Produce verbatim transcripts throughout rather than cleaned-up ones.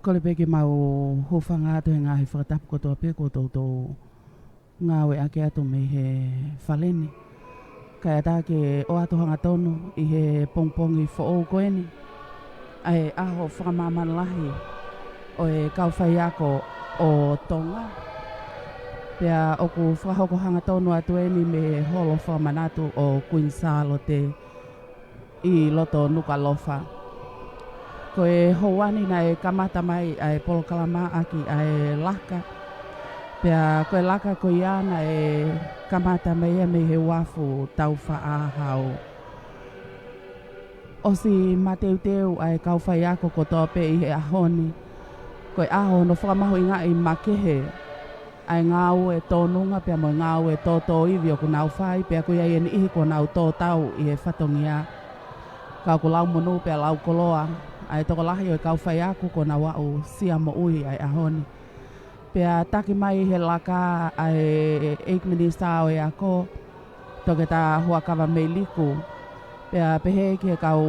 Kole pē ke mau hūfanga atu he ngaahi fakatapu kotoa pē kuo toutou ngāueʻaki atu mei he fale ni. Kae ʻatā ke ʻoatu hangatonu ʻi he pongipongi foʻou ko eni ʻa e ʻaho fakamāmani lahi ʻo e kau faiako ʻo Tonga. Pea ʻoku fakahoko hangatonu atu eni mei he holo fakamanatu ʻo Kuini Sālote ʻi loto Nukuʻalofa. Ko e houa ni naʻe kamata mai ʻa e polokalama ʻaki ʻa e laka. Pea ko e laka ko ia naʻe kamata mai ia mei he uafu Taufaʻāhau. ʻOsi mateuteu ʻa e kau faiako kotoa pē ʻi he ʻaho ni. Ko e ʻaho hono fakamahuʻingaʻi makehe ʻa e ngāue tōnunga pea mo e ngāue tōtōivi ʻoku nau fai, pea ʻoku ʻi ai e niʻihi kuo nau tō tau ʻi he fatongia. Ka ʻoku lau monū pea lau koloa ʻa e tokolahi ʻo e kau faiako kuo nau aʻusia moʻui ʻa e ʻaho ni. Pea taki mai he laka ʻa e ʻEiki Minisitā ʻo e Ako, Toketā Huʻakavameiliku. Pea pehē ki he kau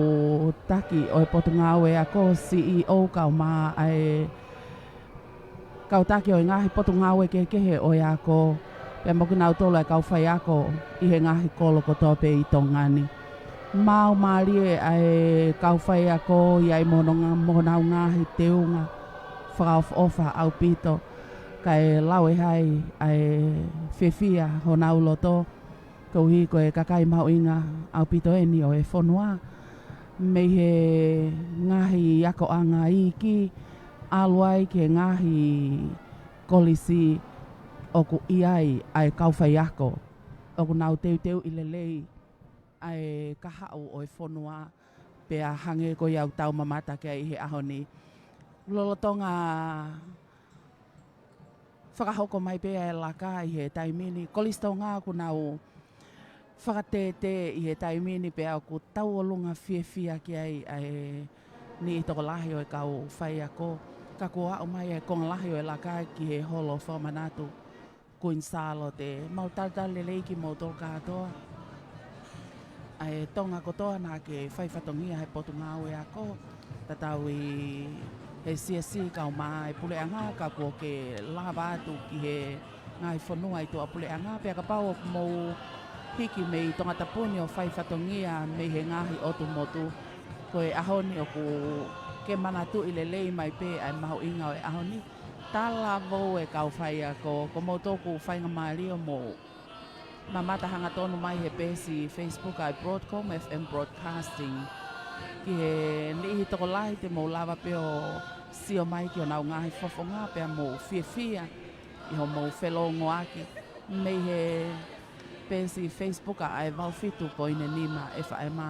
taki ʻo e Potungāue Ako, C E O, kau mā ʻa e kau taki ʻo e ngaahi potungāue kehekehe ʻo e ako, pea mo kinautolu ʻa e kau faiako ʻi he ngaahi kolo kotoa pē ʻi Tonga ni. Maau mālie ʻa e kau faiako ʻi ai mo hono ngā-, mo honau ngaahi teunga fakaʻofoʻofa ʻaupito, kae lau ʻe hai ʻa e fiefia honau loto, koeʻuhi ko e kakai mahuʻinga ʻaupito eni ʻo e fonua, mei he ngaahi akoʻanga iiki, ʻalu ai ki he ngaahi kolisi ʻoku ʻi ai ʻa e kau faiako, ʻoku nau teuteuʻi lelei ʻa e kahaʻu ʻo e fonua, pea hangē ko ia ʻoku tau mamata ki ai ʻi he ʻaho ni. Lolotonga fakahoko mai pē ʻa e laka ʻi he taimi ni, Kolisi Tonga ʻoku nau fakatētē ʻi he taimi ni pea ʻoku tauʻolunga fiefia ki ai ʻa e niʻihi tokolahi ʻo e kau faiako. Ka kuo aʻu mai ʻa e konga lahi ʻo e laka ki he holo fakamanatu Kuini Sālote. Mau talitali lelei kimoutolu kātoa. ʻA e Tonga kotoa naʻa ke fai fatongia he Potungāue Ako, tatau ʻi he siasi kau mā ʻa e puleʻanga, ka kuo ke lava atu ki he ngaahi fonua ʻi tuʻapuleʻanga, pea kapau ʻoku mou hiki mei Tongatapu ni ʻo fai fatongia mei he ngaahi ʻotu motu. Ko e ʻaho ni ʻoku ke manatuʻi lelei mai pē ʻa e mahuʻinga ʻo e ʻaho ni. Talavou e kau faiako, ko moutolu ʻoku faingamālie ʻo mou mamata hangatonu mai he peesi Facebook ʻa e Broadcom F M Broadcasting. Ki he niʻihi tokolahi te mou lava pē ʻo sio mai ki honau ngaahi fofonga pea mou fiefia ʻi hoʻomou felōngoaki mei he peesi Facebook ʻa e valu fitu poini nima F M.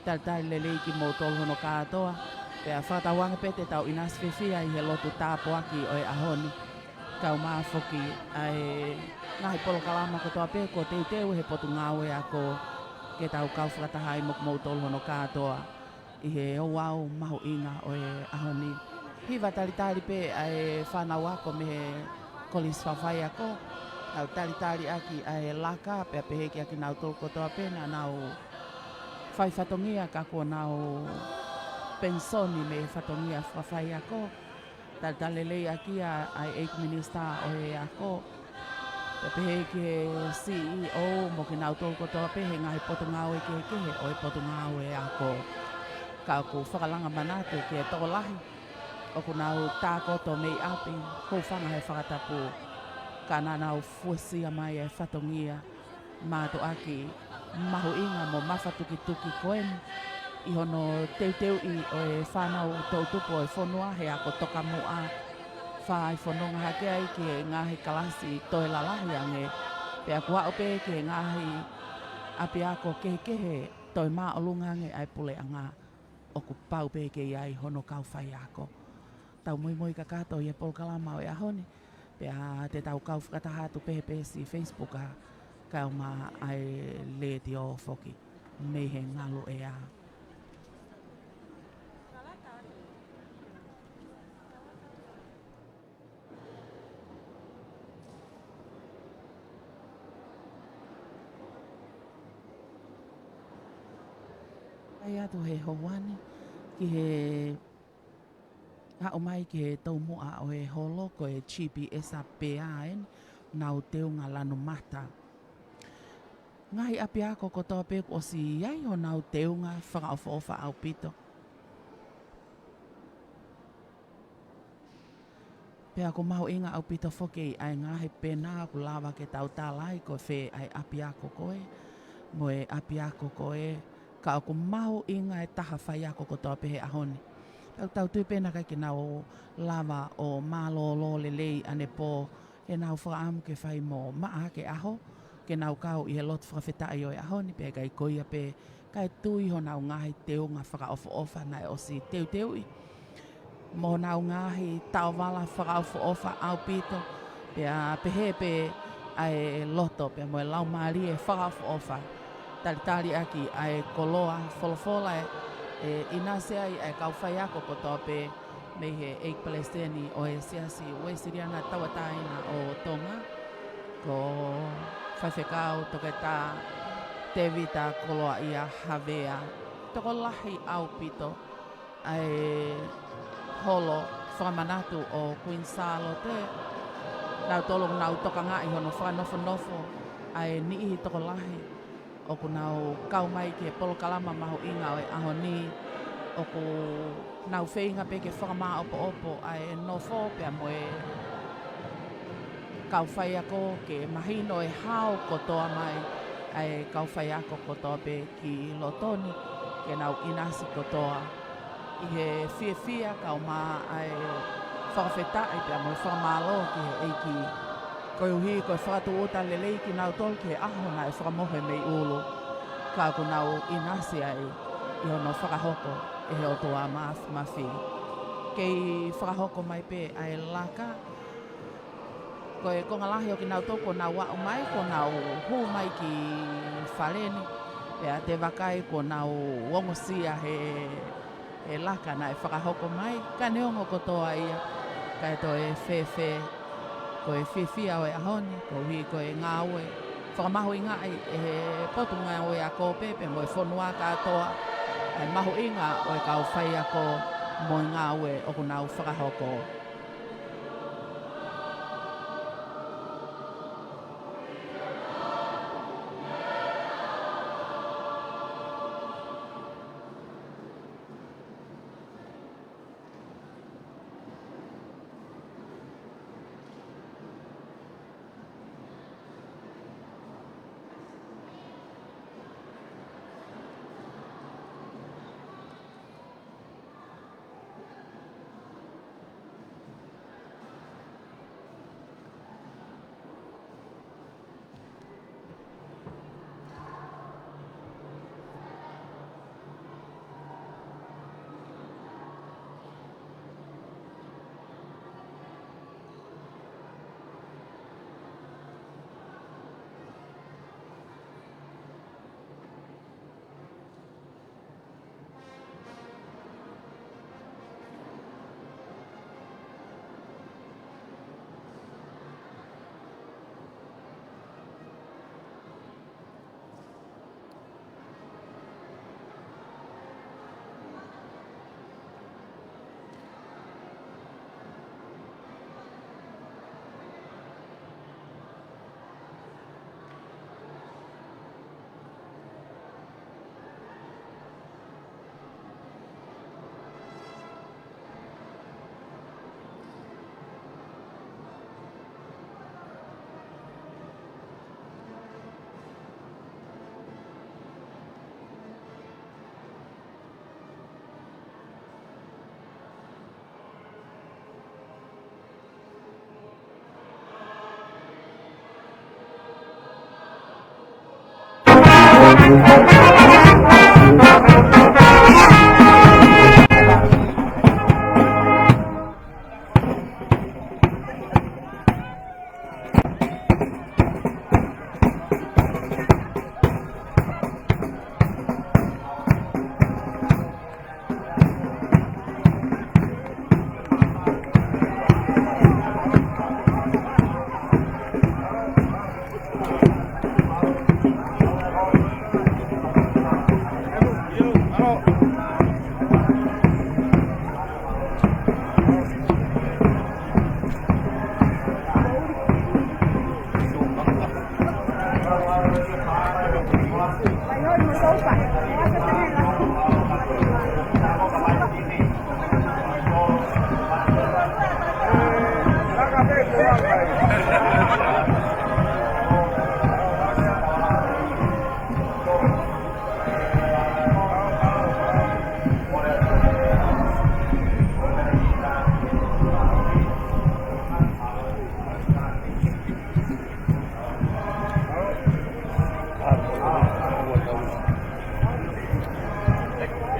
Talitali lelei kimoutolu hono kātoa. Pea fakatauange pē te tau ʻinasi fiefia ʻi he lotu tāpuaki ʻo e ʻaho ni. Kau mā foki ʻa e ngaahi polokalama kotoa pē kuo teuteu he Potungāue Ako ke tau kau fakataha ai mo kimoutolu hono kātoa ʻi he ouau mahuʻinga ʻo e ʻaho ni. Hiva talitali pē ʻa e fānau ako mei he Kolisi Fakafaiako, nau talitali ʻaki ʻa e laka, pea pehē kia kinautolu kotoa pē naʻa nau fai fatongia ka kuo nau penisoni mei he fatongia fakafaiako. Talitali lelei ʻaki ʻa e ʻEiki Minisitā ʻo e Ako, pea pehē ki he C E O mo kinautolu kotoa pē he ngaahi potungāue kehekehe ʻo e Potungāue Ako. Ka ʻoku fakalanga manatu ki he tokolahi ʻoku nau tākoto mei ʻapi, hūfanga he fakatapu, ka naʻa nau fuesia mai e fatongia mātuʻaki mahuʻinga mo mafatukituki ko eni ʻi hono teuteuʻi ʻo e fānau toʻutupu ʻo e fonua he ako tokamuʻa, fai fononga hake ai ki he ngaahi kalasi toe lalahi ange, pea kuo aʻu pē ki he ngaahi ʻapiako kehekehe toe māʻolunga ange ʻa e puleʻanga. ʻOku pau pē ke ʻi ai hono kau faiako. Tau muimui kakato ʻi he polokalama ʻo e ʻaho ni, pea te tau kau fakataha atu pē he peesi Facebook ʻa, kae ʻumaʻā ʻa e letiō foki mei he ngaluʻea. ʻAi atu he houa ni ki he Aʻu mai ki he toumuʻa ʻo e holo ko e G P S ʻa Pea eni, nau teunga lanu mata. Ngaahi ʻapiako kotoa pē kuo ʻosi ʻi ai honau teunga fakaʻofoʻofa ʻaupito. Pea ʻoku mahuʻinga ʻaupito foki ʻa e ngaahi pena ʻoku lava ke tau tala ai ko fē ʻa e ʻapiako ko ē, mo e ʻapiako ko ē, ka ʻoku mahuʻinga e taha faiako kotoa pē he ʻaho ni. Pea ʻoku tau tui pē naʻe ʻikai ke nau lava ʻo mālōlō lelei ʻanepō, he nau fakaʻamu ke fai mo maʻa hake ʻaho, ke nau kau ʻi he lotu fakafetaʻi ʻo e ʻaho ni, pea ʻikai ko ia pē, kae tui honau ngaahi teunga fakaʻofoʻofa naʻe ʻosi teuteuʻi mo honau ngaahi taovala fakaʻofoʻofa ʻaupito, pea pehē pē ʻa e loto pea mo e laumālie fakaʻofoʻofa, talitali ʻaki ʻa e koloa folofola ʻe, ʻe ʻinasi ai ʻa e kau faiako kotoa pē mei he ʻEiki Palesiteni ʻo e Siasi Uēsiliana Tauʻatāina ʻo Tonga, ko Faifekau Toketā Tēvita Koloaʻia Havea. Tokolahi ʻaupito ʻa e holo fakamanatu ʻo Kuini Sālote, nautolu ʻoku nau tokangaʻi hono fakanofonofo ʻa e niʻihi tokolahi ʻoku nau kau mai ki he polokalama mahuʻinga ʻo e ʻaho ni, ʻoku nau feinga pē ke fakamāʻopoʻopo ʻa e nofo pea mo e kau faiako ke mahino e hao kotoa mai ʻa e kau faiako kotoa pē ki loto ni, ke nau ʻinasi kotoa ʻi he fiefia kaeʻumaʻā e fakafetaʻi pea mo e fakamālō ki he ʻEiki. Koeʻuhi ko e fakatūʻuta lelei kinautolu ki he ʻaho naʻe fakamohe mei ʻulu, ka ʻoku nau ʻinasi ai ʻi hono fakahoko ʻe he ʻOtua Māfimafi. Kei fakahoko mai pē ʻa e laka, ko e konga lahi ʻo kinautolu kuo nau aʻu mai, kuo nau hū mai ki fale ni, pea te vakai kuo nau ongosia he, he laka naʻe fakahoko mai, ka neongo kotoa ia, kae toe fēfē, ko e fiefia ʻo e ʻaho ni, koeʻuhi ko e ngāue fakamahuʻingaʻi ʻe he Potungāue Ako pea mo e fonua kātoa, ʻa e mahuʻinga ʻo e kau faiako mo e ngāue ʻoku nau fakahoko.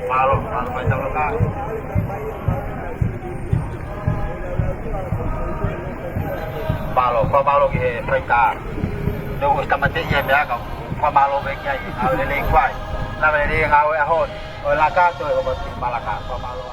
Mālō, mālō, mālō, mālō. Mālō, ko e mālō ki he faitā. Neu ʻosi tāmateʻi e meʻa ka, ko e mālō pē ki ai, ngāue lelei kuai. Ngāue lelei ngāue ʻaho ni, ʻo laka atu e hoko ki Malaka, ko e mālō.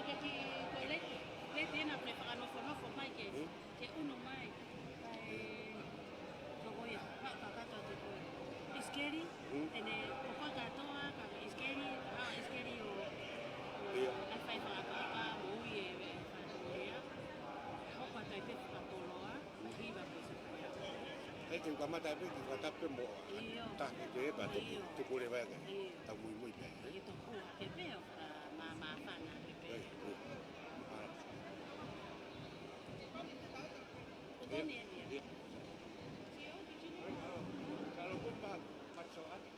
Ke ki ko Leti, Leti ena pe fakanofonofo mai ke, ke ʻunu mai. Kae, toko ia, ma kakato te koe. ʻIsikeli, ʻene, ko koe kātoa, ka ʻIsikeli, ʻa ʻIsikeli ʻo, ʻo, ʻIo. ʻAi fai fakapapa, moʻui e, e, fakapapa ia. Hoko atu ai pē fakakoloa. Mahino ko e sikuia. He te u kamata pē ki he fakatapu pē mo. ʻIo. Taha ki he pē, pea tuku, ʻio, tuku leva ke. ʻIo. Tau muimui pē. ʻIo, tuku ke pē ʻo ka mā, māfana ke pē. ʻIo, ʻio. Mālō. Ko Tony eni. ʻIo. Kalo ko pa, pa so atu.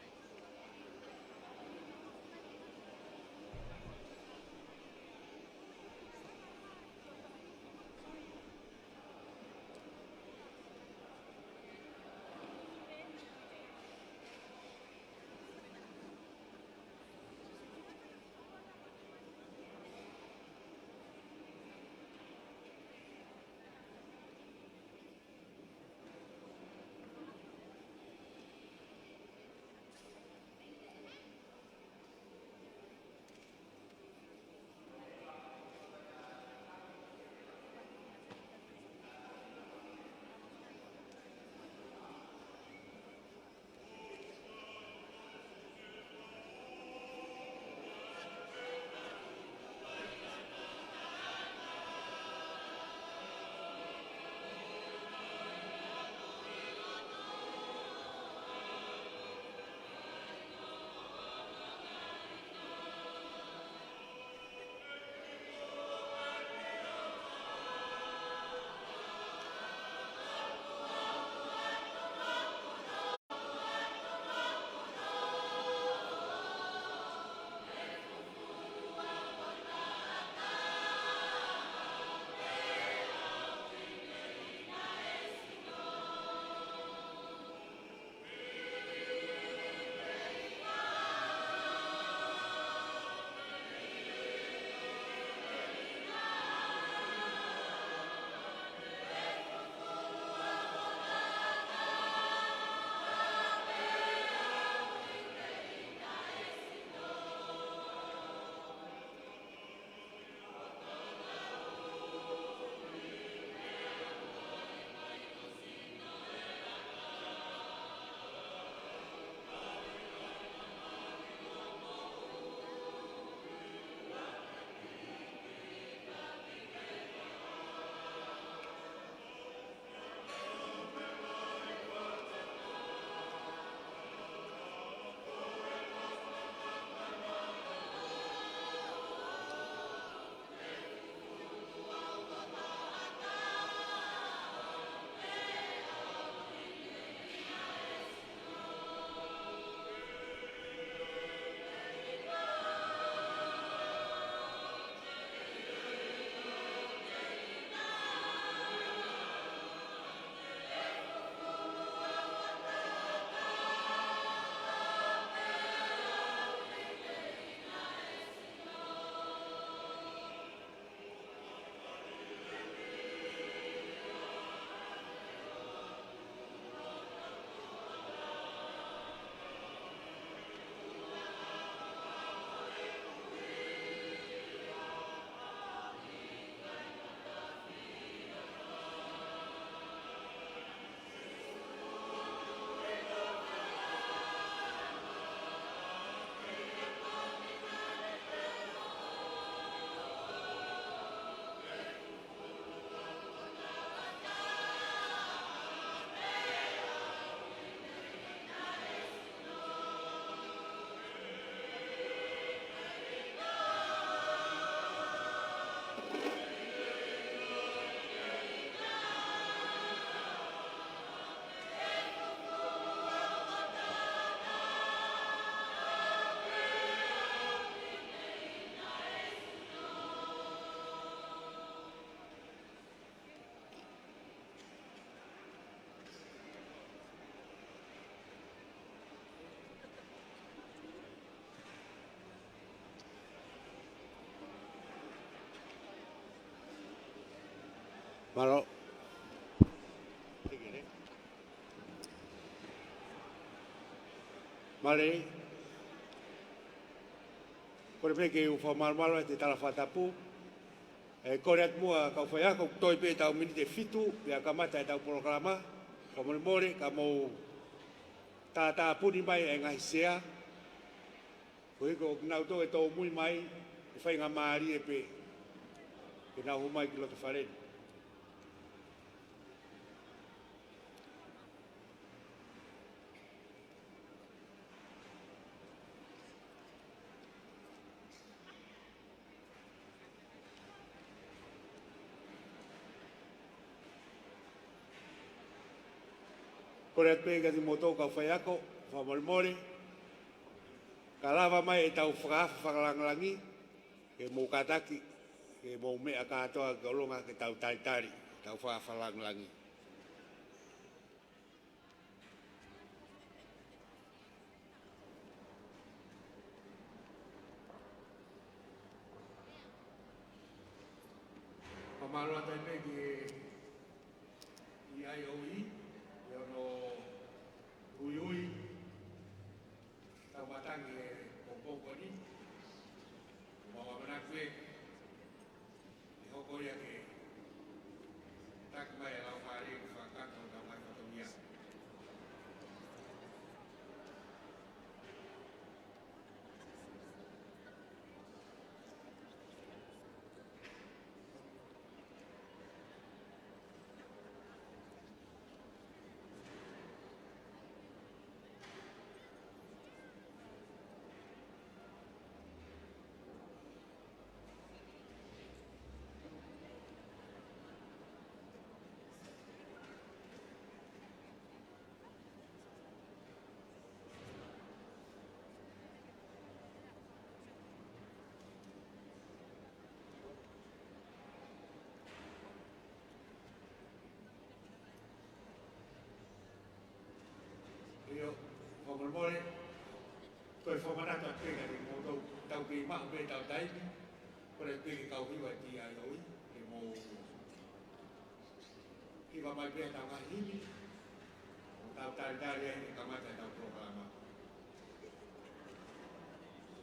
Mālō. Mālō. Kole pē ke u fakamalumalu atu he tala fakatapu. ʻE kole atu muʻa kau faiako, ʻoku toe pē ʻetau miniti ʻe fitu, pea kamata ʻetau polokalama. Fakamolemole, ka mou tātāpuni mai e ngaahi sea. Koeʻuhi ko kinautolu ʻe tōmui mai, ʻe faingamālie pē ke nau hū mai ki loto fale ni. Kole atu pē kiate kimoutolu kau faiako, fakamolemole, ka lava mai ʻetau fakaafe fakalāngilangi, ke mou kātaki, ke mou meʻa kātoa ki ʻolunga ke tau talitali ʻetau fakaafe fakalāngilangi. Fakamālō atu ai pē ki he E I O E, ʻi hono uiui ʻetau matangi he pongipongi ni. Mau ʻamanaki pē ʻe hoko ia ke taki mai e Laumālie ke fakakakato ʻetau ngaahi fatongia. ʻIo, fakamolemole, ko e fakamanatu atu pē kiate kimoutolu, tau kei maʻu pē ʻetau taimi, kole pē ke kau hiva e T I O E, ke mou hiva mai pē ʻetau ngaahi himi, ʻo tau talitali ai ke kamata ʻetau polokalama.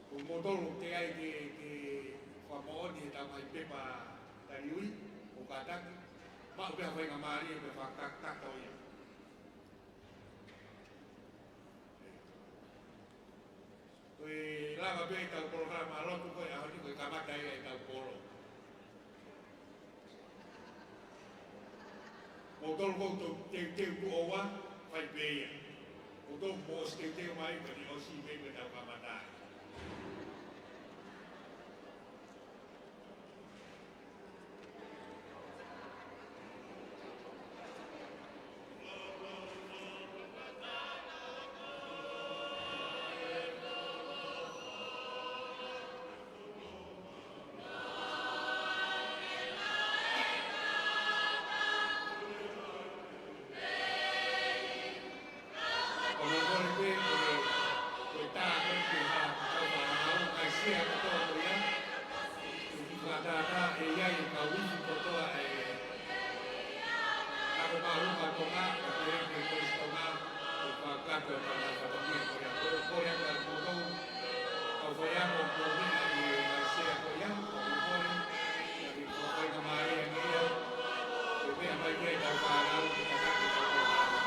Ko kimoutolu ʻoku teʻeki ai ke, ke fakamoʻoni ʻetau ngaahi pepa taliui, ʻoku kātaki, maʻu pē ha faingamālie pea fakakakato ia. Ko e lava pē ʻetau polokalama lotu ko e ʻaho ni ko e kamata ia ʻetau polo. Kimoutolu ʻoku teuteu tuʻo ua, fai pē ia. Kimoutolu ʻoku mou ʻosi teuteu mai, ko eni ʻosi pē ʻetau kamata. Ko e kole pē, ko e, ko e tā pē ki ha kau fānau, kae sea kotoa ko ia. Ke fakatātā ʻe ia ʻi he kau ifi kotoa ʻa e Ako Māʻolunga Tonga, kae pehē ki he Kolisi Tonga, ke fakakakato ʻetau ngaahi fatongia ko ia. Ko e kole atu kiate kimoutolu kau faiako ʻoku mou meʻa ʻi he ngaahi sea ko ia, ko e kole, ke fakafaingamālie ange ia, ke meʻa mai ki ai ʻetau fānau, ke tataki ʻetau fānau.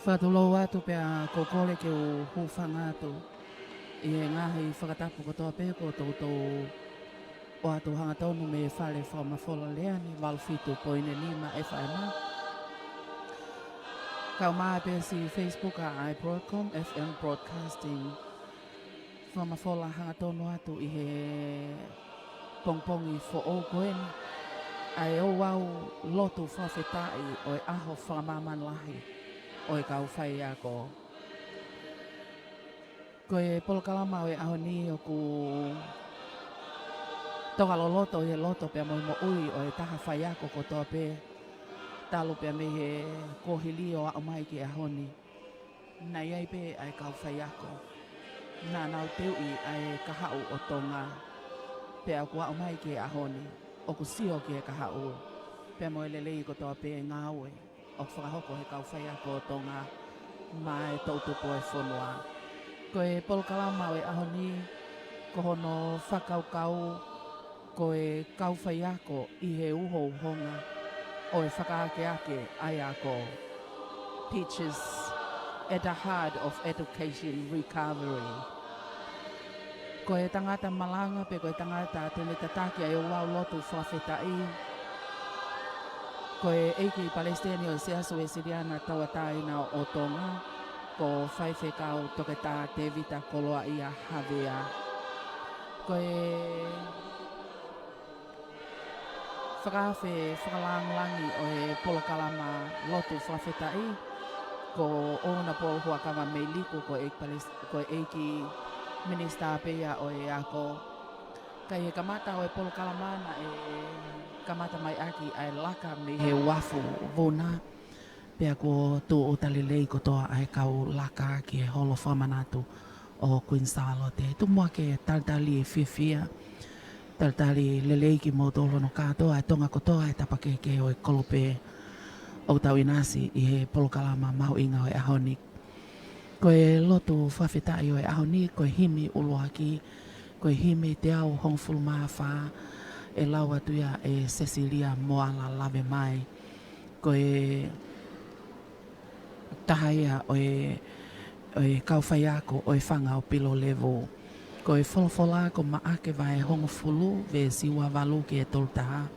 Fakatulou atu pea ko e kole ke u hūfanga atu ʻi he ngaahi fakatapu kotoa pē kuo toutou ʻoatu hangatonu mei he fale fakamafola lea ni, valu fitu poini nima F M. Kau mai pē siʻi Facebook ʻa e Broadcom F M Broadcasting. Fakamafola hangatonu atu ʻi he pongipongi foʻou ko eni ʻa e ouau lotu fakafetaʻi ʻo e ʻaho fakamāmani lahi ʻo e kau faiako. Ko e polokalama ʻo e ʻaho ni ʻoku toka loloto ʻi he loto pea mo e moʻui ʻo e taha faiako kotoa pē, talu pea mei he kuohili ʻo aʻu mai ki he ʻaho ni. Naʻe ʻi ai pē ʻa e kau faiako naʻa nau teuʻi ʻa e kahaʻu ʻo Tonga, pea ʻoku aʻu mai ki he ʻaho ni ʻoku sio ki he kahaʻu pea mo e lelei kotoa pē ngāue ʻoku fakahoko he kau faiako ʻo Tonga maʻa e toʻutupu ʻo e fonua. Ko e polokalama ʻo e ʻaho ni, ko hono fakakaukau, ko e kau faiako ʻi he uhouhonga ʻo e fakaakeake ʻa e ako. Teachers at the heart of education recovery. Ko e tangata malanga pe ko e tangata te ne tataki ʻa e ouau lotu fakafetaʻi, ko e ʻEiki Palesiteni ʻo e Siasi Uesiliana Tauʻatāina ʻo Tonga, ko Faifekau Toketā Tēvita Koloaʻia Havea. Ko e fakaafe fakalāngilangi ʻo e polokalama lotu fakafetaʻi, ko ʻOuna Paul Huʻakavameiliku, ko e ʻEiki Palis-, ko e ʻEiki Minisitā pē ia ʻo e ako. Ka ʻi he kamata ʻo e polokalama naʻe kamata mai ʻaki ʻa e laka mei he uafu vuna, pea kuo tūʻuta lelei kotoa ʻa e kau laka ki he holo fakamanatu ʻo Queen Sālote. Tuku muʻa ke talitali fiefia, talitali lelei kimoutolu hono kātoa, ʻa e Tonga kotoa, ʻa e tapa kehekehe ʻo e kolope ʻoku tau ʻinasi ʻi he polokalama mahuʻinga ʻo e ʻaho ni. Ko e lotu fakafetaʻi ʻo e ʻaho ni, ko e himi ʻuluaki, ko e himi teau hongofulu mā fā, ʻe lau atu ia ʻe Cecilia Moala Lavemai. Ko e taha ia ʻo e, ʻo e kau faiako ʻo e fanga ʻo Pilolevu. Ko e folofola ko Maʻake vahe hongofulu, veesi ua valu ki he tolu taha.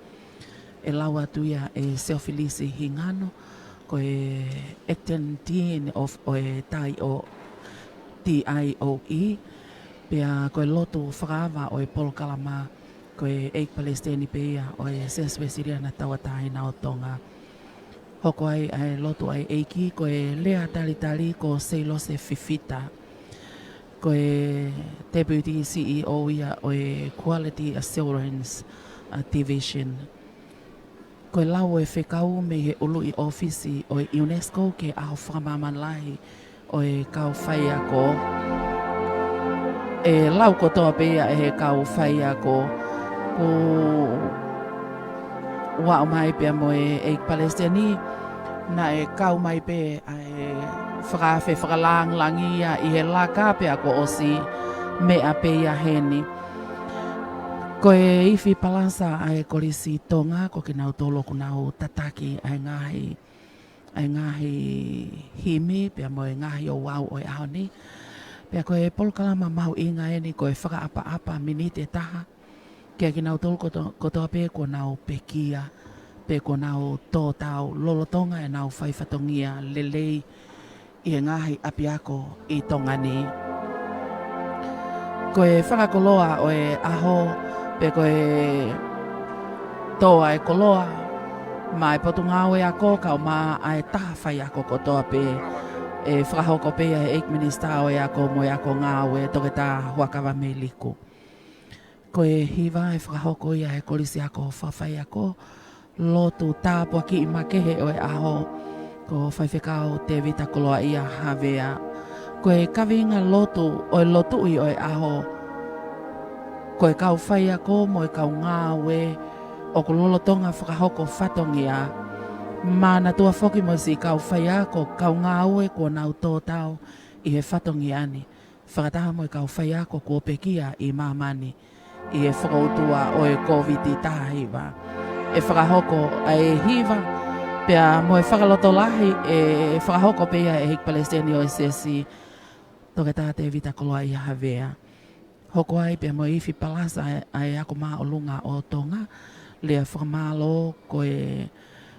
ʻE lau atu ia ʻe Theophilus Hingano, ko e Acting Dean of, ʻo e tai ʻo T I O E, pea ko e lotu fakaava ʻo e polokalama, ko e ʻEiki Palesiteni pē ia ʻo e Siasi Uesiliana Tauʻatāina ʻo Tonga. Hoko ai ʻa e lotu ʻa e ʻEiki, ko e lea talitali ko Seilose Fifita, ko e Deputy C E O ia ʻo e Quality Assurance, uh, Division. Ko e lau ʻa e fekau mei he ʻuluʻi ʻōfisi ʻo e UNESCO ki he ʻaho fakamāmani lahi ʻo e kau faiako. ʻE lau kotoa pē ia ʻe he kau faiako. Ko ʻUa ʻomai pea mo e ʻEiki Palesiteni, naʻe kau mai pē ʻa e fakaafe fakalāngilangi ia ʻi he laka pea kuo ʻosi meʻa pē ia heni. Ko e ifi palasa ʻa e Kolisi Tonga, ko kinautolu ʻoku nau tataki ʻa e ngaahi, ʻa e ngaahi himi pea mo e ngaahi ouau ʻo e ʻaho ni. Pea ko e polokalama mahuʻinga eni, ko e fakaʻapaʻapa miniti ʻe taha kiate kinautolu koto-, kotoa pē kuo nau pekia, pe kuo nau tō tau lolotonga ʻenau fai fatongia lelei ʻi he ngaahi ʻapiako ʻi Tonga ni. Ko e fakakoloa ʻo e ʻaho, pe ko e tō ʻa e koloa maʻa e Potungāue Ako, kae ʻumaʻā ʻa e taha faiako kotoa pē, ʻe fakahoko pē ia ʻe he ʻEiki Minisitā ʻo e Ako mo e Ako Ngāue, Toketā Huʻakavameiliku. Ko e hiva ʻe fakahoko ia ʻe he Kolisi Ako Fakafaiako, lotu tāpuakiʻi makehe ʻo e ʻaho, ko Faifekau Tēvita Koloaʻia Havea. Ko e kaveinga lotu ʻo e lotuʻi ʻo e ʻaho, ko e kau faiako mo e kau ngāue ʻoku lolotonga fakahoko fatongia. Manatua foki mo e siʻi kau faiako, kau ngāue kuo nau tō tau ʻi he fatongia ni, fakataha mo e kau faiako kuo pekia ʻi māmani ʻi he fokoutua ʻo e Kōviti taha hiva. ʻE fakahoko ʻa e hiva Pea mo e fakalotolahi ʻe fakahoko pē ia ʻe he ʻEiki Palesiteni ʻo e Siasi, Toketā Tēvita Koloaʻia Havea. Hoko ai pea mo e ifi palasa ʻa e, ʻa e Ako Māʻolunga ʻo Tonga, lea fakamālō ko e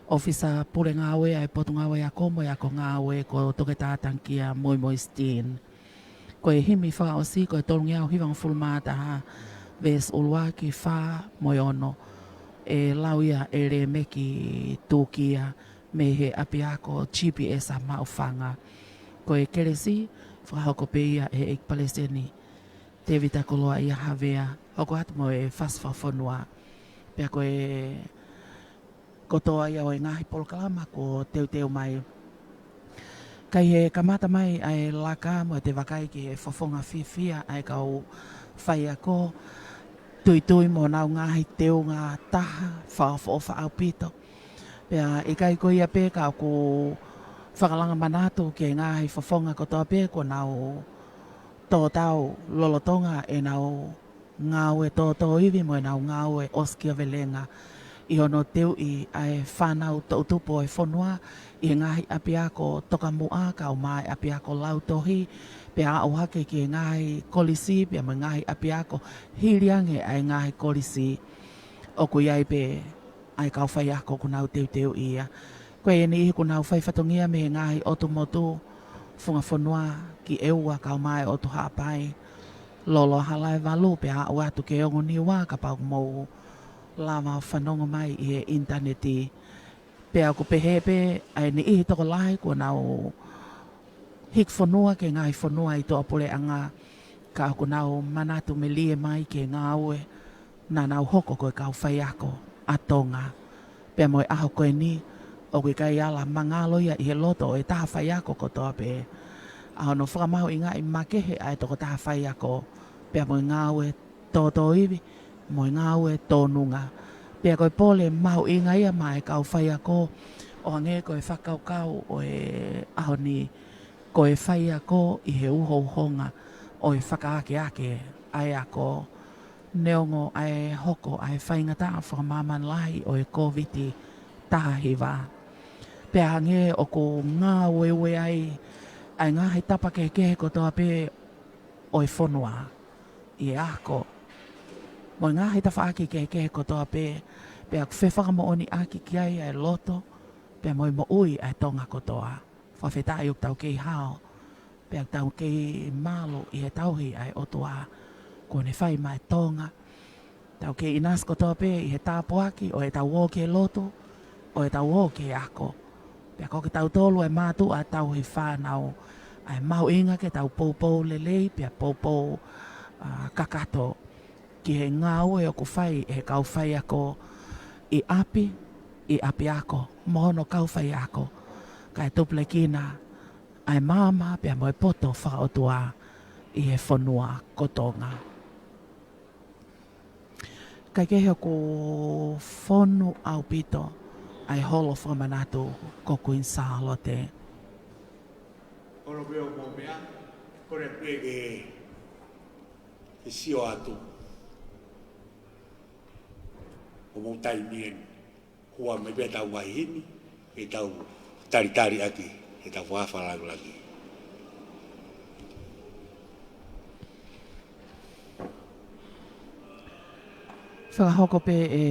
ʻofisa pule ngāue ʻa e Potungāue Ako mo e Ako Ngāue ko Toketā Tangikia Moimoi Steen. Ko e himi fakaʻosi ko e tolungeau hivangofulu mā taha, veesi ʻuluaki, fā mo e ono. ʻE lau ia ʻe Lēmeki Tūkia mei he ʻapiako G P S ʻa Maʻufanga. Ko e kelesi, fakahoko pē ia ʻe he ʻEiki Palesiteni Tēvita Koloaʻia Havea, hoko atu mo e fasi fakafonua. Pea ko e kotoa ia ʻo e ngaahi polokalama kuo teuteu mai. Ka ʻi he kamata mai ʻa e laka mo ʻete vakai ki he fofonga fiefia ʻa e kau faiako, tuitui mo honau ngaahi teunga taha, fakaʻofoʻofa ʻaupito. Pea ʻikai ko ia pē ka ʻoku fakalanga manatu ki he ngaahi fofonga kotoa pē kuo nau tō tau lolotonga ʻenau ngāue tōtōivi mo ʻenau ngāue ʻosikiavelenga ʻi hono teuʻi ʻa e fānau toʻutupu ʻo e fonua ʻi he ngaahi ʻapiako Tokamuʻa, kau mai ʻapiako Lautohi, pea aʻu hake ki he ngaahi kolisi, pea mo e ngaahi ʻapiako hili ange ʻa e ngaahi kolisi. ʻOku ʻi ai pē ʻa e kau faiako ʻoku nau teuteuʻi ia. Ko e niʻihi ʻoku nau fai fatongia mei he ngaahi ʻotu motu, funga fonua ki ʻEua kau mai ʻOtu Haʻapai, Lolo Halaevalu pea aʻu atu ki he Ongo Niua kapau ʻoku mou lava ʻo fanongo mai ʻi he ʻinitaneti. Pea ʻoku pehē pē ʻa e niʻihi tokolahi kuo nau hiki fonua ki he ngaahi fonua ʻi tuʻapuleʻanga, ka ʻoku nau manatu melie mai ki he ngāue naʻa nau hoko ko e kau faiako ʻa Tonga. Pea mo e ʻaho ko eni, ʻoku ʻikai ala mangalo ia ʻi he loto ʻo e taha faiako kotoa pē, ʻa hono fakamahuʻingaʻi makehe ʻa e tokotaha faiako, pea mo e ngāue tōtōivi, mo e ngāue tōnunga. Pea ko e pole mahuʻinga ia maʻa e kau faiako, ʻo hangē ko e fakakaukau ʻo e ʻaho ni, ko e faiako ʻi he uhouhonga ʻo e fakaakeake ʻa e ako, neongo ʻa e hoko ʻa e faingataʻa fakamāmani lahi ʻo e Kōviti taha hiva. Pea hangē ʻoku ngāueue ai ʻa e ngaahi tapa kehekehe kotoa pē ʻo e fonua, ʻi he ako, mo e ngaahi tafaʻaki kehekehe kotoa pē, pea ʻoku fefakamoʻoniʻaki ki ai ʻa e loto, pea mo e moʻui ʻa e Tonga kotoa. Fakafetaʻi ʻoku tau kei hao, pea ʻoku tau kei malu ʻi he tauhi ʻa e ʻOtua kuo ne fai maʻa e Tonga. Tau kei ʻinasi kotoa pē ʻi he tāpuaki ʻo ʻetau ō ki he lotu, ʻo ʻetau ō ki he ako. Pea ko kitautolu ʻa e mātuʻa tauhi fānau, ʻa e mahuʻinga ke tau poupou lelei, pea poupou, ā, kakato ki he ngāue ʻoku fai ʻe he kau faiako ʻi ʻapi, ʻi ʻapiako, mo hono kau faiako, kae tupulekina ʻa e maama pea mo e poto fakaʻotua ʻi he fonua ko Tonga. Kae kehe ʻoku fonu ʻaupito ʻa e holo fakamanatu ko Kuini Sālote. Holo pē ʻo mou meʻa, kole pē ke, ke sio atu. ʻO mou taimi eni, hua mai pē ʻetau ngaahi himi, ke tau talitali ʻaki ʻetau fakaafe lāngilangi. Fakahoko pē ʻe he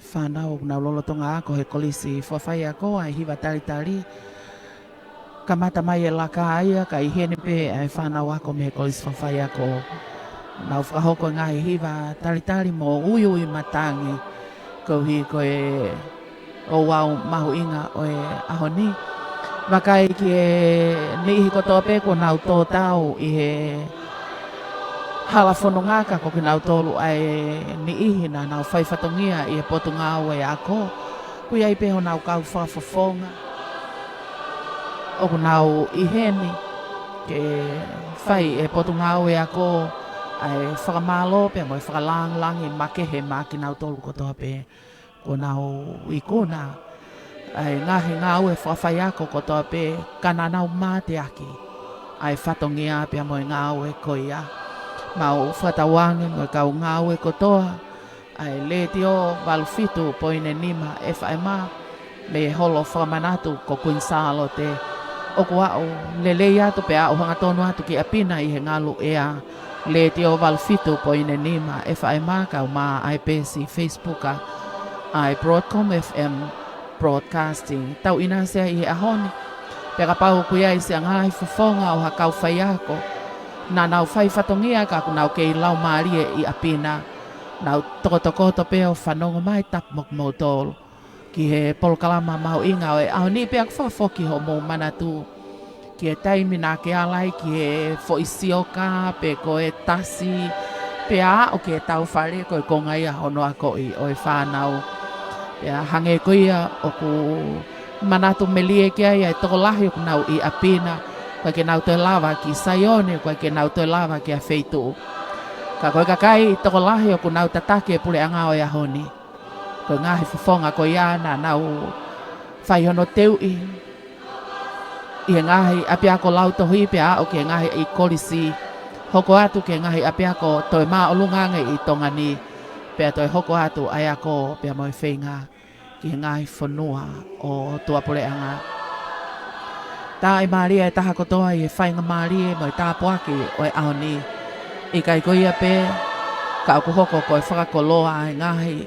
fānau ʻoku nau lolotonga ako he Kolisi Fakafaiako ʻa e hiva talitali. Kamata mai e laka ia, ka ʻi heni pē ʻa e fānau ako mei he Kolisi Fakafaiako. Nau fakahoko e ngaahi hiva talitali mo uiui matangi, koeʻuhi ko e ouau mahuʻinga ʻo e ʻaho ni. Vakai ki he niʻihi kotoa pē kuo nau tō tau ʻi he hala fononga, ka ko kinautolu ʻa e niʻihi naʻa nau fai fatongia ʻi he Potungāue Ako. ʻOku ʻi ai pē honau kau fakafofonga ʻoku nau ʻi heni ke fai ʻe he Potungāue Ako ʻa e fakamālō pea mo e fakalāngilangi makehe maʻa kinautolu kotoa pē kuo nau ikuna ʻa e ngaahi ngāue fakafaiako kotoa pē, ka naʻa nau mateaki ʻa e fatongia pea mo e ngāue ko ia. Mau fakatauange mo e kau ngāue kotoa ʻa e Letiō valu fitu poini nima F M, mei he holo fakamanatu ko Kuini Sālote. ʻOku aʻu lelei atu pea aʻu hangatonu atu ki ʻapi na ʻi he ngalu ʻea, Letiō valu fitu poini nima F M, kae ʻumaʻā ʻa e peesi Facebook ʻa e Broadcom F M Broadcasting. Tau ʻinasi ai ʻi he ʻaho ni, pea kapau ʻoku ʻi ai siʻa ngaahi fofonga ʻo ha kau faiako naʻa nau fai fatongia ka ʻoku nau kei laumālie ʻi ʻapi na, nau tokotokoto pē ʻo fanongo mai, tapu mo kimoutolu ki he polokalama mahuʻinga ʻo e ʻaho ni. Pea ʻoku fakafoki hoʻomou manatu ki he taimi naʻa ke ala ai ki he foʻi sioka pe ko e tasi, pea aʻu ki he tau fale, ko e konga ia hono akoʻi ʻo e fānau. Pea hangē ko ia ʻoku manatu melie ki ai ʻa e tokolahi ʻoku nau ʻi ʻapi na, ʻoku ʻikai ke nau toe lava ki Saione, ʻoku ʻikai ke nau toe lava ki ha feituʻu. Ka ko e kakai tokolahi ʻoku nau tataki e puleʻanga ʻo e ʻaho ni, ko e ngaahi fofonga ko ia naʻa nau fai hono teuʻi ʻi he ngaahi ʻapiako lautohi pea aʻu ki he ngaahi ʻi kolisi, hoko atu ki he ngaahi ʻapiako toe māʻolunga ange ʻi Tonga ni, pea toe hoko atu ʻa e ako pea mo e feinga ki he ngaahi fonua ʻo tuʻapuleʻanga. Taaʻi mālie e taha kotoa ʻi he faingamālie mo e tāpuaki ʻo e ʻaho ni. ʻIkai ko ia pē, ka ʻoku hoko ko e fakakoloa ʻa e ngaahi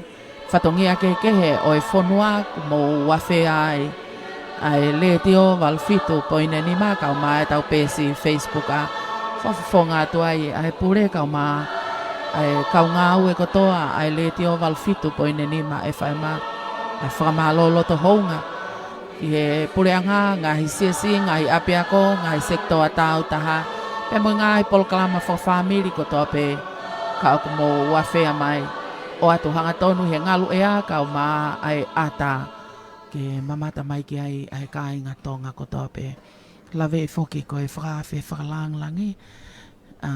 fatongia kehekehe ʻo e fonua kuo mou afea ai ʻa e Letiō valu fitu poini nima kae ʻumaʻā ʻetau peesi Facebook, ʻa e fakafofonga atu ai ʻa e pule kae ʻumaʻā ʻa e kau ngāue kotoa ʻa e Letiō valu fitu poini nima F M, ʻa e fakamālō loto hounga ki he puleʻanga, ngaahi siasi, ngaahi ʻapiako, ngaahi sekitoa tāutaha, pea mo e ngaahi polokalama fakafāmili kotoa pē, ka ʻoku mou afea mai ʻo ʻoatu hangatonu he ngalu ʻea kae ʻumaʻā ʻa e ʻata ke mamata mai ki ai ʻa e kāinga Tonga kotoa pē. Lave foki ko e fakaafe fakalāngilangi ʻa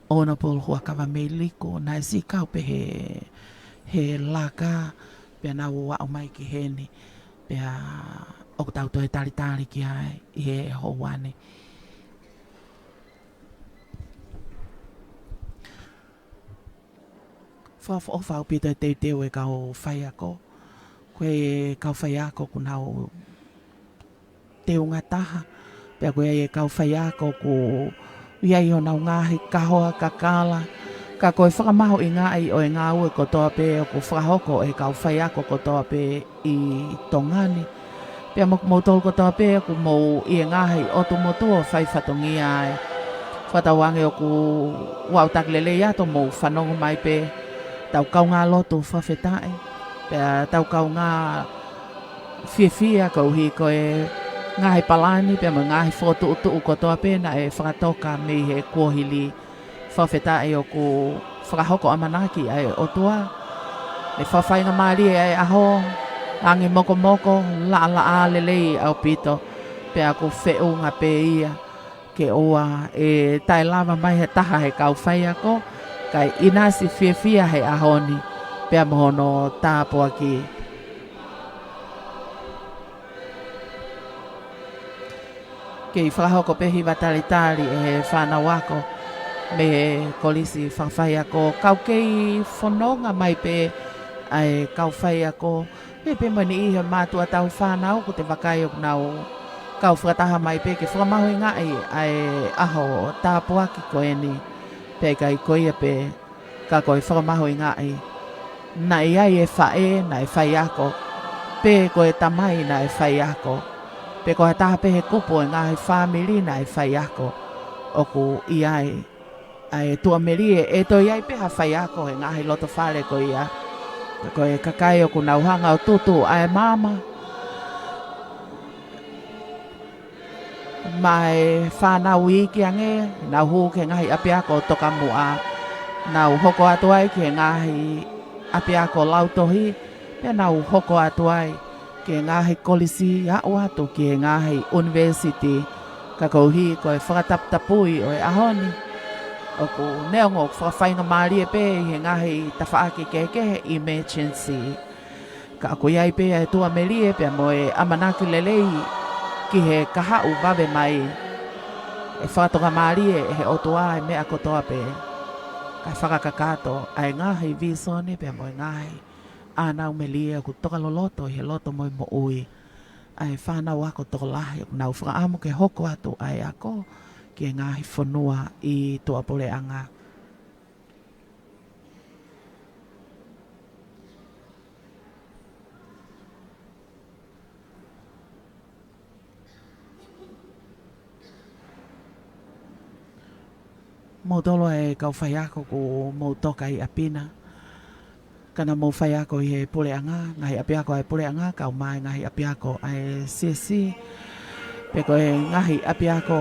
Honourable Huʻakavameiliku, naʻe siʻi kau pē he, he laka, pea nau aʻu mai ki heni, pea ʻoku tau toe talitali ki ai ʻi he houa ni. Fakaʻofoʻofa ʻaupito e teuteu e kau faiako. Ko e kau faiako kuo nau teunga taha, pea ko e kau faiako ʻoku ʻi ai honau ngaahi kahoa kakala, ka ko e fakamahuʻingaʻi ʻo e ngāue kotoa pē ʻoku fakahoko ʻe he kau faiako kotoa pē ʻi Tonga ni. Pea mo kimoutolu kotoa pē ʻoku mou ʻi he ngaahi ʻotu motu ʻo fai fatongia ai. Fakatauange ʻoku ʻautaki lelei atu ʻo mou fanongo mai pē, tau kaungā lotu fakafetaʻi, pea tau kaungā fiefia koeʻuhi ko e ngaahi palani pea mo e ngaahi fokotuʻutuʻu kotoa pē naʻe fakatoka mei he kuohili. Fakafetaʻi ʻoku fakahoko ʻamanaki ʻa e ʻOtua. ʻE fakafaingamālie ʻa e ʻaho, angi mokomoko, laʻalaʻā lelei ʻaupito, pea ʻoku feʻunga pē ia ke ʻoua ʻe taʻelava mai ha taha he kau faiako, kae ʻinasi fiefia he ʻaho ni pea mo hono tāpuaki. Kei fakahoko pē hiva talitali ʻe he fānau ako mei he Kolisi Fakafaiako, kau kei fononga mai pē ʻa e kau faiako, pea pē mo e niʻihi he mātuʻa tauhi fānau, ʻoku te vakai ʻoku nau kau fakataha mai pē ke fakamahuʻingaʻi ʻa e ʻaho tāpuaki ko eni. Pea ʻikai ko ia pē, ka ko e fakamahuʻingaʻi, naʻe ʻi ai e faʻē naʻe faiako, pe ko e tamai naʻe faiako, pe ko ha taha pē he kupu ʻo e ngaahi fāmili naʻe faiako, ʻoku ʻi ai ʻa e tuʻamelie, ʻe toe ʻi ai pē ha faiako he ngaahi loto fale ko ia. Ko e kakai ʻoku nau hanga ʻo tutu ʻa e maama maʻa e fānau iiki ange, nau hū ki he ngaahi ʻapiako tokamuʻa, nau hoko atu ai ki he ngaahi ʻapiako lautohi, pea nau hoko atu ai ki he ngaahi kolisi, aʻu atu ki he ngaahi ʻunivēsiti. Ka koeʻuhi ko e fakataputapui ʻo e ʻaho ni, ʻoku neongo ʻoku fakafaingamālie pē ʻi he ngaahi tafaʻaki kehekehe, emergency, ka ʻoku ʻi ai pē ʻa e tuʻamelie pea mo e ʻamanaki lelei ki he kahaʻu vave mai. ʻE fakatokamālie ʻe he ʻOtua e meʻa kotoa pē, kae fakakakato ʻa e ngaahi vīsone pea mo e ngaahi ʻānau melie ʻoku toka loloto ʻi he loto mo e moʻui. ʻA e fānau ako tokolahi ʻoku nau fakaʻamu ke hoko atu ʻa e ako ki he ngaahi fonua ʻi tuʻapuleʻanga. Moutolu ʻa e kau faiako kuo mou toka ʻi ʻapi na. Ka naʻa mou faiako ʻi he puleʻanga, ngaahi ʻapiako ʻa e puleʻanga, kae ʻumaʻā e ngaahi ʻapiako ʻa e siasi. Pe ko e ngaahi ʻapiako,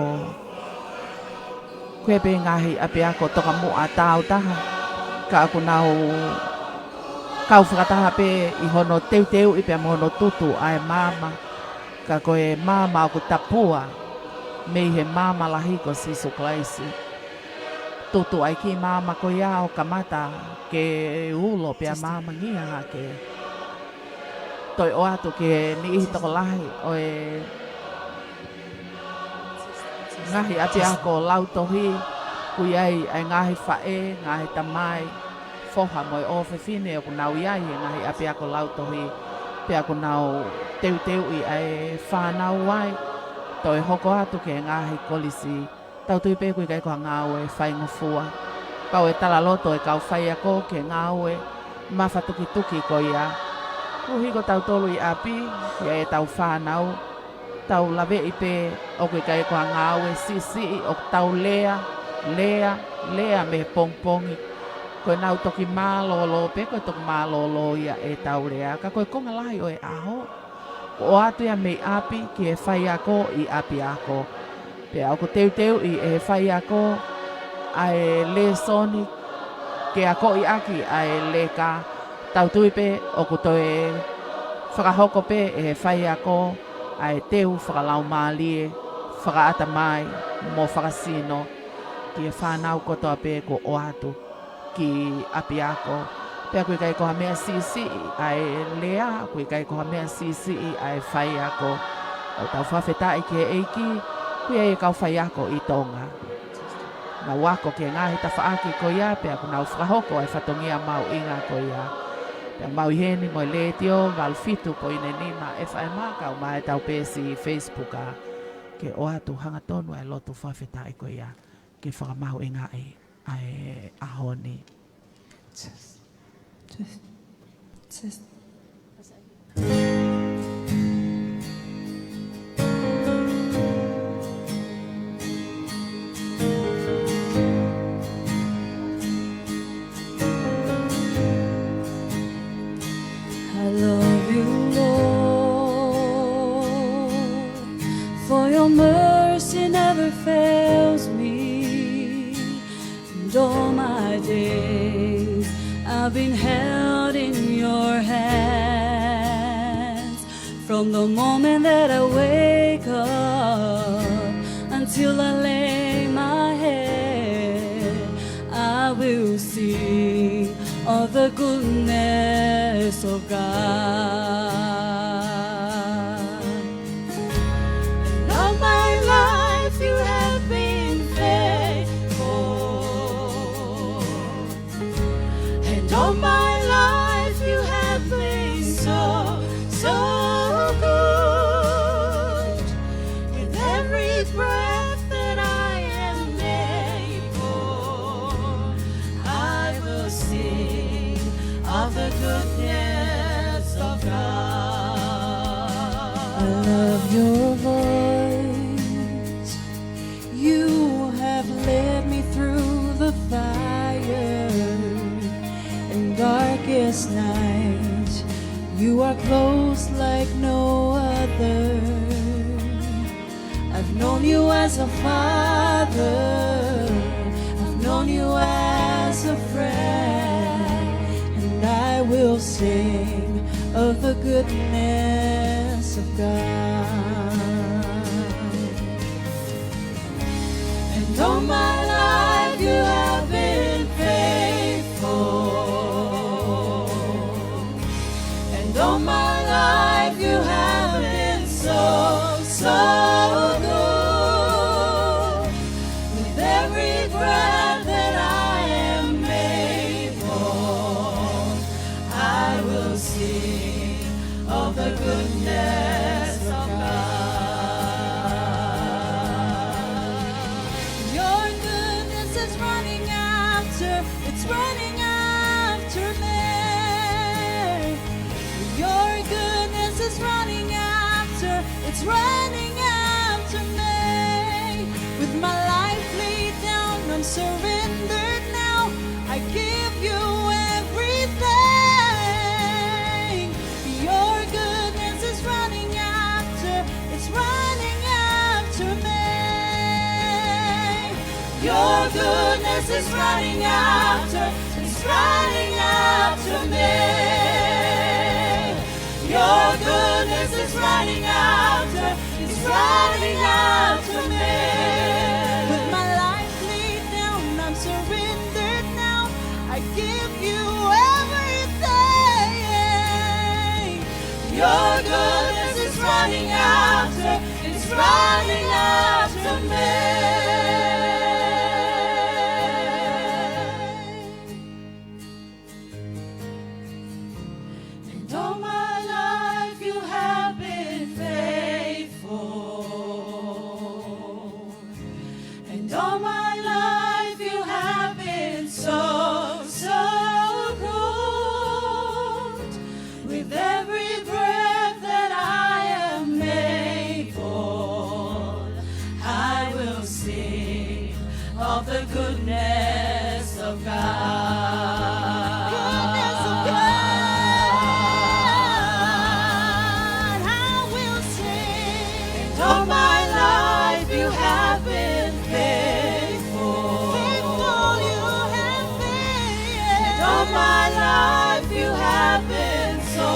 ko e pē ngaahi ʻapiako tokamuʻa tāutaha. Ka ʻoku nau kau fakataha pē ʻi hono teuteuʻi pea mo hono tutu ʻa e maama. Ka ko e maama ʻoku tapua mei he maama lahi ko Sīsū Kalaisi. Tutu ʻa e kiʻi maama ko ia ʻo kamata ke ulo pea maamangia hake. Toe ʻoatu ki he niʻihi tokolahi ʻo e ngaahi ʻapiako lautohi, ʻoku ʻi ai ʻa e ngaahi faʻē, ngaahi tamai, foha mo e ʻofefine ʻoku nau ʻi ai he ngaahi ʻapiako lautohi, pea ʻoku nau teuteuʻi ʻa e fānau ai, toe hoko atu ki he ngaahi kolisi. Tau tui pē ʻoku ʻikai ko ha ngāue faingofua. Pau ʻe talaloto e kau faiako ki he ngāue mafatukituki ko ia. Koeʻuhi ko tautolu ʻi ʻapi, ʻi ai ʻetau fānau, tau laveʻi pē ʻoku ʻikai ko ha ngāue siʻisiʻi, ʻoku tau lea, lea, lea mei he pongipongi. Ko ʻenau toki mālōlō pē, ko e toki mālōlō ia ʻetau lea. Ka ko e konga lahi ʻo e ʻaho, kuo ʻoatu ia mei ʻapi ki he faiako ʻi ʻapiako. Pea ʻoku teuteuʻi ʻe he faiako ʻa e lēsoni ke akoʻi ʻaki ʻa e leka. Tau tui pē ʻoku toe fakahoko pē ʻe he faiako ʻa e teu fakalaumālie, fakaʻatamai mo fakasino ki he fānau kotoa pē kuo ʻoatu ki ʻapiako. Pea ʻoku ʻikai ko ha meʻa siʻisiʻi ʻa e lea, ʻoku ʻikai ko ha meʻa siʻisiʻi ʻa e faiako. ʻOku tau fakafetaʻi ki he ʻEiki, ʻoku ʻi ai e kau faiako ʻi Tonga. Nau ako ki he ngaahi tafaʻaki ko ia, pea ʻoku nau fakahoko ʻa e fatongia mahuʻinga ko ia. Pea mau ʻi heni mo e Letiō valu fitu poini nima FM, kae ʻumaʻā ʻetau peesi Facebook, ke ʻoatu hangatonu ʻa e lotu fakafetaʻi ko ia ke fakamahuʻingaʻi ʻa e ʻaho ni. Test. Test. Test. I love you, Lord, for your mercy never fails me. And all my days I've been held in your hands. From the moment that I wake up until I lay my head, I will sing of the goodness of God. And all my life you have been faithful. And all my life you have been so, so good. With every breath that I am able, I will sing of the goodness of God. I love your voice. You have led me through the fire and darkest night. You are close like no other. I've known you as a father. I've known you as a friend. And I will sing of the goodness of God. And all my life you have been faithful. And all my life you have been so, so good. With every breath that I am able, I will running after me. Your goodness is running after, it's running after me. With my life laid down, I'm surrendered now. I give you everything. Your goodness is running after, it's running after me. Your goodness is running after, it's running after me. Your goodness is running after, it's running after me. With my life laid down, I'm surrendered now. I give you everything. Your goodness is running after, it's running after me. And all my life you have been faithful. And all my life you have been so, so good. With every breath that I am able, I will sing of the goodness of God. Goodness of God, I will sing. And all my life you have been faithful. Faithful you have been. And all my life you have been so,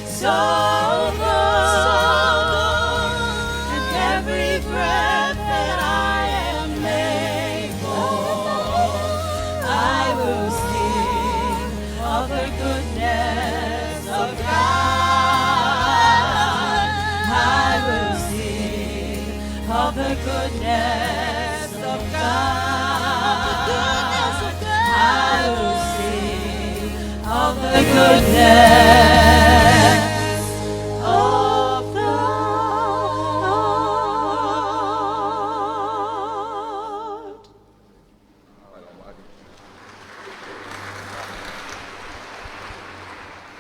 so good. So good. And every breath that I am able, I will sing of the goodness of God. I will sing of the goodness of God. I will sing of the goodness of God.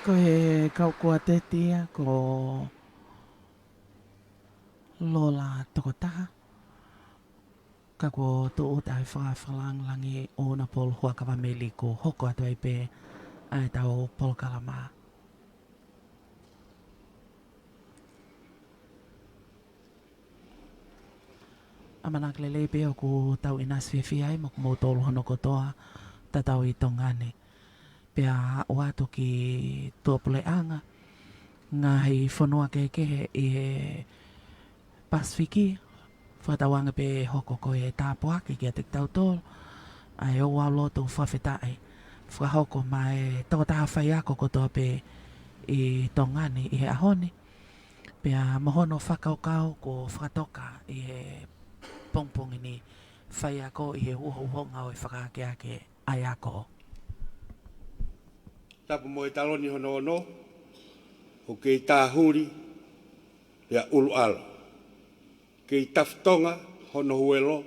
Ko e kau kuateti ia ko Lola Tokotaha, ka kuo tuʻu atu ʻa e fakaafe langilangi ʻo Nāpolo Huʻakavameiliku, hoko atu ai pē ʻa e tau polokalama. ʻAmanaki lelei pē ʻoku tau ʻinasi fiefia ai mo kimoutolu hono kotoa, tatau ʻi Tonga ni. Pea aʻu atu ki tuʻapuleʻanga, ngaahi fonua kehekehe ʻi he Pasifiki, fakatauange pē hoko ko e tāpuaki kiate kitautolu ʻa e ʻoku ou lotu fakafetaʻi fakahoko maʻa e tokotaha faiako kotoa pē ʻi Tonga ni ʻi he ʻaho ni. Pea mo hono fakakaukau kuo fakatoka ʻi he pongipongi ni, faiako ʻi he uhouhonga ʻo e fakaakeake ʻa e ako. Tapu mo e taloni hono ono, ʻoku kei tāhuli pea ʻulu ʻalo. Kei tafitonga hono huelo,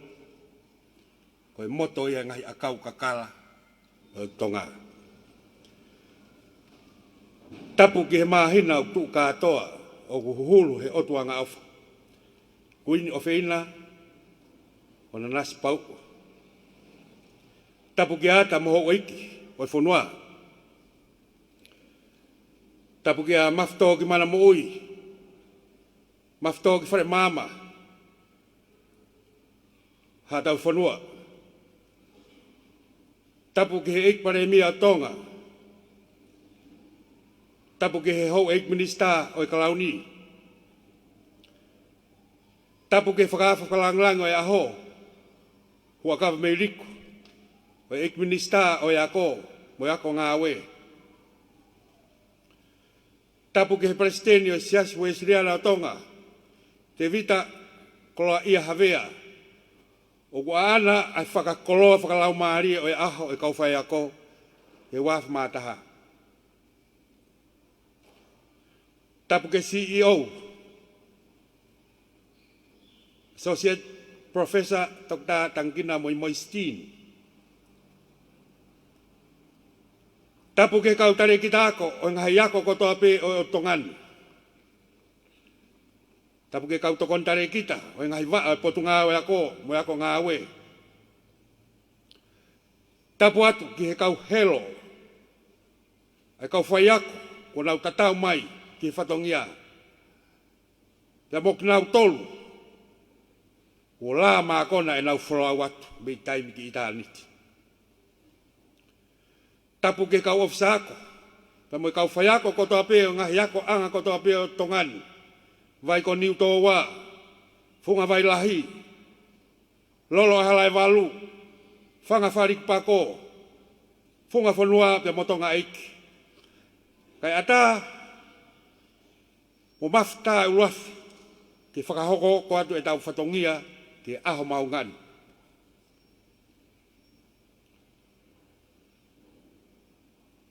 ko e moto ia ʻa e ngaahi ʻakau kakala ʻo Tonga. Tapu ki he māhina ʻoku tuʻu kātoa ʻoku huhulu he ʻotu angaʻofa. Kuini ʻofeina ʻo Nanasipauʻu. Tapu kia Ata mo Houʻeiki ʻo e fonua. Tapu kia Mafitōkimana Moʻui, Mafitōkifalemāmā, haʻatau fonua. Tapu ki he ʻEiki Palēmia ʻo Tonga. Tapu ki he Houʻeiki Minisitā ʻo e Kalauni. Tapu ki he fakaafe langilangi ʻo e ʻaho, Huʻakavameiliku, ʻo e ʻEiki Minisitā ʻo e Ako mo e Ako Ngāue. Tapu ki he Palesiteni ʻo e Siasi Uēsiliana ʻo Tonga, Tēvita Koloaʻia Havea, ʻoku ʻaʻana ʻa e fakakoloa fakalaumālie ʻo e ʻaho ʻo e kau faiako he uaafe mā taha. Tapu ki he C E O, Associate Professor Doctor Tangikina Moimoi Steen. Tapu ki he kau talēkita ako ʻo e ngaahi ako kotoa pē ʻo, ʻo Tonga ni. Tapu ki he kau tokoni talēkita ʻo e ngaahi vaʻa ʻo e Potungāue Ako mo e Ako Ngāue. Tapu atu ki he kau helo ʻa e kau faiako kuo nau tatau mai ki he fatongia. Pea mo kinautolu kuo lā mākona ʻenau folau atu mei taimi ki ʻitāniti. Tapu ki he kau ʻōfisa ako, pea mo e kau faiako kotoa pē ʻo e ngaahi akoʻanga kotoa pē ʻo Tonga ni, Vai ko Niutōua, Funga Vai Lahi, Lolo ʻa Halaevalu, Fanga Falikupako, Funga Fonua pea mo Tonga ʻEiki. Kae ʻatā mo mafutaʻi ʻuluafi ke fakahoko atu ʻetau fatongia ki he ʻaho mahuʻinga ni.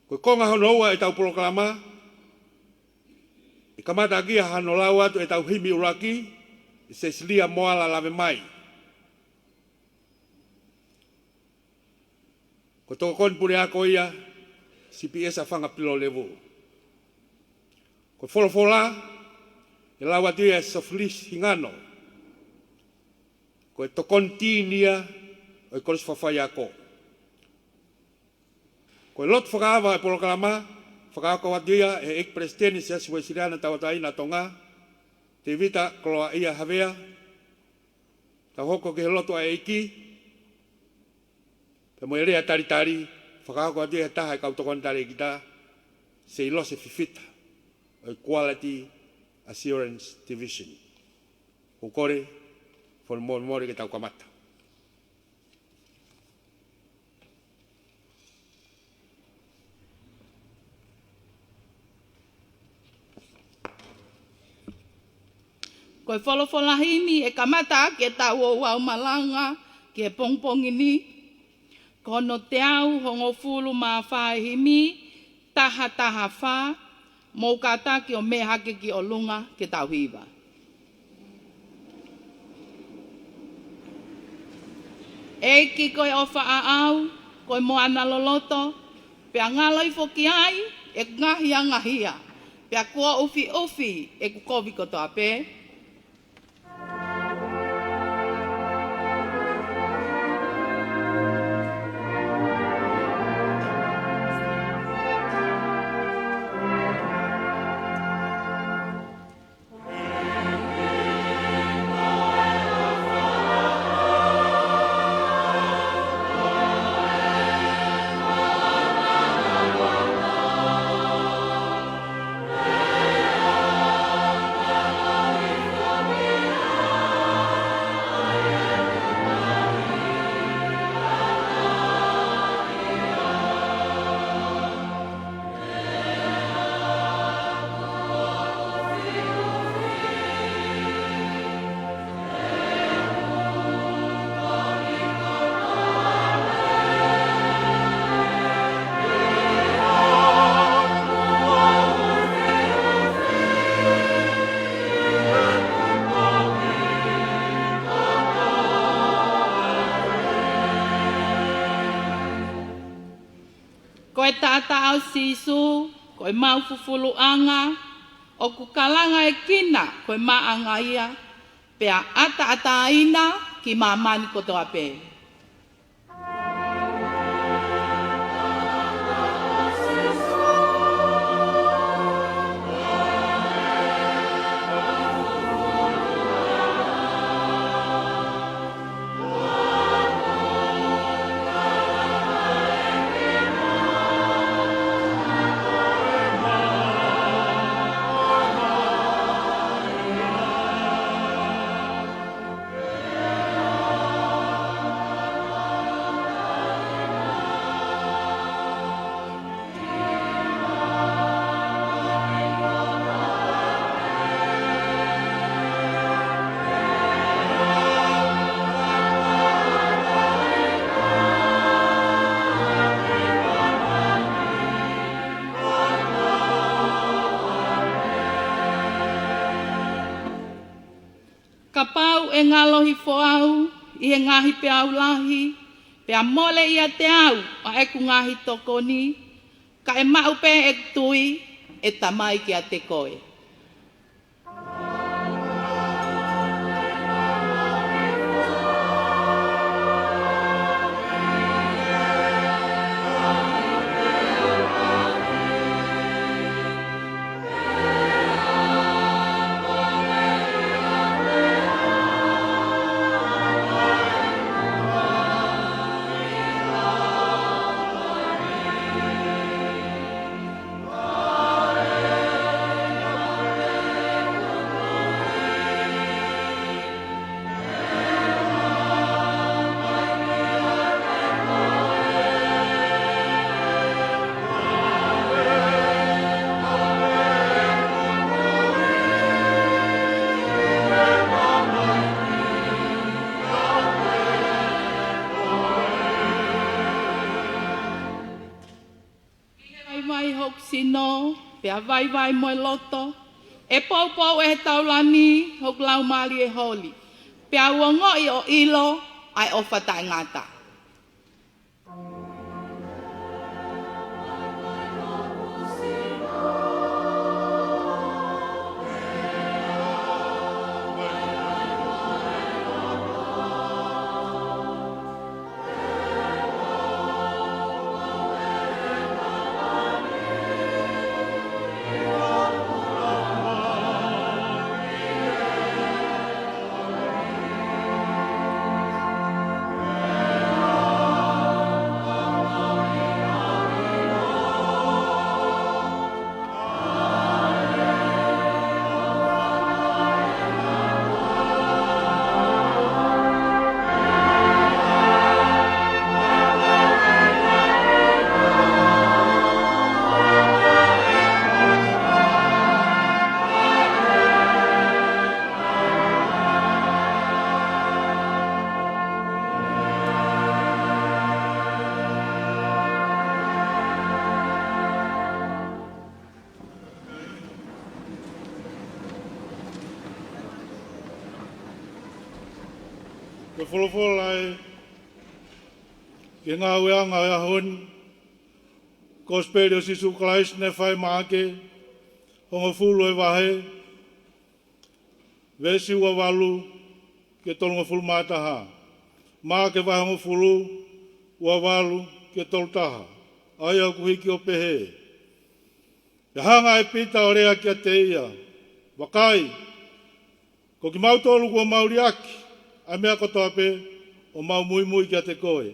Ko e konga hono ua ʻetau polokalama, ʻe kamata ʻaki ia hano lau atu ʻetau himi ʻuluaki, ʻe Sesilia Moala Lavemai. Ko e tokoni puleako ia, Sipiesa Fanga Pilolevu. Ko e folofola, ʻe lau atu ia ʻe Sofilisi Hingano. Ko e tokoni tini ia ʻo e Kolisi Fafaiako. Ko e lotu fakaava ʻo e polokalama, fakahoko atu ia ʻe he ʻEiki Palesiteni Siasi Uēsiliana Tauʻatāina ʻa Tonga, Tēvita Koloaʻia Havea. Tau hoko ki he lotu ʻa e ʻEiki, pea mo e lea talitali, fakahoko atu ia ʻe he taha ʻo e kau tokoni talēkita, Seilose Fifita, ʻo e Quality Assurance Division. ʻOku ou kole, fakamolemole ke tau kamata. Ko e folofola himi ʻe kamata ʻaki ʻetau ouau malanga ki he pongipongi ni. Ko hono teau hongofulu mā fā ʻo e himi, taha taha fā, mou kātaki ʻo mehaki ki ʻolunga ke tau hiva. ʻEiki ko e ʻofa ʻaʻau, ko e moana loloto, pea ngalo hifo ki ai ʻeku ngaahi angahia, pea kuo ʻufiʻufi ʻeku kovi kotoa pē. Ko e taʻataʻa ʻo Sīsū, ko e maʻu fufuluʻanga, ʻoku kalangaʻekina ko e maʻanga ia, pea ʻataʻatāina ki māmani kotoa pē. Kapau ʻe ngalo hifo au ʻi he ngaahi peau lahi, pea mole ʻiate au ʻa ʻeku ngaahi tokoni, Ka ʻe maʻu pē ʻeku tui, ʻe Tamai, kiate koe. Vaivai hoku sino, pea vaivai mo e loto, ʻe poupou ʻe he taulani hoku laumālie holi, pea u ongoʻi ʻo ʻilo ʻa e ʻofa taʻengata. Ko e folofola ē ki he ngāueʻanga ʻo e ʻaho ni, Kosipeli ʻo Sīsū Kalaisi naʻe fai ʻe Maʻake, hongofulu e vahe, veesi ua valu ki he tolungofulu mā taha. Maʻake vahe hongofulu, ua valu ki he tolu taha. ʻA ia ʻoku hiki ʻo pehē: Pea hanga ʻe Pita ʻo lea kiate ia, Vakai, ko kimautolu kuo mau liʻaki ʻa e meʻa kotoa pē, ʻo mau muimui kiate koe.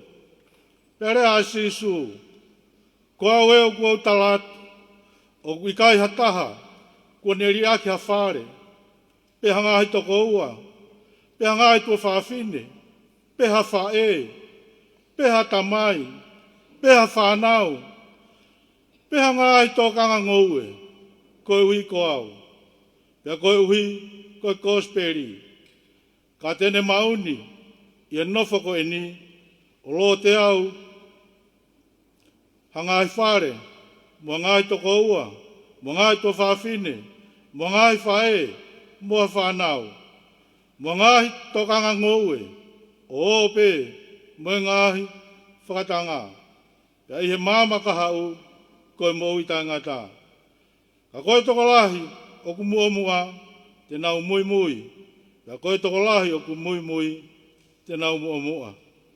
Pea lea ʻa Sīsū, Ko au ē ʻoku ou tala atu, ʻoku ʻikai ha taha kuo ne liʻaki ha fale, pe ha ngaahi tokoua, pe ha ngaahi tuofāfine, pe ha faʻē, pe ha tamai, pe ha fānau, pe ha ngaahi tokanga ngoue, koeʻuhi ko au, pea koeʻuhi ko e Kosipeli, ka te ne maʻu ni ʻi he nofo ko eni, ʻo loto ʻo aʻu ha ngaahi fale, mo ha ngaahi tokoua, mo ha ngaahi tuofāfine, mo ha ngaahi faʻē, mo ha fānau, mo ha ngaahi tokanga ngoue, ʻo ō pē mo e ngaahi fakatanga, pea ʻi he maama kahaʻu ko e moʻui taʻengata. Ka ko e tokolahi ʻoku muʻomuʻa, te nau muimui. Pea ko e tokolahi ʻoku muimui, te nau muʻomuʻa.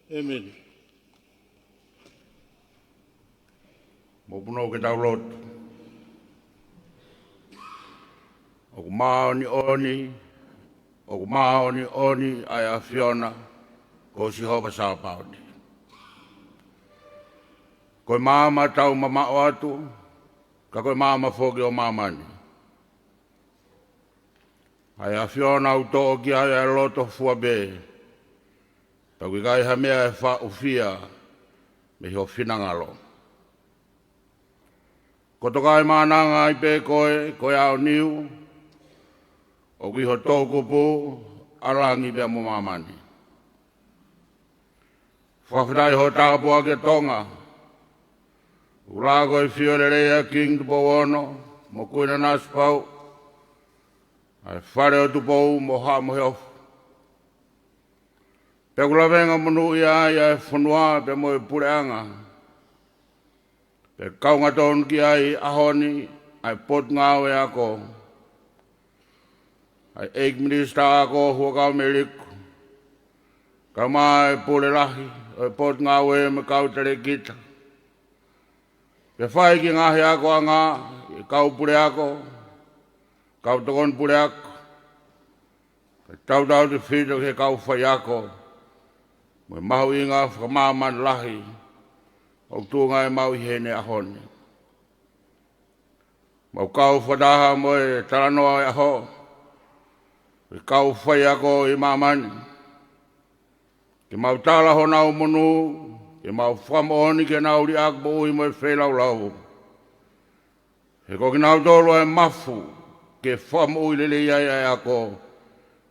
ʻĒmeni. Mou punou ke tau lotu. ʻOku māʻoniʻoni, ʻoku māʻoniʻoni ʻa e ʻAfiona ko Sihova Sāpaoti. Ko e maama tau mamaʻo atu, ka ko e maama foki ʻo māmani. ʻA e ʻAfiona ʻoku toʻo ki ai ʻa e loto fua pē, pea ʻoku ʻikai ha meʻa ʻe faʻu fia mei ho finangalo. Ko e toka ʻe maʻananga ai pē koe, ko e ʻaoniu, ʻoku ʻi ho toʻukupu ʻa langi pea mo māmani. Fakafetaʻi ho tāpuaki ʻa Tonga. ʻOku laka ko e fio lelei ʻa Kingi Tupou Ono mo Kuini Nanasipauʻu, ʻa e Fale ʻo Tupou mo Haʻa Moheofo. Pea ʻoku lavengamonūʻia ai ʻa e fonua pea mo e puleʻanga. Pea kaunga tonu ki ai he ʻaho ni ʻa e Potungāue Ako, ʻa e ʻEiki Minisitā Ako Huʻakavameiliku, kae ʻumaʻā e pule lahi ʻo e Potungāue mo e kau talēkita. Pea fai ki he ngaahi akoʻanga, ʻa e kau puleako, kau tokoni puleako, kae tautautefito ki he kau faiako, mo e mahuʻinga fakamāmani lahi ʻoku tuʻunga ai ʻemau ʻi heni he ʻaho ni. Mau kau fakataha mo e talanoa ʻo e ʻaho, ʻa e kau faiako ʻi māmani, ke mau tala honau monū, ke mau fakamoʻoni ki heʻenau liʻaki moʻui mo e feilaulau. He ko kinautolu ʻa e mafu ke fakamoʻui lelei ai ʻa e ako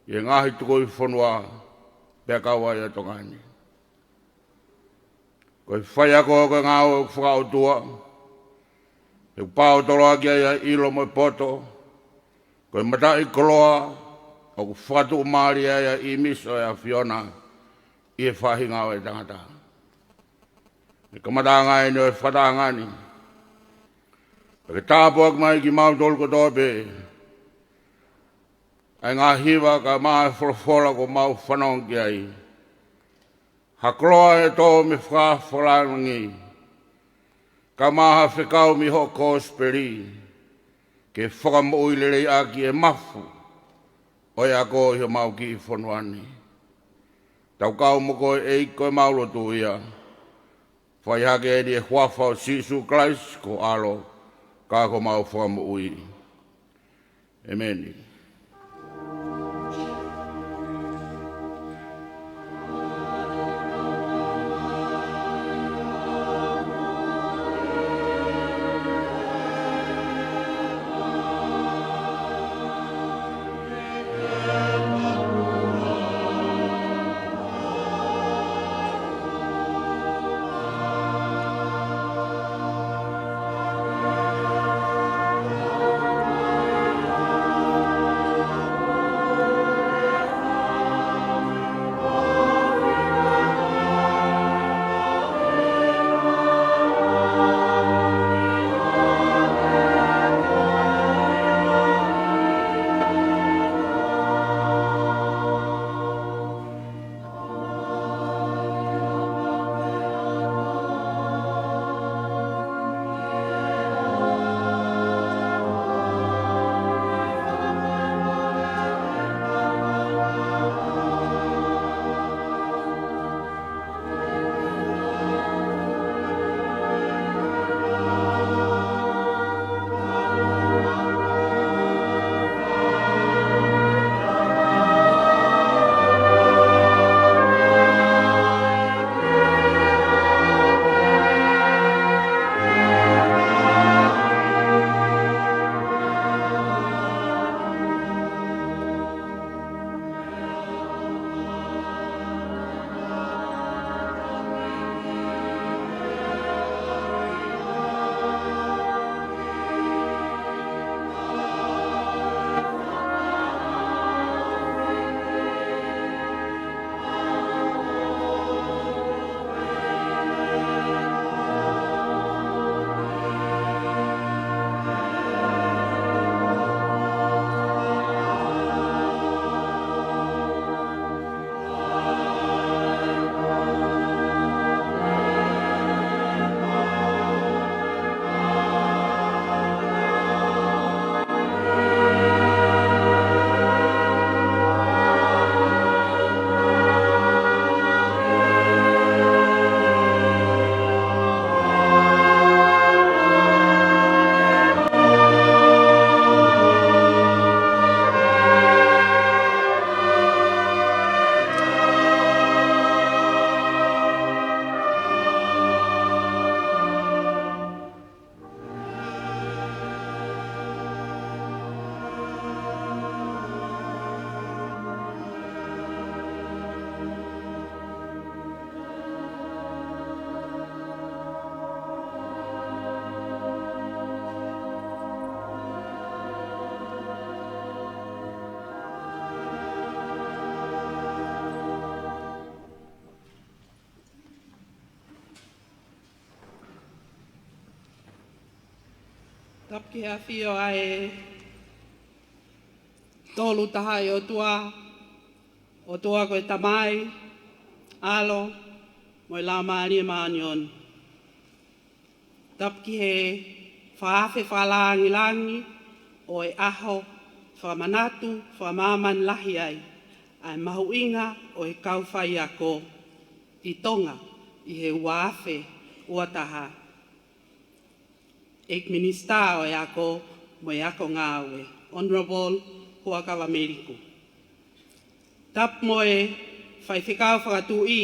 ʻi he ngaahi tukui fonua pea kau ai ʻa Tonga ni. Ko e faiako ko e ngāue fakaʻotua, he ʻoku pāotoloaki ai ʻa e ʻilo mo e poto, ko e mataʻikoloa ʻoku fakatuʻumālie ai ʻa e ʻīmisi ʻo e ʻAfiona ʻi he faʻahinga ʻo e tangata. Ko e kamataʻanga eni ʻo e fakatahaʻanga ni. Pea ke tāpuaki mai kimautolu kotoa pē ʻa e ngaahi hiva kae ʻumaʻā e folofola kuo mau fanongo ki ai. Ha koloa ʻe tō mei he fakafakalāngi, kae ʻumaʻā ha fekau mei hoʻo kosipeli, ke fakamoʻui lelei ʻaki e mafu ʻo e ako ʻi homau kiʻi fonua ni. Tau kau mo koe ʻEiki, ko ʻemau lotu ia. Fai hake eni ʻi he huafa ʻo Sīsū Kalaisi ko ho ʻAlo, ka ko homau Fakamoʻui. ʻĒmeni. Tapu ki he ʻafio ʻa e Tolu Tahaʻi ʻOtua, ʻOtua ko e Tamai, ʻAlo, mo e Laumālie Māʻoniʻoni. Tapu ki he fakaafe fakalāngilangi ʻo e ʻaho fakamanatu fakamāmani lahi ai ʻa e mahuʻinga ʻo e kau faiako ʻi Tonga ʻi he ua afe ua taha. ʻEiki Minisitā ʻo e Ako mo e Ako Ngāue, Honourable Huʻakavameiliku. Tapu mo e Faifekau Fakatuʻi,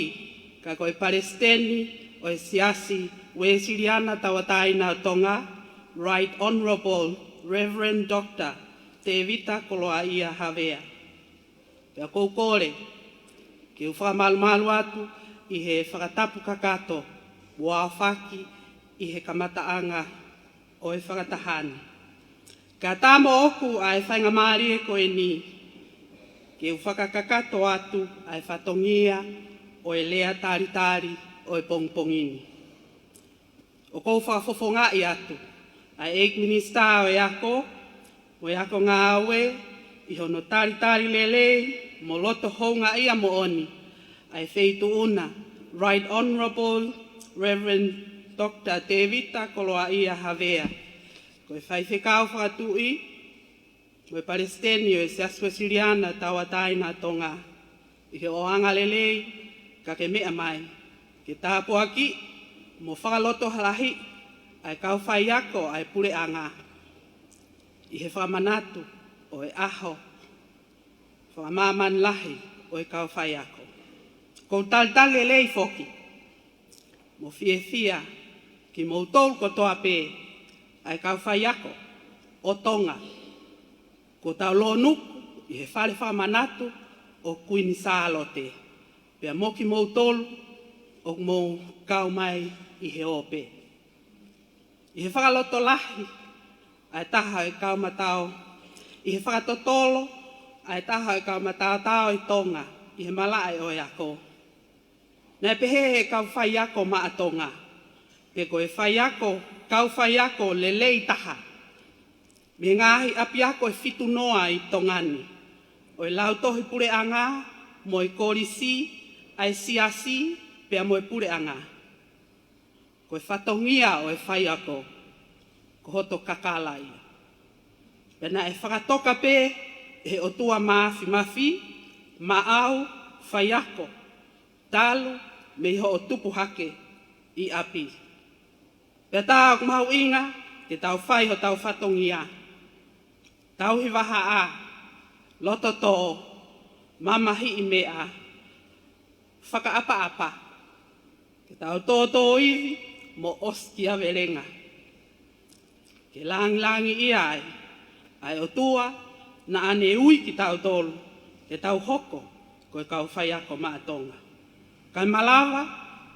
ka ko e Palesiteni ʻo e Siasi Uēsiliana Tauʻatāina ʻo Tonga, Right Honourable Reverend Doctor Tēvita Koloaʻia Havea. Pea ʻoku ou kole ke u fakamalumalu atu ʻi he fakatapu kakato ʻoku aofaki ʻi he kamataʻanga ʻo e fakataha ni. Kae ʻatā moʻoku ʻa e faingamālie ko eni ke u fakakakato atu ʻa e fatongia ʻo e lea talitali ʻo e pongipongi ni. ʻOku ou fakafofongaʻi atu ʻa e ʻEiki Minisitā ʻo e Ako mo e Ako Ngāue ʻi hono talitali lelei mo loto houngaʻia moʻoni ʻa e Feituʻuna, Right Honourable Reverend Doctor Tēvita Koloaʻia Havea, ko e Faifekau Fakatuʻi mo e Palesiteni ʻo e Siasi Uēsiliana Tauʻatāina ʻo Tonga, ʻi he ʻoangalelei ka ke meʻa mai ke tāpuakiʻi mo fakalotohalahiʻi ʻa e kau faiako ʻa e Puleʻanga ʻi he fakamanatu ʻo e ʻaho fakamāmani lahi ʻo e kau faiako. ʻOku ou talitali lelei foki mo fiefia kimoutolu kotoa pē ʻa e kau faiako ʻo Tonga kuo tau lōnuku ʻi he fale fakamanatu ʻo Kuini Sālote, pea mo kimoutolu ʻoku mou kau mai ʻi he ope. ʻI he fakalotolahi ʻa e taha ʻo e kau mataotao, ʻi he fakatotolo ʻa e taha ʻo e kau mataotao ʻi Tonga ʻi he malaʻe ʻo e ako. Naʻe pehē ʻe he kau faiako maʻa Tonga, pe ko e faiako, kau faiako lelei taha mei he ngaahi ʻapiako ʻe fitu noa ʻi Tonga ni, ʻo e Lautohi Puleʻanga mo e Kolisi ʻa e Siasi pea mo e Puleʻanga. Ko e fatongia ʻo e faiako ko hoto kakala ia. Pea naʻe fakatoka pē ʻe he ʻOtua Māfimafi maʻau faiako talu mei hoʻo tupu hake ʻi ʻapi. Pea tā ʻoku mahuʻinga ke tau fai hotau fatongia, tauhi vahaʻa, loto tō, mamahiʻi meʻa, fakaʻapaʻapa, ke tau tōtōivi mo ʻosikiavelenga, ke lāngilangiʻia ai ʻa e ʻOtua naʻa ne ui kitautolu ke tau hoko ko e kau faiako maʻa Tonga. Kae malava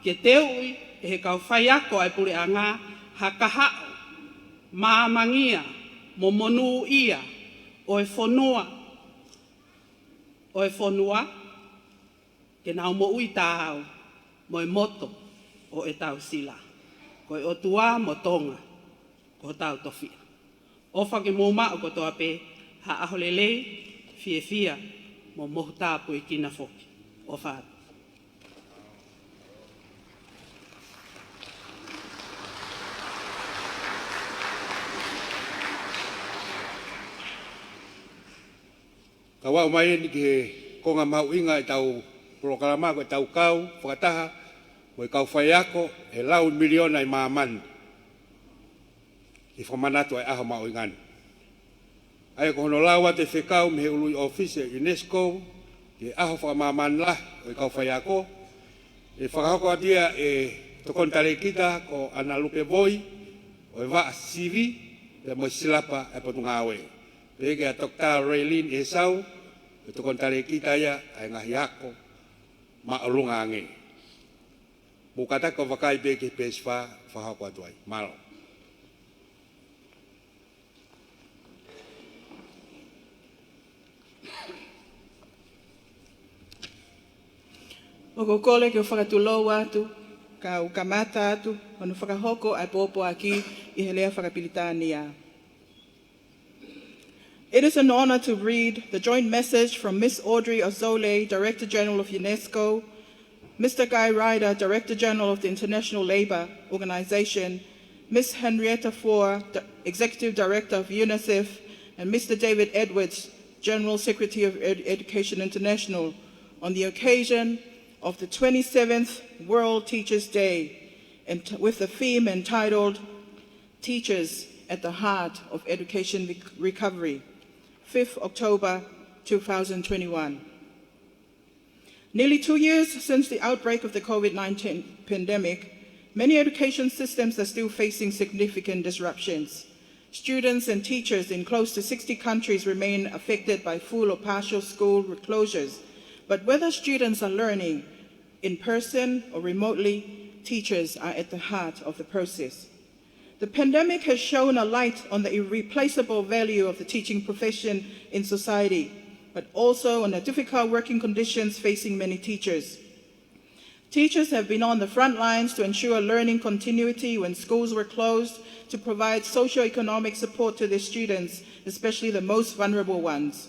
ke teuʻi ʻe he kau faiako ʻa e Puleʻanga ha kahaʻu māmangia mo monūʻia ʻo e fonua, ʻo e fonua, ke nau moʻui taau mo e moto ʻo ʻetau sila, ko e ʻOtua mo Tonga ko hotau tofiʻa. ʻOfa ke mou maʻu kotoa pē ha ʻaho lelei, fiefia mo mohu tāpuekina foki. ʻOfa atu. Kau aʻu mai eni ki he konga mahuʻinga ʻetau polokalama, ko ʻetau kau fakataha mo e kau faiako ʻe lau miliona ʻi māmani, ʻi he fakamanatu ʻa e ʻaho mahuʻinga ni. ʻA ia ko hono lau atu e fekau mei he ului ʻōfisi ʻo e UNESCO ki he ʻaho fakamāmani lahi ʻo e kau faiako, ʻe fakahoko atu ia ʻe he Tokoni Talēkita ko ʻAna Luke Voi ʻo e Vaʻa Sivi pea mo e Silapa ʻa e Potungāue. Pehē kia Toketā Raylene ʻEhesau, ʻe Tokoni Talēkita ia ʻa e ngaahi ako māʻolunga ange. Mou kātaki ʻo vakai pē ki he peesi fā, fakahoko atu ai. Mālō. ʻOku ou kole ke u fakatulou atu, kau kamata atu hono fakahoko ʻa e pōpoaki ʻi he lea faka-Pilitānia. It is an honor to read the joint message from Miss Audrey Azoulay, Director General of UNESCO, Mister Guy Ryder, Director General of the International Labour Organization, Miss Henrietta Fore, the Executive Director of UNICEF, and Mister David Edwards, General Secretary of Ed-, Education International, on the occasion of the twenty-seventh World Teachers' Day, and t-, with the theme entitled Teachers at the Heart of Education Rec-, Recovery, fifth October two thousand twenty-one. Nearly two years since the outbreak of the COVID nineteen pandemic, many education systems are still facing significant disruptions. Students and teachers in close to sixty countries remain affected by full or partial school closures. But whether students are learning in person or remotely, teachers are at the heart of the process. The pandemic has shone a light on the irreplaceable value of the teaching profession in society, but also on the difficult working conditions facing many teachers. Teachers have been on the front lines to ensure learning continuity when schools were closed, to provide socio-economic support to their students, especially the most vulnerable ones.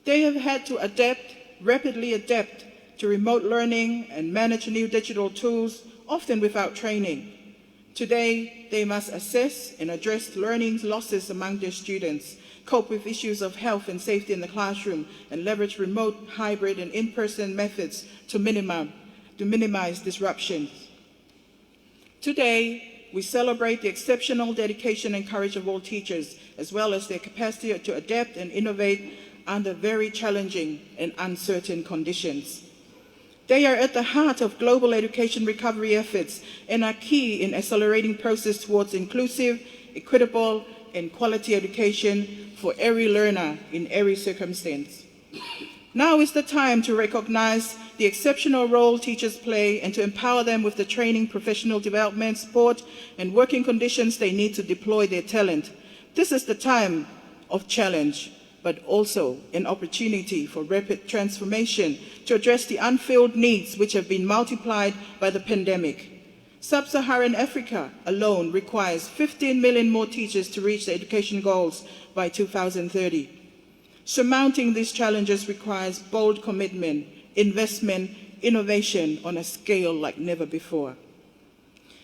They have had to adapt, rapidly adapt to remote learning and manage new digital tools, often without training. Today, they must assess and address learning losses among their students, cope with issues of health and safety in the classroom, and leverage remote, hybrid, and in-person methods to minimi-, to minimize disruptions. Today, we celebrate the exceptional dedication and courage of all teachers, as well as their capacity to adapt and innovate under very challenging and uncertain conditions. They are at the heart of global education recovery efforts and are key in accelerating process towards inclusive, equitable, and quality education for every learner in every circumstance. Now is the time to recognize the exceptional role teachers play and to empower them with the training, professional development, support, and working conditions they need to deploy their talent. This is the time of challenge, but also an opportunity for rapid transformation to address the unfilled needs which have been multiplied by the pandemic. Sub-Saharan Africa alone requires fifteen million more teachers to reach the education goals by two thousand thirty. Surmounting these challenges requires bold commitment, investment, innovation on a scale like never before.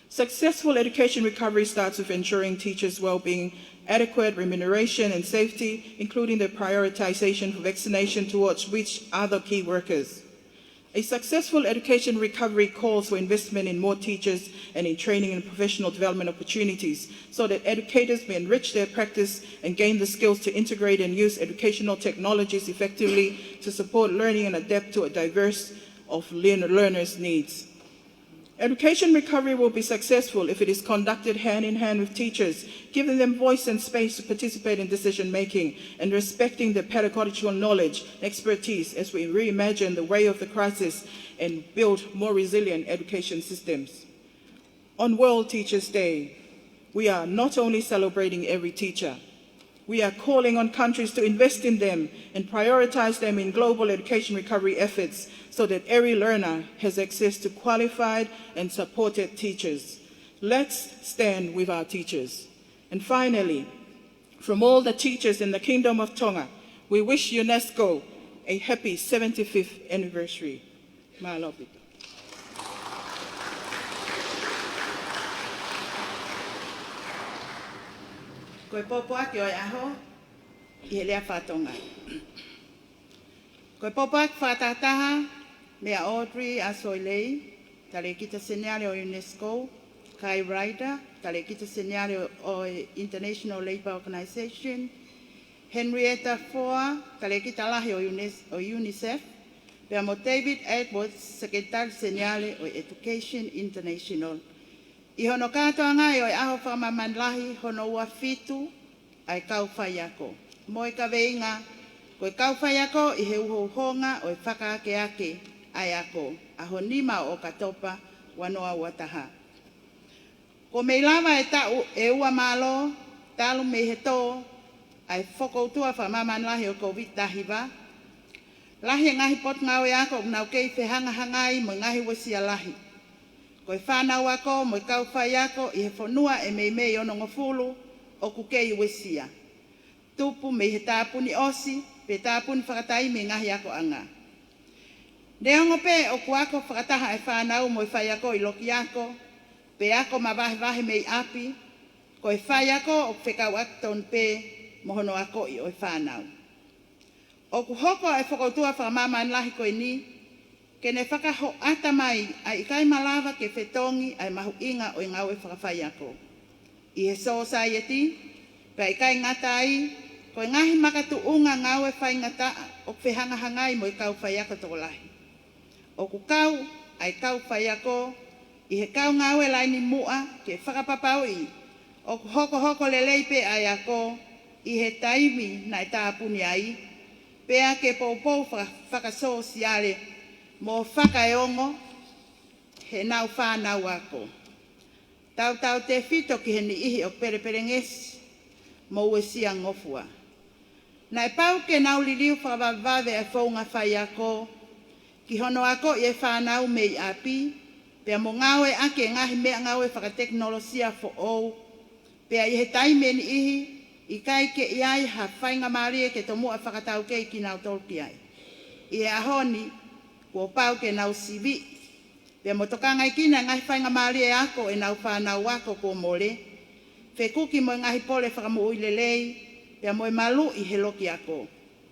Successful education recovery starts with ensuring teachers' well-being, adequate remuneration and safety, including the prioritization for vaccination towards which other key workers. A successful education recovery calls for investment in more teachers and in training and professional development opportunities so that educators may enrich their practice and gain the skills to integrate and use educational technologies effectively to support learning and adapt to a diverse of learn-, learners' needs. Education recovery will be successful if it is conducted hand in hand with teachers, giving them voice and space to participate in decision making and respecting their pedagogical knowledge and expertise as we reimagine the way of the crisis and build more resilient education systems. On World Teachers' Day, we are not only celebrating every teacher, we are calling on countries to invest in them and prioritize them in global education recovery efforts so that every learner has access to qualified and supported teachers. Let's stand with our teachers. And finally, from all the teachers in the Kingdom of Tonga, we wish UNESCO a happy seventy-fifth anniversary. Mālō ʻaupito. Ko e pōpoaki ʻo e ʻaho ʻi he lea faka-Tonga. Ko e pōpoaki fakatahataha meia Audrey Azoulay, Talēkita Seniale ʻo UNESCO, Guy Ryder, Talēkita Seniale ʻo e International Labour Organization, Henrietta Fore, Talēkita Lahi ʻo Unis-, ʻo UNICEF, pea mo David Edwards, Sekelitali Seniale ʻo e Education International, ʻi hono kātoangaʻi ʻo e ʻaho fakamāmani lahi hono ua fitu ʻa e kau faiako, mo e kaveinga, ko e kau faiako ʻi he uhouhonga ʻo e fakaakeake ʻa e ako, ʻaho nima ʻo ʻOkatopa ua noa ua taha. Kuo mei lava e taʻu ʻe ua mālō talu mei he tō ʻa e fokoutua fakamāmani lahi ʻo e Kōviti taha hiva, lahi e ngaahi potungāue ako ʻoku nau kei fehangahangai mo e ngaahi uesia lahi. Ko e fānau ako mo e kau faiako ʻi he fonua ʻe meimei onongofulu ʻoku kei uesia. tupu mei he tāpuni ʻosi pe tāpuni fakataimi e ngaahi akoʻanga. Neongo pē ʻoku ako fakataha e fānau mo e faiako ʻi loki ako pe ako mavahevahe mei ʻapi, ko e faiako ʻoku fekauʻaki tonu pē mo hono akoʻi ʻo e fānau. ʻOku hoko ʻa e fokoutua fakamāmani lahi ko eni ke ne fakahoʻata mai ʻa e ʻikai malava ke fetongi ʻa e mahuʻinga ʻo e ngāue fakafaiako ʻi he sōsaieti, pea ʻikai ngata ai, ko e ngaahi makatuʻunga ngāue faingataʻa ʻoku fehangahangai mo e kau faiako tokolahi. ʻOku kau ʻa e kau faiako ʻi he kau ngāue laini muʻa ke fakapapauʻi ʻoku hokohoko lelei pē ʻa e ako ʻi he taimi naʻe tāpuni ai, pea ke poupou faka-, fakasōsiale mo fakaeongo heʻenau fānau ako. Tautautefito ki he niʻihi ʻoku pelepelengesi mo uesia ngofua. Naʻe pau ke nau liliu fakavavevave ʻa e founga faiako ki hono akoʻi e fānau mei ʻapi, pea mo ngāueʻaki e ngaahi meʻangāue fakatekinolosia foʻou, pea ʻi he taimi ʻe niʻihi ʻikai ke ʻi ai ha faingamālie ke tomuʻa fakataukei kinautolu ki ai. ʻI he ʻaho ni, kuo pau ke nau siviʻi pea mo tokangaekina e ngaahi faingamālie ako ʻenau fānau ako kuo mole, fekuki mo e ngaahi pole fakamoʻui lelei, pea mo e maluʻi he loki ako,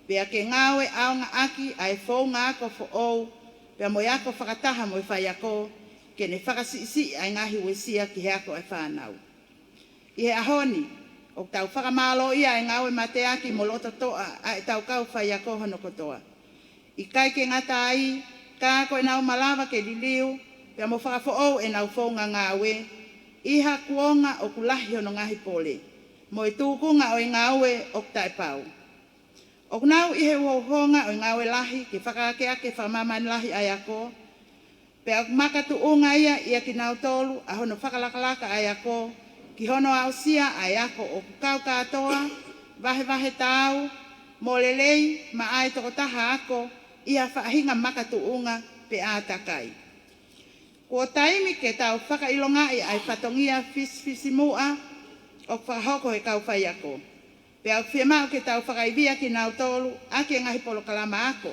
pea ke ngāue ʻaongaʻaki ʻa e founga ako foʻou, pea mo e ako fakataha mo e faiako, ke ne fakasiʻisiʻi ʻa e ngaahi uesia ki he ako ʻa e fānau. ʻI he ʻaho ni, ʻoku tau fakamālōʻia ʻa e ngāue mateaki mo lototoʻa ʻa ʻetau kau faiako hono kotoa. ʻIkai ke ngata ai, ka ko ʻenau malava ke liliu pea mo fakafoʻou ʻenau founga ngāue ʻi ha kuonga ʻoku lahi hono ngaahi pole mo e tūkunga ʻo e ngāue ʻoku taʻepau. ʻOku nau ʻi he uhouhonga ʻo e ngāue lahi ke fakaakeake fakamāmani lahi ʻa e ako, pea ʻoku makatuʻunga ia ʻia kinautolu ʻa hono fakalakalaka ʻa e ako ki hono aʻusia ʻa e ako ʻoku kau kātoa, vahevahe taau, mo lelei maʻa e tokotaha ako ʻi ha faʻahinga makatuʻunga pe ʻātakai. Kuo taimi ke tau fakaʻilongaʻi ʻa e fatongia fisifisimuʻa ʻoku fakahoko he kau faiako. Pea ʻoku fiemaʻu ke tau fakaivia kinautolu ʻaki e ngaahi polokalama ako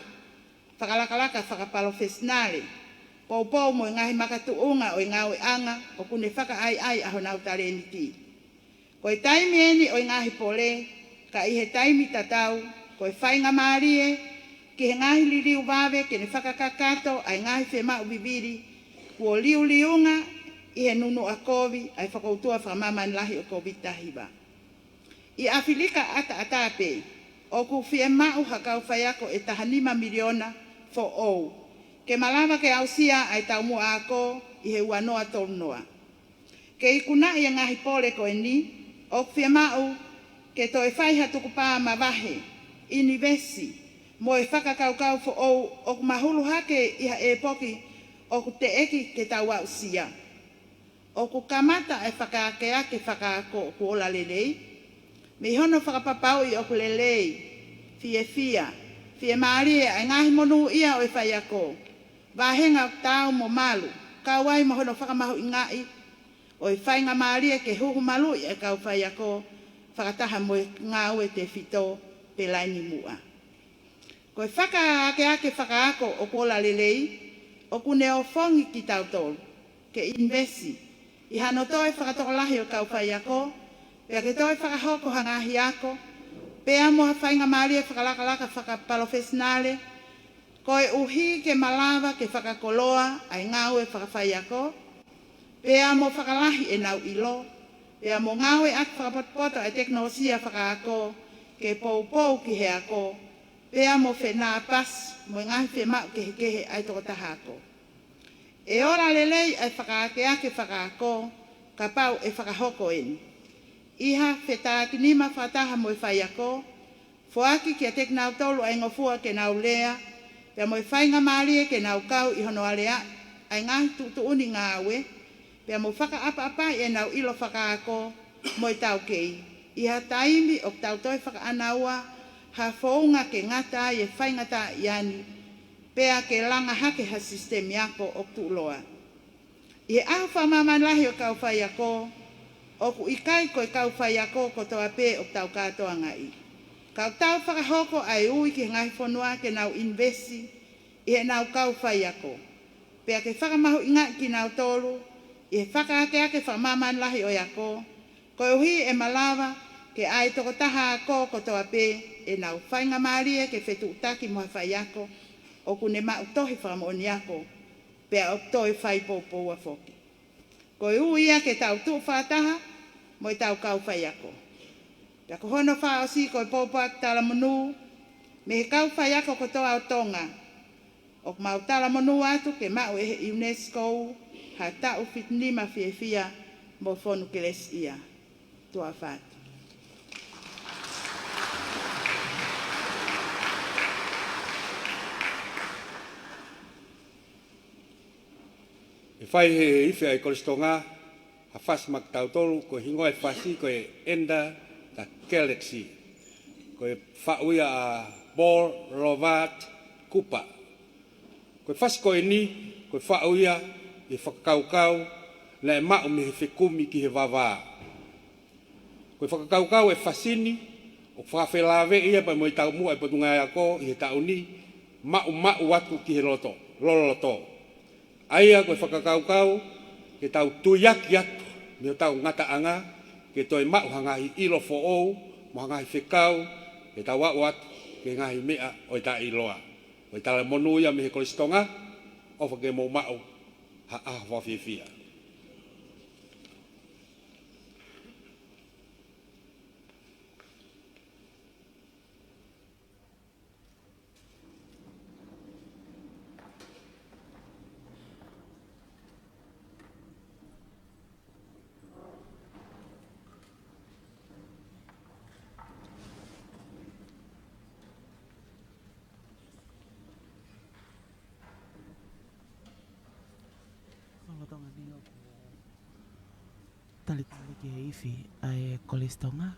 fakalakalaka fakapalofesinale, poupou mo e ngaahi makatuʻunga ʻo e ngāueʻanga ʻoku ne fakaʻaiʻai ʻa honau talēniti. Ko e taimi eni ʻo e ngaahi pole, ka ʻi he taimi tatau, ko e faingamālie ki he ngaahi liliu vave ke ne fakakakato ʻa e ngaahi fiemaʻu vivili kuo liuliunga ʻi he nunuʻa kovi ʻa e fokoutua fakamāmani lahi ʻo e Kōviti taha hiva. ʻI ʻAfilika ʻataʻatā pē, ʻoku fiemaʻu ha kau faiako ʻe taha nima miliona foʻou ke malava ke aʻusia ʻa e taumuʻa ako ʻi he ua noa tolu noa. Ke ikunaʻi e ngaahi pole ko eni, ʻoku fiemaʻu ke toe fai ha tukupā mavahe, ʻinivesi, mo e fakakaukau foʻou ʻoku mahulu hake ʻi ha ʻēpoki ʻoku teʻeki ke tau aʻusia. ʻOku kamata e fakaakeake fakaako ʻoku ola lelei mei hono fakapapauʻi ʻoku lelei, fiefia, fiemālie ʻa e ngaahi monūʻia ʻo e faiako, vāhenga ʻoku taau mo malu, kau ai mo hono fakamahuʻingaʻi ʻo e faingamālie ke huhu maluʻi e kau faiako fakataha mo e ngāue tefito pe laini muʻa. Ko e fakaakeake fakaako ʻoku ola lelei, ʻoku ne ofongi kitautolu ke ʻinivesi ʻi hano toe fakatokolahi ʻo e kau faiako, pea ke toe fakahoko ha ngaahi ako, pea mo ha faingamālie fakalakalaka fakapalofesinale, koeʻuhi ke malava ke fakakoloa ʻa e ngāue fakafaiako, pea mo fakalahi ʻenau ʻilo, pea mo ngāueʻaki fakapotopoto ʻa e tekinolosia fakaako ke poupou ki he ako, pea mo fenāpasi mo e ngaahi fiemaʻu kehekehe ʻa e tokotaha ako. ʻE ola lelei ʻa e fakaakeake fakaako kapau ʻe fakahoko eni ʻi ha fetākinima fakataha mo e faiako, foaki kiate kinautolu ʻa e ngofua ke nau lea, pea mo e faingamālie ke nau kau ʻi hono aleaʻi ʻa e ngaahi tuʻutuʻuni ngāue, pea mo fakaʻapaʻapaʻi ʻenau ʻilo fakaako mo e taukei, ʻi ha taimi ʻoku tau toe fakaʻānaua ha founga ke ngata ai e faingataʻaʻia ni, pea ke langa hake ha sisitemi ako ʻoku tuʻuloa. ʻI he ʻaho fakamāmani lahi ʻo e kau faiako, ʻoku ʻikai ko e kau faiako kotoa pē ʻoku tau kātoangaʻi. Ka ʻoku tau fakahoko ʻa e ui ki he ngaahi fonua ke nau ʻinivesi ʻi heʻenau kau faiako, pea ke fakamahuʻingaʻi kinautolu ʻi he fakaakeake fakamāmani lahi ʻo e ako, koeʻuhi ʻe malava ke ʻai tokotaha ako kotoa pē ʻenau faingamālie ke fetuʻutaki mo ha faiako ʻoku ne maʻu tohi fakamoʻoni ako, pea ʻoku toe fai poupoua foki. Ko e ui ia ke tau tuʻu fakataha mo ʻetau kau faiako. Pea ko hono fakaʻosi ko e pōpoaki talamonū mei he kau faiako kotoa ʻo Tonga. ʻOku mau talamonū atu ke maʻu ʻe he UNESCO ha taʻu fitu nima fiefia mo Fonu Kelesiʻia. Tuʻa ʻofa atu. ʻE fai he ifi ʻa e Kolisi Tonga ha fasi maʻa kitautolu, ko e hingoa e fasi ko e Enter the Galaxy. Ko e faʻu ia ʻa Paul Robert Cooper. Ko e fasi ko eni, ko e faʻu ia ʻi he fakakaukau naʻe maʻu mei he fekumi ki he vavā. Ko e fakakaukau e fasi ni, ʻoku fakafelāveʻi ia pea mo e taumuʻa e Potungāue Ako ʻi he taʻu ni, maʻumaʻu atu ki he loto, loloto. ʻA ia ko e fakakaukau ke tau tuiaki atu mei hotau ngataʻanga, ke toe maʻu ha ngaahi ʻilo foʻou, mo ha ngaahi fekau, ke tau aʻu atu ki he ngaahi meʻa ʻo e taʻeʻiloa. Ko e talamonū ia mei he Kolisi Tonga, ʻofa ke mou maʻu ha ʻaho fakafiefia. Lolotonga ni ʻoku talitali ki he ifi ʻa e Kolisi Tonga.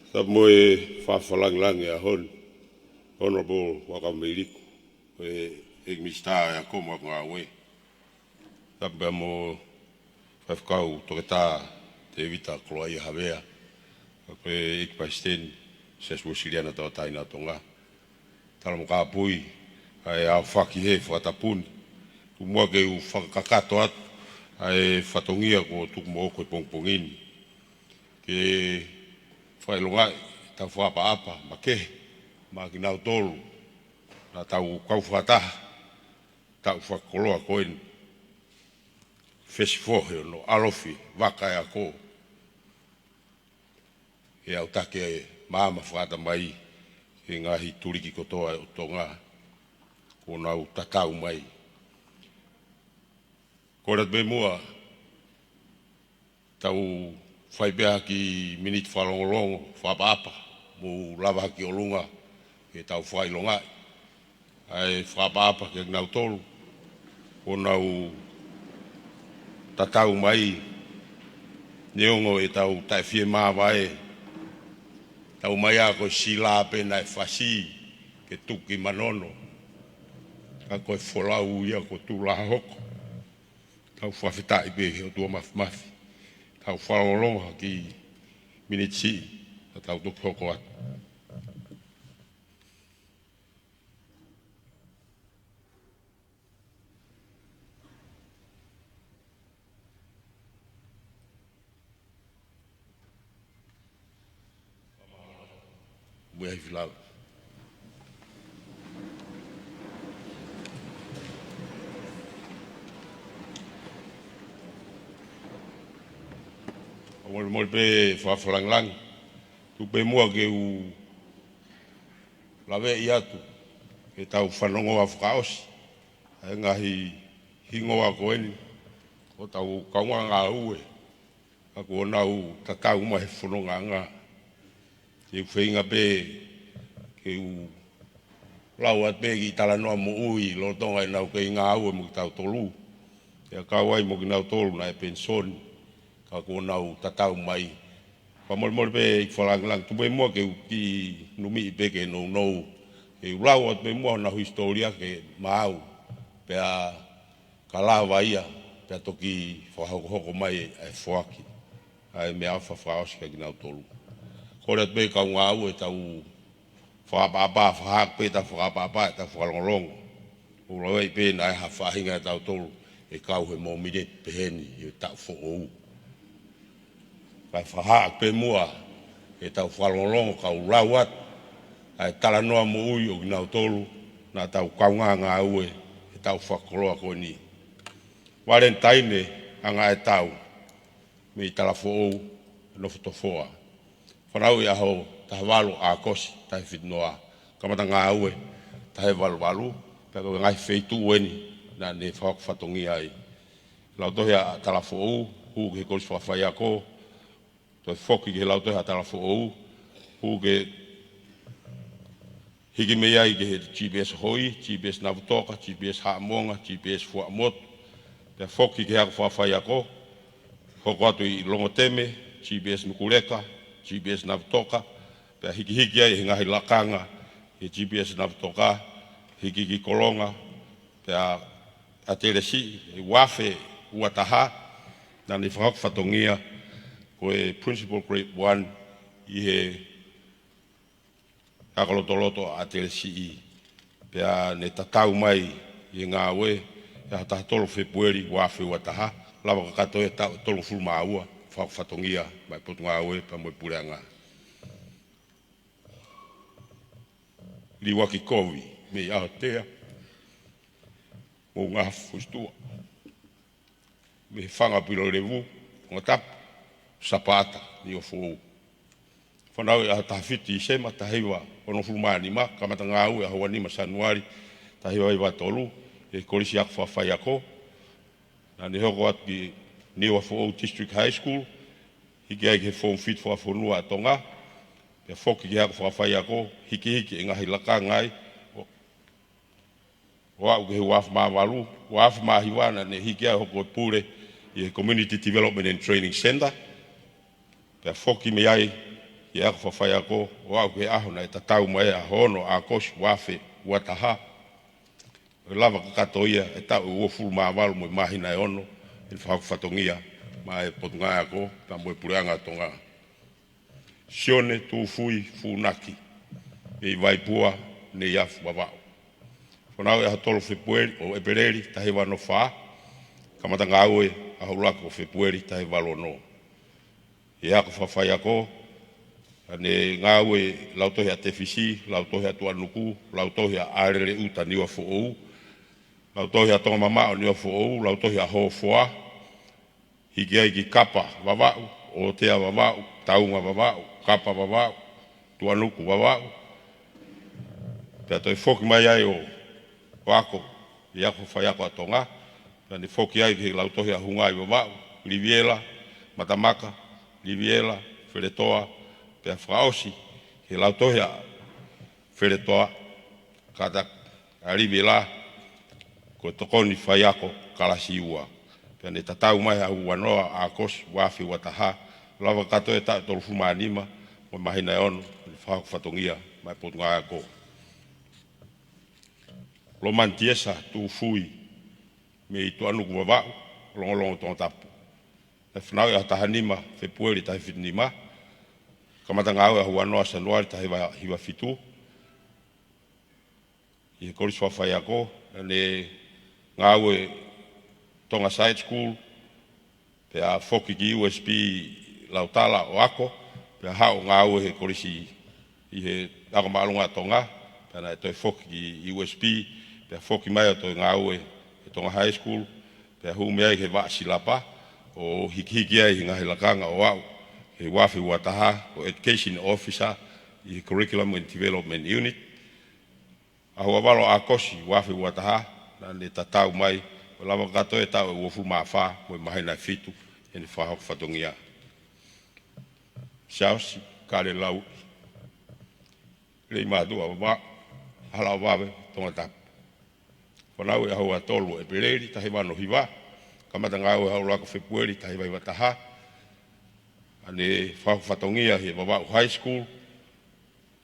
Tapu mo e fakafakalāngilangi ʻaho ni, Honorable Vakau Meiliku, ʻEiki Minisitā ʻo e Ako mo e Ngāue. Tapu pea mo Faifekau Toketā Tēvita Koloaʻia Havea, pea ko e ʻEiki Palesiteni Siasi Uēsiliana Tauʻatāina ʻo Tonga. Tala mo kāpui ʻa e aofaki he fakatapu ni. Tuku muʻa ke u fakakakato atu ʻa e fatongia kuo tuku moʻoku he pongipongi ni. Ke fakaʻilongaʻi ʻetau fakaʻapaʻapa makehe maʻa kinautolu naʻa tau kau fakataha taʻu fakakoloa ko eni. Fesifohe ʻo ʻAlofi, Vaka e Ako, ʻe ʻautake maama fakaʻatamai ʻi he ngaahi tuliki kotoa ʻo Tonga kuo nau tatau mai. Kole atu pē muʻa tau fai pē ha kiʻi miniti fakalongolongo, fakaʻapaʻapa, mou lava hake ki ʻolunga ke tau fakaʻilongaʻi ʻa e fakaʻapaʻapa kiate kinautolu kuo nau tatau mai, neongo ʻetau taʻefiemāvae, tau mai ā ko e sila pē naʻe fasi ke tuku ki Manono, ka ko e folau ia kuo tuʻu lā hoko. Tau fakafetaʻi pē he ʻOtua Māfimafi. Tau fakalongolongo ha kiʻi miniti siʻi, ka tau toki hoko atu. Mui ai filau. Molemole pē fakafakalāngilangi. Tuku pē muʻa ke u laveʻi atu ke tau fanongoa fakaʻosi ʻa e ngaahi hingoa ko eni ʻo ʻetau kaungā ngāue, ka kuo nau tatau mai he fonongaʻanga. Te u feinga pē ke u lau atu pē kiʻi talanoa moʻui lolotonga ʻenau kei ngāue mo kitautolu, pea kau ai mo kinautolu naʻe penisoni ka kuo nau tatau mai. Fakamolemole pē ʻEiki Fakalāngilangi, tuku pē muʻa ke u kiʻi numiʻi pē ke nounou, ke u lau atu pē muʻa honau hisitōlia ke maau, pea ka lava ia, pea toki fakahokohoko mai ʻa e foaki ʻa e meʻaʻofa fakaʻosi kiate kinautolu. Kole atu pē kau ngāue, tau fakaʻapaʻapa, fakahā pē ʻetau fakaʻapaʻapa, ʻetau fakalongolongo. ʻOku ou laveʻi pē naʻe ʻi ai ha faʻahinga ʻo tautolu ʻe kau he mōmeniti pehē ni ʻi he taʻu foʻou. Kae fakahā pē muʻa ʻetau fakalongolongo, kau lau atu ʻa e talanoa moʻui ʻo kinautolu naʻa tau kaungā ngāue he taʻu fakakoloa ko eni. Valentine Angaʻaetau mei Talafoʻou, Nofotofoa. Fanauʻi ʻaho taha valu ʻAokosi, taha fitu noa. Kamata ngāue taha hiva valu valu, pea ko e ngaahi feituʻu eni naʻa ne fakahoko fatongia ai. Lautohi ʻa Talafoʻou, hū ki he Kolisi Fakafaiako, toe foki ki he Lautohi ʻa Talafoʻou, hū ke hiki mei ai ki he G P S Hoi, G P S Navutoka, G P S Haʻamonga, G P S Fuaʻamotu, pea foki ki he ako fakafaiako, hoko atu ʻi Longoteme, G P S Nukuleka, G P S Navutoka, pea hikihiki ai he ngaahi lakanga, he G P S Navutoka, hiki ki Kolonga, pea ʻAtelesiʻi, ʻi he ua afe ua taha, naʻa ne fakahoko fatongia ko e Principal Grade One ʻi he ako lotoloto ʻAtelesiʻi, pea ne tatau mai ʻi he ngāue he ʻaho taha tolu Fēpueli ua afe ua taha, lava kakato e taʻu ʻe tolungofulu mā ua, fakahoko fatongia maʻa e Potungāue pea mo e Puleʻanga. Liuaki Kovi mei ʻAhotea, Moʻungaafa Fusitua, mei he Fanga Pilolevu, Tongatapu, Sapaʻata, Niuafoʻou. Fanauʻi ʻaho taha fitu Tīsema, taha hiva onongofulu mā nima, kamata ngāue ʻaho ua nima Sānuali, taha hiva hiva tolu, he Kolisi Ako Fakafaiako. Naʻa ne hoko atu ki Niuafoʻou District High School, hiki ai ki he Form Fitu Fakafonua ʻa Tonga, pea foki ki he ako fakafaiako, hikihiki e ngaahi lakanga ai, ʻo ʻo aʻu ki he ua afe mā valu, ua afe mā hiva naʻa ne hiki ai ʻo hoko ko e pule ʻi he Community Development and Training Centre. Pea foki mei ai ki he ako fakafaiako ʻo aʻu ki he ʻaho naʻe tatau mai ai ʻa hono ʻAokosi ua afe ua taha. ʻO lava kakato ia ʻe taʻu ʻe uofulu mā valu mo e māhina ʻe ono, ʻi he fakahoko fatongia maʻa e Potungāue Ako, pea mo e Puleʻanga Tonga. Sione Tufui Funaki, mei Vaipua, Neiafu, Vavaʻu. Fanauʻi ʻaho tolu Fepueli, ʻo ʻEpeleli, taha hiva ono fā. Kamata ngāue ʻaho ʻuluaki ʻo Fepueli, taha hiva valu ono. ʻI he ako fakafaiako, naʻa ne ngāue he Lautohi ʻa Tefisi, Lautohi ʻa Tuʻanuku, Lautohi ʻa ʻAlele ʻUta Niuafoʻou, Lautohi ʻa Tongamamaʻo Niuafoʻou, Lautohi ʻa Hofoa, hiki ai ki Kapa, Vavaʻu, ʻOtea, Vavaʻu, Taunga, Vavaʻu, Kapa, Vavaʻu, Tuʻanuku, Vavaʻu. Pea toe foki mai ai ʻo, ʻo ako ʻi he ako fakafaiako ʻa Tonga. Pea ne foki ai ki he Lautohi ʻa Hunga ʻi Vavaʻu, Liviela, Matamaka, Liviela, Feletoa, pea fakaʻosi ki he Lautohi ʻa Feletoa, kātaki ʻa Liviela ko e tokoni faiako kalasi ua. Pea ne tatau mai he ʻaho ua noa ʻAokosi ua afe ua taha, lava kakato e taʻu ʻe tolungofulu mā nima mo e māhina ʻe ono, ʻi he fakahoko fatongia maʻa e Potungāue Ako. Lomani Tiesa Tufui, mei Tuʻanuku, Vavaʻu, Longolongo, Tongatapu. Naʻe fanauʻi ʻaho taha nima Fepueli, taha hiva fitu nima. Kamata ngāue ʻaho ua noa Sānuali, taha hiva hiva fitu, ʻi he Kolisi Fakafaiako. Naʻa ne ngāue Tonga Side School, pea foki ki U S P Lautala ʻo ako, pea haʻu ʻo ngāue he kolisi ʻi he Ako Māʻolunga ʻa Tonga, pea naʻe toe foki ki U S P, pea foki mai ʻo toe ngāue he Tonga High School, pea hū mai ai ki he vaʻa silapa, ʻo hikihiki ai he ngaahi lakanga ʻo aʻu ki he ua afe ua taha ko e Education Officer ʻi he Curriculum and Development Unit. ʻAho ua valu ʻAokosi ua afe ua taha, naʻa ne tatau mai, ʻo lava kakato e taʻu ʻe uofulu mā fā mo e māhina ʻe fitu, ʻi heʻene fakahoko fatongia. Siaosi Kale Lauʻi, Leimātuʻa, Vavaʻu, Halaʻovave, Tongatapu. Fanauʻi ʻaho ua tolu ʻEpeleli, taha hiva ono hiva. Kamata ngāue he ʻaho ʻuluaki Fepueli, taha hiva hiva taha. Naʻa ne fakahoko fatongia he Vavaʻu High School,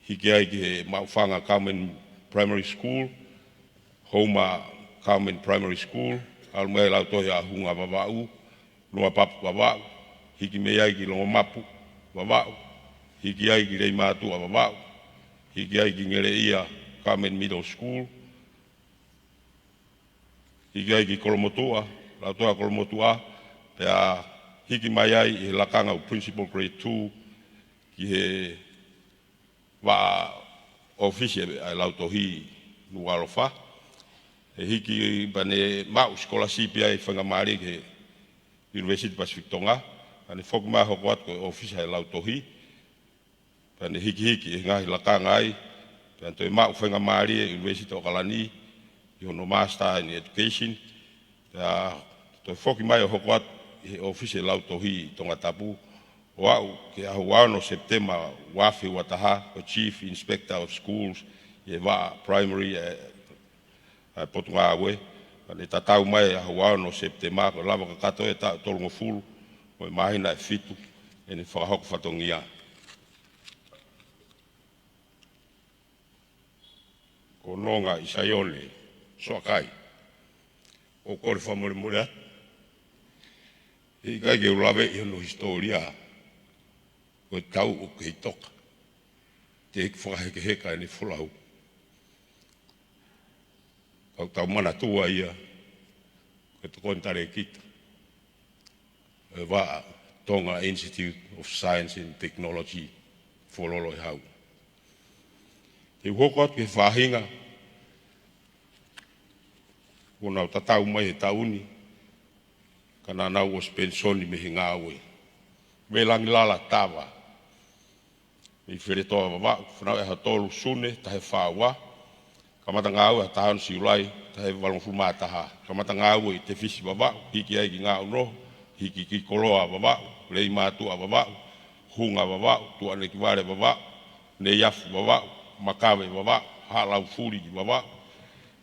hiki ai ki he Maʻufanga Government Primary School, Houma Government Primary School, ʻalu mai Lautohi ʻa Hunga, Vavaʻu, Nuapapu, Vavaʻu, hiki mei ai ki Longomapu, Vavaʻu, hiki ai ki Leimātuʻa, Vavaʻu, hiki ai ki Ngeleʻia Government Middle School, hiki ai ki Kolomotuʻa, Lautohi ʻa Kolomotuʻa, pea hiki mai ai ʻi he lakanga ʻo Principal Grade two ki he vaʻa ʻōfisi ʻa e Lautohi Nukuʻalofa. ʻE hiki pea ne maʻu sikolasipi ai faingamālie ki he University Pacific Tonga, pea ne foki mai ʻo hoko atu ko e ʻōfisa ʻa e Lautohi, pea ne hikihiki he ngaahi lakanga ai, pea ne toe maʻu faingamālie ʻi he University ʻAokalani, ʻi hono Master in Education, pea toe foki mai ʻo hoko atu ʻi he ʻōfisi ʻa e Lautohi ʻi Tongatapu, ʻo aʻu ki he ʻaho ua ono Sepitema ua afe ua taha, ko e Chief Inspector of Schools ʻi he vaʻa primary ʻa e, ʻa e Potungāue, pea ne tatau mai he ʻaho ua ono Sepitema, ko e lava kakato e taʻu ʻe tolungofulu mo e māhina ʻe fitu, ʻi heʻene fakahoko fatongia. Ko Nonga ʻi Saione Soakai, ʻoku ou kole fakamolemole atu, ʻikai ke u laveʻi hono hisitōlia, ko e tau ʻoku kei toka, teʻeki fakahekeheka ʻene folau. Ka ʻoku tau manatua ia, ko e tokoni talēkita ʻo e vaʻa Tonga Institute of Science and Technology, Folofola ʻi Hau. Te u hoko atu ki he faʻahinga kuo nau tatau mai he taʻu ni, ka naʻa nau ʻosi penisoni mei he ngāue. Velangilala Tava, mei Feletoa, Vavaʻu, fanauʻi ʻaho tolu Sune, taha hiva fā ua. Kamata ngāue ʻaho taha ono Siulai, taha hiva valungofulu mā taha. Kamata ngāue ʻi Tefisi, Vavaʻu, hiki ai ki Ngaʻunoho, hiki ki Koloa, Vavaʻu, Leimātuʻa, Vavaʻu, Hunga, Vavaʻu, Tuʻanekivale, Vavaʻu, Neiafu, Vavaʻu, Makave, Vavaʻu, Haʻalaufuli, Vavaʻu.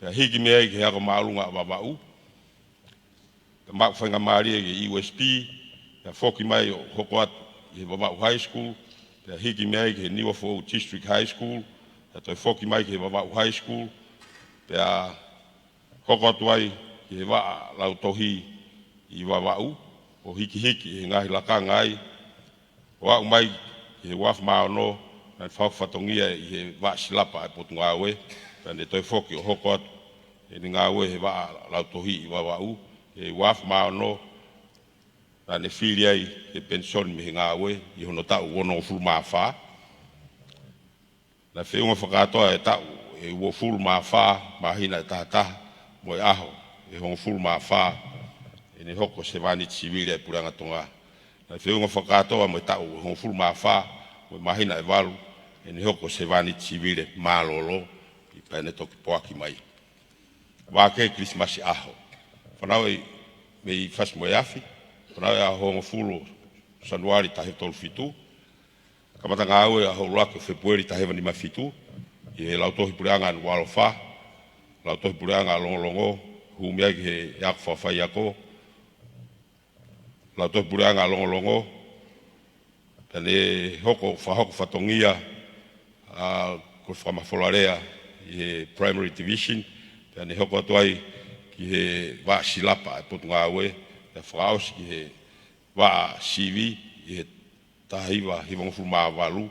Pea hiki mei ai ki he Ako Māʻolunga ʻa Vavaʻu, pea maʻu faingamālie ki he U S P, pea foki mai ʻo hoko atu ʻi he Vavaʻu High School, pea hiki mei ai ki he Niuafoʻou District High School, pea toe foki mai ki he Vavaʻu High School, pea hoko atu ai ki he vaʻa lautohi ʻi Vavaʻu, ʻo hikihiki he ngaahi lakanga ai, ʻo aʻu mai ki he uaafe mā ono, naʻe fakahoko fatongia ʻi he vaʻa silapa ʻa e Potungāue, pea ne toe foki ʻo hoko atu ʻene ngāue he vaʻa lautohi ʻi Vavaʻu, he uaafe mā ono, naʻa ne fili ai ke penisoni mei he ngāue ʻi hono taʻu onongofulu mā fā. Naʻe feʻunga fakakātoa e taʻu ʻe uofulu mā fā, māhina ʻe taha taha mo e ʻaho ʻe hongofulu mā fā, ʻene hoko ko e sevāniti sivile ʻa e Puleʻanga Tonga. Naʻe feʻunga fakakātoa mo e taʻu ʻe hongofulu mā fā mo e māhina ʻe valu, ʻene hoko ko e sevāniti sivile mālōlō, pea ne toki poaki mai. Vā ke Kilisimasi ʻAho. Fanauʻi mei Fasi mo e Afi, fanauʻi ʻaho hongofulu Sanuali taha hiva tolu fitu. Kamata ngāue ʻaho ʻuluaki Fepueli taha hiva nima fitu, ʻi he Lautohi Puleʻanga ʻa Nukuʻalofa, Lautohi Puleʻanga ʻa Longolongo, hū mei ai ki he ako fakafaiako, Lautohi Puleʻanga ʻa Longolongo, pea ne hoko, fakahoko fatongia, ʻa, ko e fakamafolalea ʻi he Primary Division, pea ne hoko atu ai ki he vaʻa silapa ʻa e Potungāue, pea fakaʻosi ki he vaʻa sivi ʻi he taha hiva hivangofulu mā valu,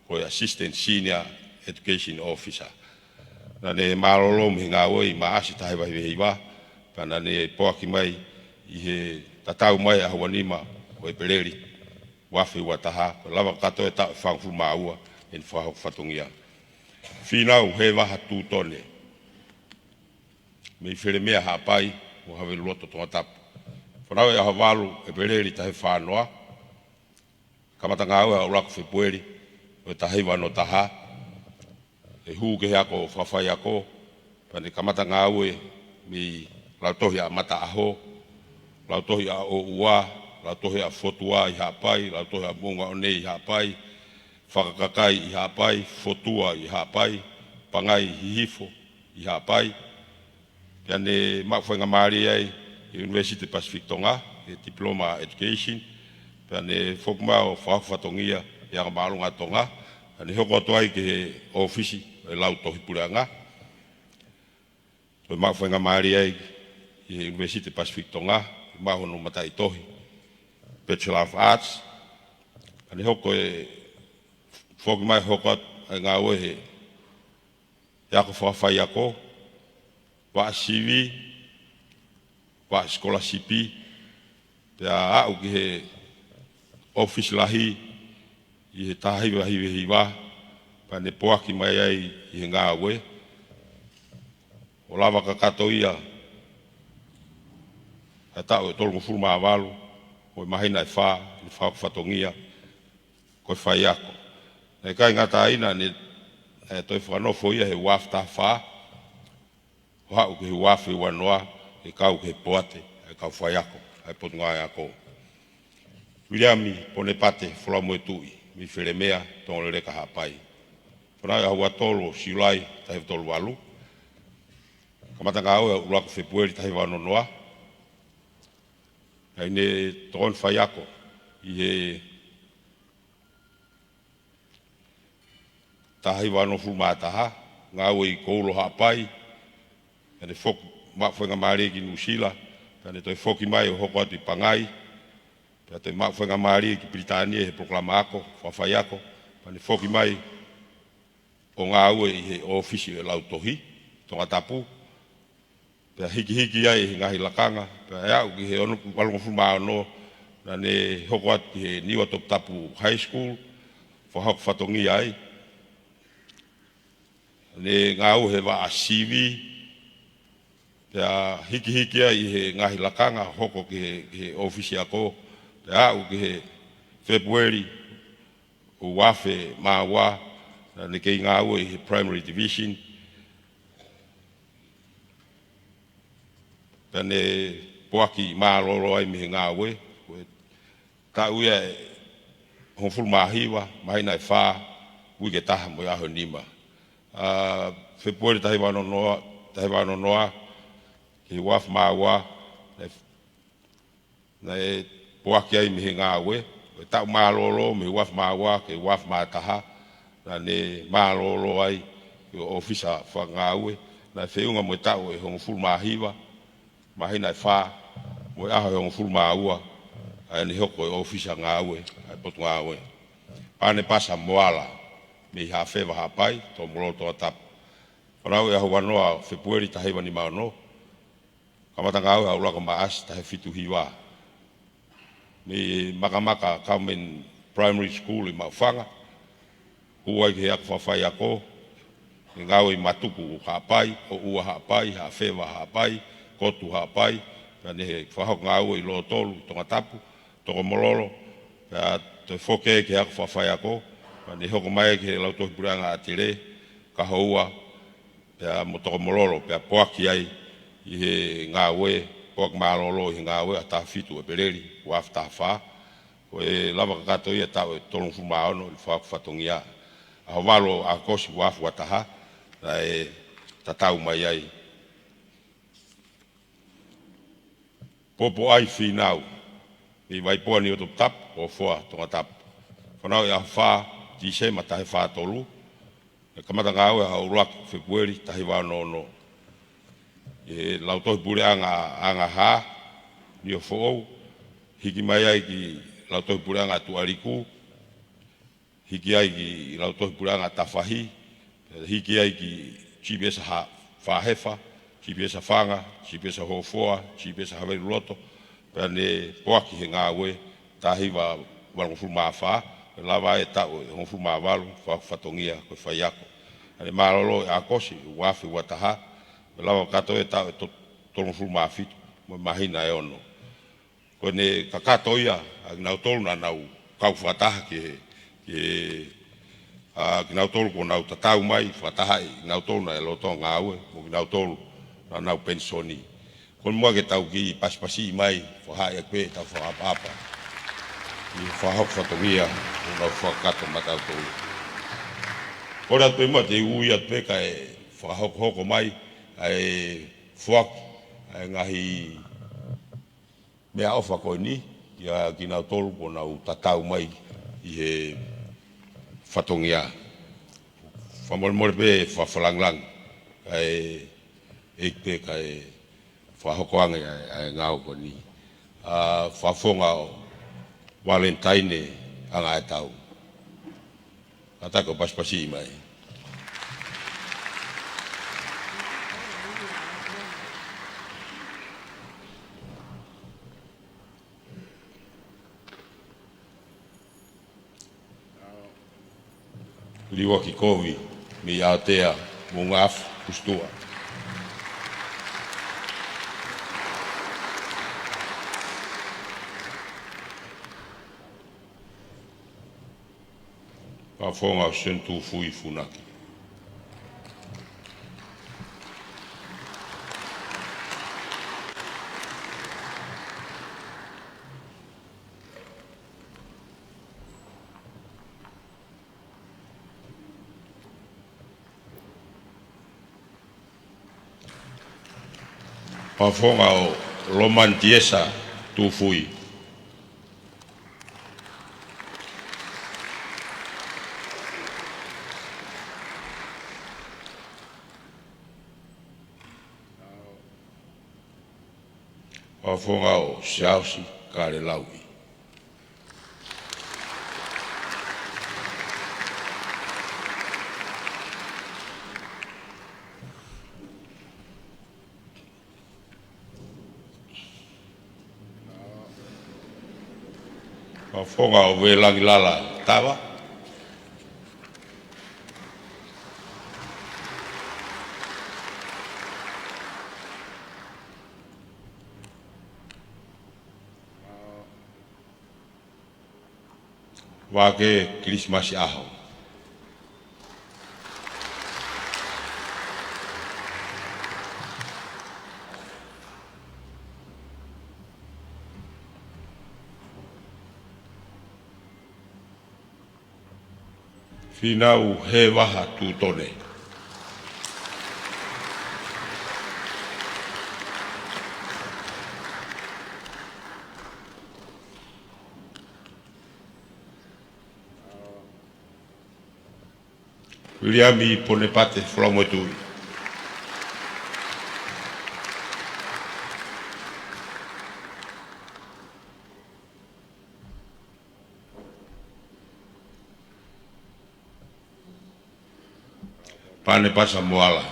ko e Assistant Senior Education Officer. Naʻa ne mālōlō mei he ngāue ʻi Maʻasi taha hiva hiva hiva, pea naʻa ne poaki mai ʻi he tatau mai ʻaho ua nima ʻo ʻEpeleli, uaafe ua taha, ko e lava kakato e taʻu ʻe fāngofulu mā ua ʻene fakahoko fatongia. Fīnau Hevaha Tūtone, mei Felemea Haʻapai mo Haveluloto Tongatapu. Fanauʻi ʻaho valu ʻEpeleli taha hiva fā noa, kamata ngāue ʻaho ʻuluaki Fepueli ʻo e taha hiva ono taha, ʻe hū ki he ako fakafaiako, pea ne kamata ngāue mei Lautohi ʻa Mataʻaho, Lautohi ʻa ʻOua, Lautohi ʻa Fotua ʻi Haʻapai, Lautohi ʻa Moʻungaʻone ʻi Haʻapai, Fakakakai ʻi Haʻapai, Fotua ʻi Haʻapai, Pangai Hihifo ʻi Haʻapai. Pea ne maʻu faingamālie ai ʻi he University Pacific Tonga, he Diploma Education. Pea ne foki mai ʻo fakahoko fatongia ʻi he Ako Māʻolunga ʻa Tonga. Pea ne hoko atu ai ki he ʻōfisi ʻo e Lautohi Puleʻanga. Toe maʻu faingamālie ai ʻi he University Pacific Tonga, maʻu hono mataʻitohi Bachelor of Arts. Pea ne hoko e, foki mai hoko atu e ngāue he he ako fakafaiako, vaʻa sivi, vaʻa sikolasipi, pea aʻu ki he ʻōfisi lahi ʻi he taha hiva hiva hiva, pea ne poaki mai ai ʻi he ngāue. ʻO lava kakato ia ʻa e taʻu ʻe tolungofulu mā valu, mo e māhina ʻe fā, ʻene fakahoko fatongia ko e faiako. Naʻe ʻikai ngata ai, naʻa ne, ʻe, toe fakanofo ia he uaafe taha fā, ʻo aʻu ki he uaafe ua noa, ʻe kau ki he poate ʻa e kau faiako ʻa e Potungāue Ako. Viliami Ponepate Folaumoetuʻi, mei Felemea, Tongoleleka Haʻapai. Fanauʻi ʻaho ua tolu Siulai taha hiva tolu valu. Kamata ngāue ʻaho ʻuluaki Fepueli taha hiva ono noa. Naʻa ne tokoni faiako ʻi he taha hiva onongofulu mā taha, ngāue ʻi Koulo Haʻapai, pea ne foki, maʻu faingamālie ki Nuʻusila, pea ne toe foki mai ʻo hoko atu ʻi Pangai, pea toe maʻu faingamālie ki Pilitānia he polokalama ako fakafaiako, pea ne foki mai ʻo ngāue ʻi he ʻōfisi ʻo e Lautohi Tongatapu, pea hikihiki ai he ngaahi lakanga, pea ʻe aʻu ki he ono, valungofulu mā ono, naʻa ne hoko atu ki he Niua Toputapu High School, fakahoko fatongia ai. Ne ngāue he vaʻa sivi, pea hikihiki ai he ngaahi lakanga, hoko ki he, ki he ʻōfisi ako, pea aʻu ki he Fepueli ʻo e uaafe mā ua, naʻa ne kei ngāue ʻi he Primary Division, pea ne poaki mālōlō ai mei he ngāue, ko e taʻu ia ʻe hongofulu mā hiva, māhina ʻe fā, uike ʻe taha mo e ʻaho ʻe nima. ʻA, Fepueli taha hiva ono noa, taha hiva ono noa, ki he uaafe mā ua, naʻe naʻe poaki ai mei he ngāue, e taʻu mālōlō mei he uaafe mā ua ki he uaafe mā taha, naʻa ne mālōlō ai ki he ʻōfisa fakangāue, naʻe feʻunga mo e taʻu ʻe hongofulu mā hiva, māhina ʻe fā, mo e ʻaho ʻe hongofulu mā ua, ʻa ia ne hoko ko e ʻōfisa ngāue ʻa e Potungāue. Pānepasa Moala, mei Haʻafeva Haʻapai, Tongomololo Tongatapu. Fanauʻi ʻaho ua noa Fēpueli taha hiva nima ono, kamata ngāue ʻaho ʻuluaki Maʻasi taha fitu hiva. Mei Makamaka Government Primary School ʻi Maʻufanga, hū ai ki he ako fakafaiako, ne ngāue ʻi Matuku Haʻapai, ʻOua Haʻapai, Haʻafeva Haʻapai, Kotu Haʻapai, pea ne fakahoko ngāue ʻi Lotolu, Tongatapu, Tongomololo, pea toe foki ki he ako fakafaiako, pea ne hoko mai ki he Lautohi Puleʻanga ʻa Tele, Kahoua, pea mo Tongomololo, pea poaki ai ʻi he ngāue, poaki mālōlō ʻi he ngāue ʻaho taha fitu ʻEpeleli, uaafe taha fā. Ko e lava kakato ia taʻu ʻe tolungofulu mā ono ʻi he fakahoko fatongia. ʻAho valu ʻo ʻAokosi uaafe ua taha, naʻe tatau mai ai. Popoʻai Fīnau, mei Vaipoa Niuatoputapu, Hofoa Tongatapu. Fanauʻi ʻaho fā Tīsema taha fā tolu, ne kamata ngāue ʻaho ʻuluaki Fēpueli taha hiva ono ono. ʻI he Lautohi Puleʻanga ʻa Angahā, Niofoʻou, hiki mai ai ki Lautohi Puleʻanga Tuʻaliku, hiki ai ki Lautohi Puleʻanga Tafahi, hiki ai ki G P S ha-, Fāhefa, G P S Fanga, G P S Hofoa, G P S Havailuloto, pea ne poaki he ngāue taha hiva valungofulu mā fā, pea lava e taʻu ʻe hongofulu mā valu, fakahoko fatongia ko e faiako. Naʻa ne mālōlō ʻi ʻAokosi uaafe ua taha, pea lava kakato e taʻu ʻe to-, tolungofulu mā fitu, mo e māhina ʻe ono. Ko ʻene kakato ia ʻa kinautolu naʻa nau kau fakataha ki he, ki he, ʻa kinautolu kuo nau tatau mai, fakatahaʻi kinautolu naʻe lolotonga ngāue, mo kinautolu naʻa nau penisoni. Ko e muʻa ke tau kiʻi pasipasiʻi mai, fakahā ʻaki pē ʻetau fakaʻapaʻapa ʻi he fakahoko fatongia kuo nau fakakakato maʻatautolu. Kole atu pē muʻa te u ui atu pē kae fakahokohoko mai ʻa e foaki ʻa e ngaahi meʻaʻofa ko eni, kia kinautolu kuo nau tatau mai ʻi he fatongia. Fakamolemole pē fakafakalāngilangi, kae ʻai pē kae fakahoko ange ʻa e, ʻa e ngāue ko eni. ʻA, Fakafofonga ʻo Valentine Angaʻetau. Kātaki ʻo pasipasiʻi mai. Liuaki Kovi, mei Aotea, Moʻunga Afi, Usituʻa. Fakafofonga ʻo Sione Tufui Funaki. Fakafofonga ʻo Lomani Tiesa Tufui. Fakafofonga ʻo Siaosi Kalelauʻi. Fakafofonga ʻo Velangilala Tava. Vake Kilisimasi ʻAho. Fīnau Hevaha Tutone. Viliami Ponepate Folomotuʻi. Pane Pasa Moala.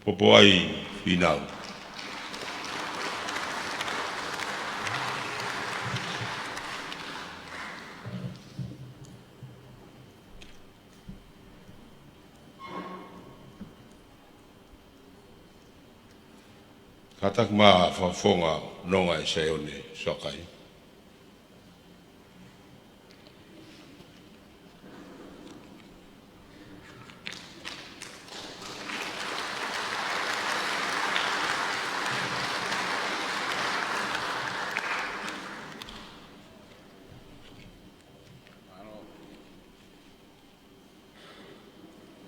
Popoai Finau. Kātaki mai ʻa Fakafofonga Nonga ʻe Saione Soakai.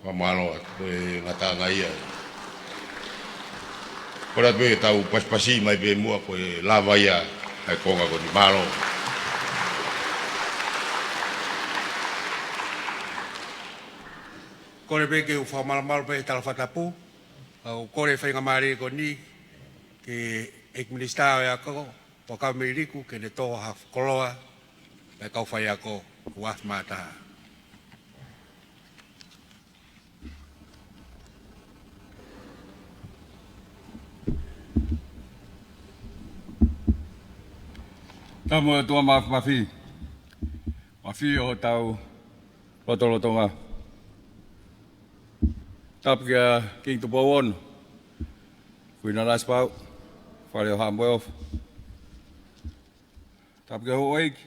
Fakamālō atu, ko e ngataʻanga ia. Ko e lava pē ke tau pasipasi mai pē muʻa ko e lava ia ʻa e konga ko eni, mālō. Kole pē ke u fakamalumalu pē he tala fakatapu, ʻa ia ʻoku kole faingamālie ko eni ki he ʻEiki Minisitā ʻo e Ako, Fuakava Mei Liku, ke ne tō ha koloa mei he kau faiako, ua mata. Tapu mo e ʻOtua Māfimafi. Mafi ʻo hotau lotolotonga. Tapu kia Kingi Tupou Ono, Kuini Nanasipauʻu, Fale ʻo Haʻa Moheofo. Tapu ki he houʻeiki.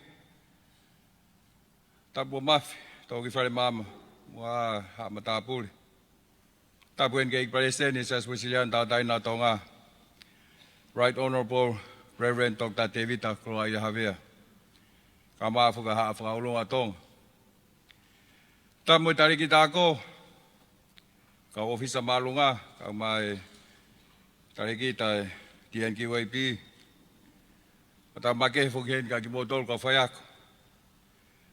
Tapu ʻa Mafi, Tokifale Maama, mo Haʻa Matāpule. Tapu heni ki he ʻEiki Palesiteni ʻo e Siasi Uēsiliana Tauʻatāina ʻo Tonga, Right Honourable Reverend Doctor Tevita Koloaʻia Havea. Kae ʻumaʻā foki ʻa Haʻa Fakaʻulunga ʻo Tonga. Tapu mo e talēkita ako, kau ʻōfisa māʻolunga, kae ʻumaʻā e talēkita ʻo e T N Q A P. Pea tapu makehe foki heni kia kimoutolu kau faiako.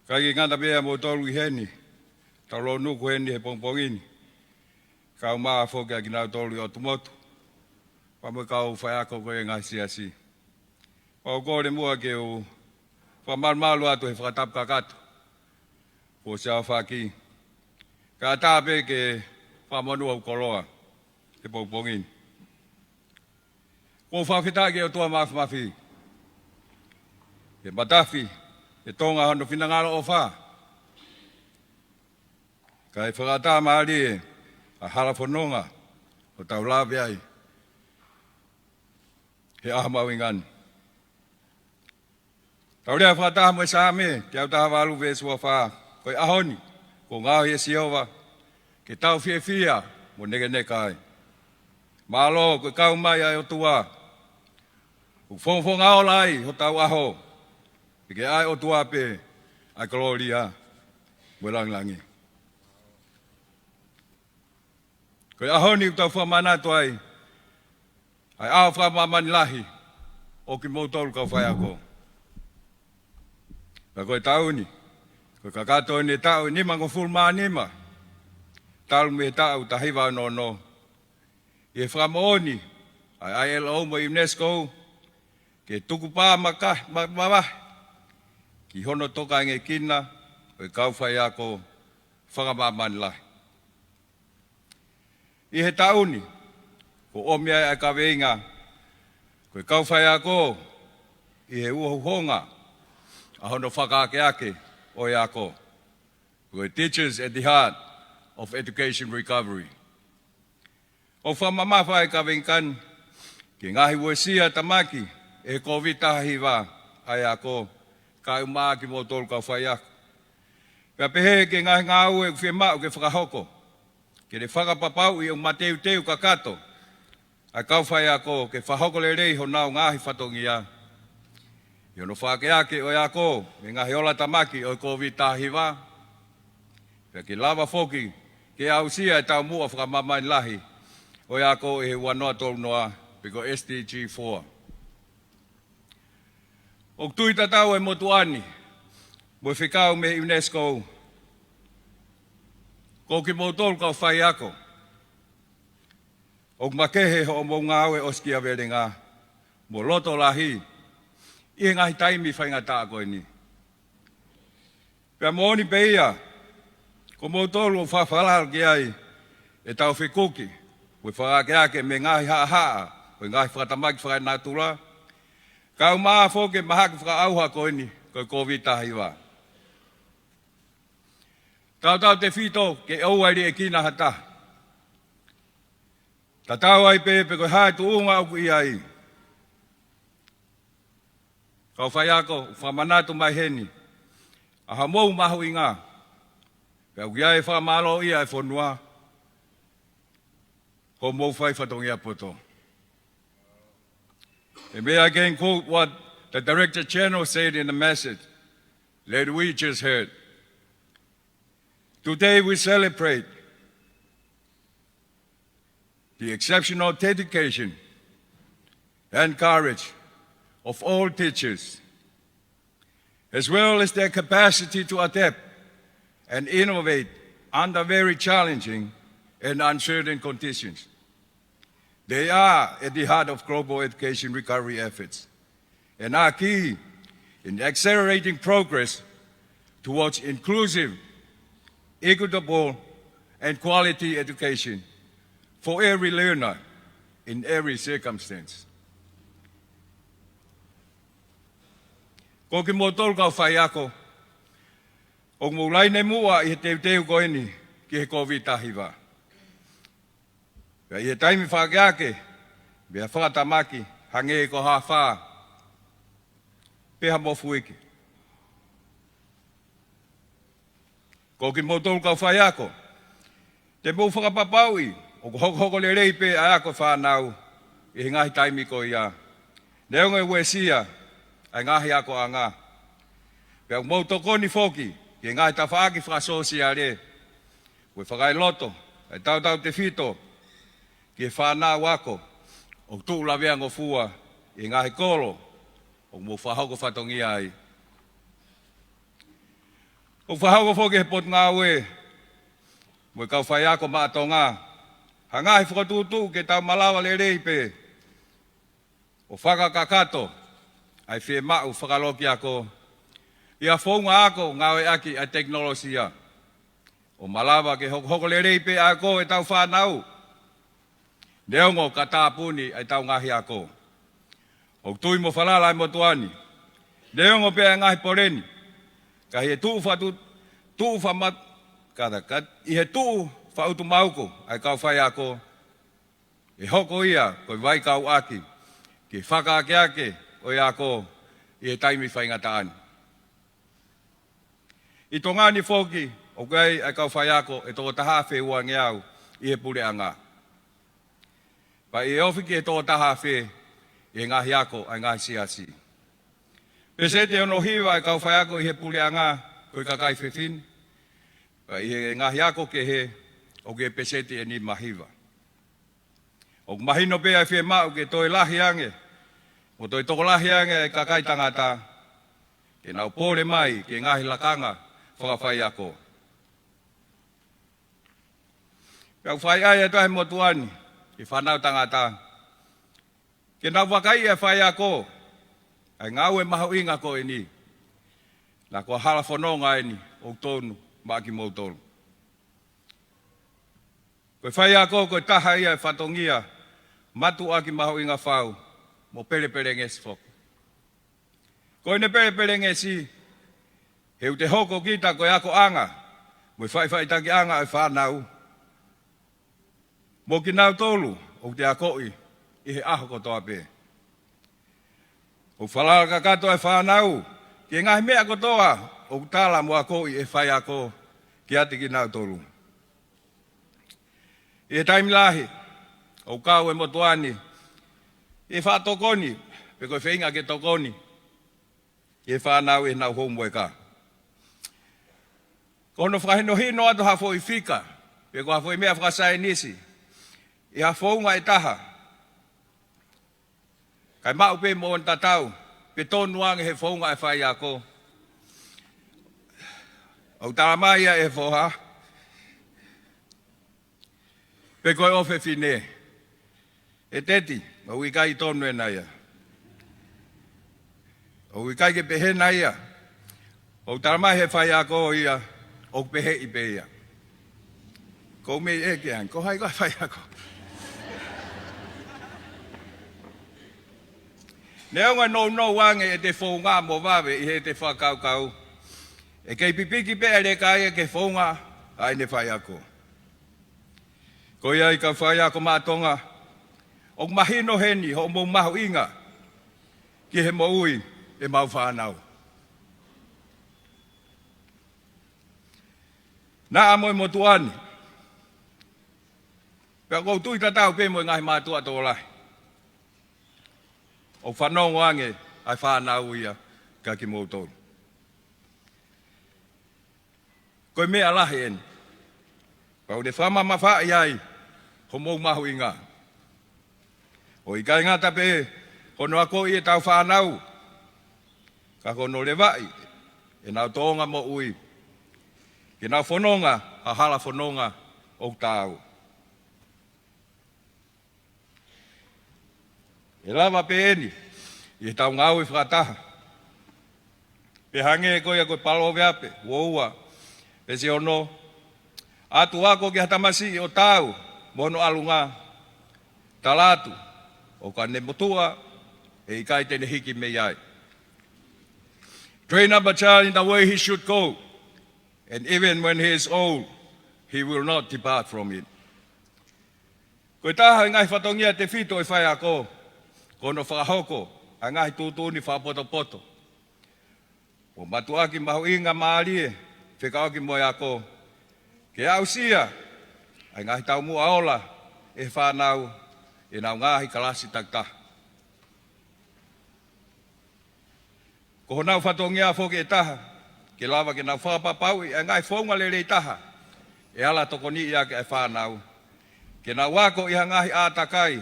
ʻIkai ke ngata pē ʻa moutolu ʻi heni, tau lōnuku heni he pongipongi ni, kae ʻumaʻā foki ʻa kinautolu ʻi ʻOtu Motu, pea mo e kau faiako ko ē ʻo e ngaahi siasi. Pea ʻoku ou kole muʻa ke u fakamalumalu atu he fakatapu kakato kuo ʻosi aofaki, kae ʻatā pē ke fakamonū hoku koloa he pongipongi ni. ʻOku ou fakafetaʻi ki he ʻOtua Māfimafi he matafi ʻe Tonga hono finangalo ʻofa, kae fakaʻatā mālie ʻa e hala fononga ʻoku tau lave ai he ʻaho mahuʻinga ni. Tau lea fakataha mo e Saame teau taha valu veesi ua fā: Ko e ʻaho ni kuo ngaohi ʻe Sihova, ke tau fiefia mo nekeneka ai. Mālō, ko e kau mai ʻa e ʻOtua, ʻoku fongofonga ola ai hotau ʻaho, pea ke ʻa e ʻOtua pē ʻa e kolōlia mo e lāngilangi. Ko e ʻaho ni ʻoku tau fakamanatu ai ʻa e ʻaho fakamāmani lahi ʻo kimoutolu kau faiako. Pea ko e taʻu ni, ko e kakato eni e taʻu ʻe nimangofulu mā nima talu mei he taʻu taha hiva ono ono, ʻi he fakamoʻoni ʻa e I L O mo e UNESCO ke tukupā maka-, ma-, mavahe ki hono tokangekina ʻo e kau faiako fakamāmani lahi. ʻI he taʻu ni, kuo ʻomi ai ʻa e kaveinga ko e kau faiako ʻi he uhouhonga ʻa hono fakaakeake ʻo e ako. Ko e Teachers at the Heart of Education Recovery. ʻOku fakamamafa ʻa e kaveinga ni ki he ngaahi uesia ʻa e tamaki ʻe he Kōviti taha hiva ʻa e ako, kae ʻumaʻā kimoutolu kau faiako. Pea pehē ki he ngaahi ngāue ʻoku fiemaʻu ke fakahoko, ke ne fakapapauʻi ʻoku mateuteu kakato ʻa e kau faiako ke fakahoko lelei honau ngaahi fatongia ʻi hono fakaakeake ʻo e ako mei he ngaahi ola tamaki ʻo e Kōviti taha hiva, Pea ke lava foki ke aʻusia e taumuʻa fakamāmani lahi ʻo e ako ʻi he ua noa tolu noa, pe ko e S D G four. ʻOku tui tatau e motuʻa ni mo e fekau mei he UNESCO, ko kimoutolu kau faiako, ʻoku makehe hoʻomou ngāue ʻosikiavelenga mo loto lahi ʻi he ngaahi taimi faingataʻa ko eni. Pea moʻoni pē ia, ko moutolu ʻoku fakafalala ki ai ʻetau fekuki mo e fakaakeake mei he ngaahi haʻahaʻa ʻo e ngaahi fakatamaki fakaenatula, kae ʻumaʻā foki e mahaki fakaʻauha ko eni ko e Kōviti taha hiva. Tautautefito ke ʻoua ʻe liʻekina ha taha, tatau ai pē pe ko e hā e tuʻunga ʻoku ʻi ai. Kau faiako, fakamanatu mai heni ʻa hoʻomou mahuʻinga, pea ʻoku ʻi ai e fakamālōʻia e fonua, hoʻomou fai fatongia poto. And may I again quote what the Director General said in the message that we just heard. Today we celebrate the exceptional dedication and courage of all teachers, as well as their capacity to adapt and innovate under very challenging and uncertain conditions. They are at the heart of global education recovery efforts and are key in accelerating progress towards inclusive, equitable, and quality education for every learner in every circumstance. Ko kimoutolu kau faiako, ʻoku mou laine muʻa ʻi he teuteu ko eni ki he Kōviti taha hiva. Pea ʻi he taimi fakaakeake, meʻa fakatamaki hangē ko ha afā pe ha mofuike. Ko kimoutolu kau faiako, te mou fakapapauʻi ʻoku hokohoko lelei pē ʻa e ako e fānau ʻi he ngaahi taimi ko ia, neongo e uesia ʻa e ngaahi akoʻanga. Pea ʻoku mou tokoni foki ki he ngaahi tafaʻaki fakasōsiale, ko e fakaeloto, ʻa e tautautefito ki he fānau ako ʻoku tuʻu laveangofua ʻi he ngaahi kolo ʻoku mou fakahoko fatongia ai. ʻOku fakahoko foki ʻe he Potungāue mo e kau faiako maʻa Tonga ha ngaahi fokotuʻutuʻu ke tau malava lelei pē ʻo fakakakato ʻa e fiemaʻu fakalokiako ʻi ha founga ako ngāueʻaki ʻa e tekinolosia, ʻo malava ke hokohoko lelei pē ʻa e ako ʻetau fānau, neongo ka tāpuni ʻa ʻetau ngaahi ako. ʻOku tui mo falala ʻa e motuʻa ni, neongo pē ʻa e ngaahi pole ni, ka ʻi he tuʻu fatu-, tuʻu fama-, kata, ka ʻi he tuʻu faʻutumauku ʻa e kau faiako, ʻe hoko ia ko e vaikauʻaki ki he fakaakeake ʻo e ako ʻi he taimi faingataʻa ni. ʻI Tonga ni foki, ʻoku ʻi ai ʻa e kau faiako ʻe toko taha afe uangeau ʻi he puleʻanga. Pea ʻe ofi ki he toko taha afe ʻi he ngaahi ako ʻa e ngaahi siasi. Peseti ʻe ono hiva ʻa e kau faiako ʻi he puleʻanga ko e kakai fefine. Pea ʻi he ngaahi ako kehe, ʻoku ʻi he peseti ʻe nima hiva. ʻOku mahino pē ʻa e fiemaʻu ke toe lahi ange mo toe tokolahi ange ʻa e kakai tangata ke nau pole mai ki he ngaahi lakanga fakafaiako. Pea ʻoku fai ai ʻa e tahi motuʻa ni ki he fānau tangata ke nau vakaiʻi ʻa e faiako ʻa e ngāue mahuʻinga ko eni. Naʻa ko e hala fononga eni ʻoku tonu maʻa kimoutolu. Ko e faiako ko e taha ia e fatongia mātuʻaki mahuʻinga fau mo pelepelengesi foki. Ko ʻene pelepelengesi, he ʻoku te hoko kita ko e akoʻanga mo e faʻifaʻitakiʻanga ʻo e fānau mo kinautolu ʻoku te akoʻi ʻi he ʻaho kotoa pē. ʻOku falala kakato ʻa e fānau ki he ngaahi meʻa kotoa ʻoku tala mo akoʻi ʻe he faiako kiate kinautolu. ʻI he taimi lahi, ʻoku kau e motuʻa ni ʻi he faʻa tokoni, pe ko e feinga ke tokoni ki he fānau ʻi heʻenau homework. Ko hono fakahinohino atu ha foʻi fika, pe ko ha foʻi meʻa fakasaienisi, ʻi ha founga ʻe taha, kae maʻu pē moʻoni tatau, pe tonu ange he founga ʻa e faiako. ʻOku talamai ia ʻe he foha, pe ko e ʻofefine, ʻe Teti, ʻoku ʻikai tonu ena ia. ʻOku ʻikai ke pehē ena ia. ʻOku talamai ʻe he faiako ia, ʻoku pehē pē ia. Ko mei e ke an, ko hai ko e faiako. Neongo e nounou ange ʻete founga mo vave ʻi heʻete fakakaukau, ʻe kei pipiki pē ʻa e leka ia ki he founga ʻa ʻene faiako. Ko ia ai kau faiako maʻa Tonga, ʻoku mahino heni hoʻomou mahuʻinga ki he moʻui ʻemau fānau. Naʻa mo e motuʻa ni, pea ʻoku ou tui tatau pē mo e ngaahi mātuʻa tokolahi, ʻoku fanongo ange ʻa e fānau ia kia kimoutolu. Ko e meʻa lahi eni. Pau ne fakamamafaʻi ai homou mahuʻinga. ʻOku ʻikai ngata pē hono akoʻi ʻetau fānau, ka ko hono levaʻi ʻenau tōʻonga moʻui ke nau fononga ha hala fononga ʻoku taau. ʻE lava pē eni ʻi heʻetau ngāue fakataha. Pea hangē ko ia ko e Palōveape uo ua, veesi ono, ʻatu ako ki ha tamasiʻi ʻo taau mo hono ʻalunga, tala atu, ʻo ka ne motuʻa, ʻe ʻikai te ne hiki mei ai. Train up a child in the way he should go, and even when he is old, he will not depart from it. Ko e taha ʻo e ngaahi fatongia tefito ʻo e faiako, ko hono fakahoko ʻa e ngaahi tuʻutuʻuni fakapotopoto mo mātuʻaki mahuʻingamālie fekauʻaki mo e ako, ke aʻusia ʻa e ngaahi taumuʻa ola ʻe he fānau ʻi heʻenau ngaahi kalasi takitaha. Ko honau fatongia foki ʻe taha, ke lava ke nau fakapapauʻi ʻa e ngaahi founga lelei taha ʻe ala tokoniʻi ʻaki ʻa e fānau, ke nau ako ʻi ha ngaahi ʻātakai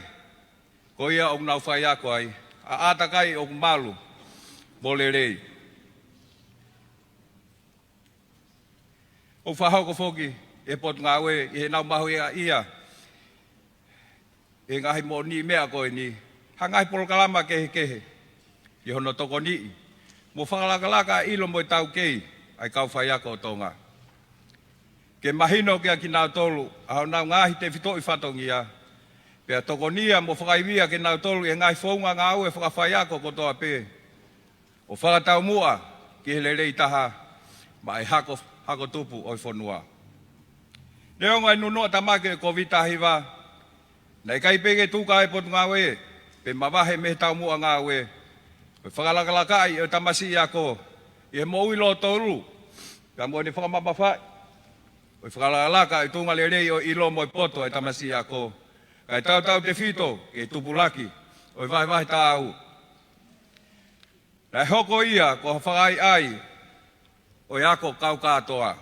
ko ia ʻoku nau faiako ai, ʻa e ʻātakai ʻoku malu mo lelei. ʻOku fakahoko foki ʻe he Potungāue ʻi heʻenau mahuʻingaʻia ʻe he ngaahi moʻoniʻi meʻa ko eni ha ngaahi polokalama kehekehe ki hono tokoniʻi mo fakalakalaka ʻa e ʻilo mo e taukei ʻa e kau faiako ʻo Tonga. Ke mahino kia kinautolu ʻa honau ngaahi tefitoʻi fatongia, pea tokonia mo fakaivia kinautolu ʻi he ngaahi founga ngāue fakafaiako kotoa pē, ʻo fakataumuʻa ki he lelei taha maʻa e hako, hako tupu ʻo e fonua. Neongo e nunuʻa tamaki ʻo e Kōviti taha hiva, naʻe ʻikai pē ke tuku ʻe he Potungāue pe mavahe mei he taumuʻa ngāue ko e fakalakalakaʻi ʻo e tamasiʻi ako ʻi he moʻui lōtolu, pea mo ʻene fakamamafaʻi ʻo e fakalakalaka ʻo e tuʻunga lelei ʻo e ʻilo mo e poto ʻa e tamasiʻi ako, kae tautautefito ki he tupulaki ʻo e vahevahe taau. Naʻe hoko ia ko ha fakaʻaiʻai ʻo e ako kau kātoa,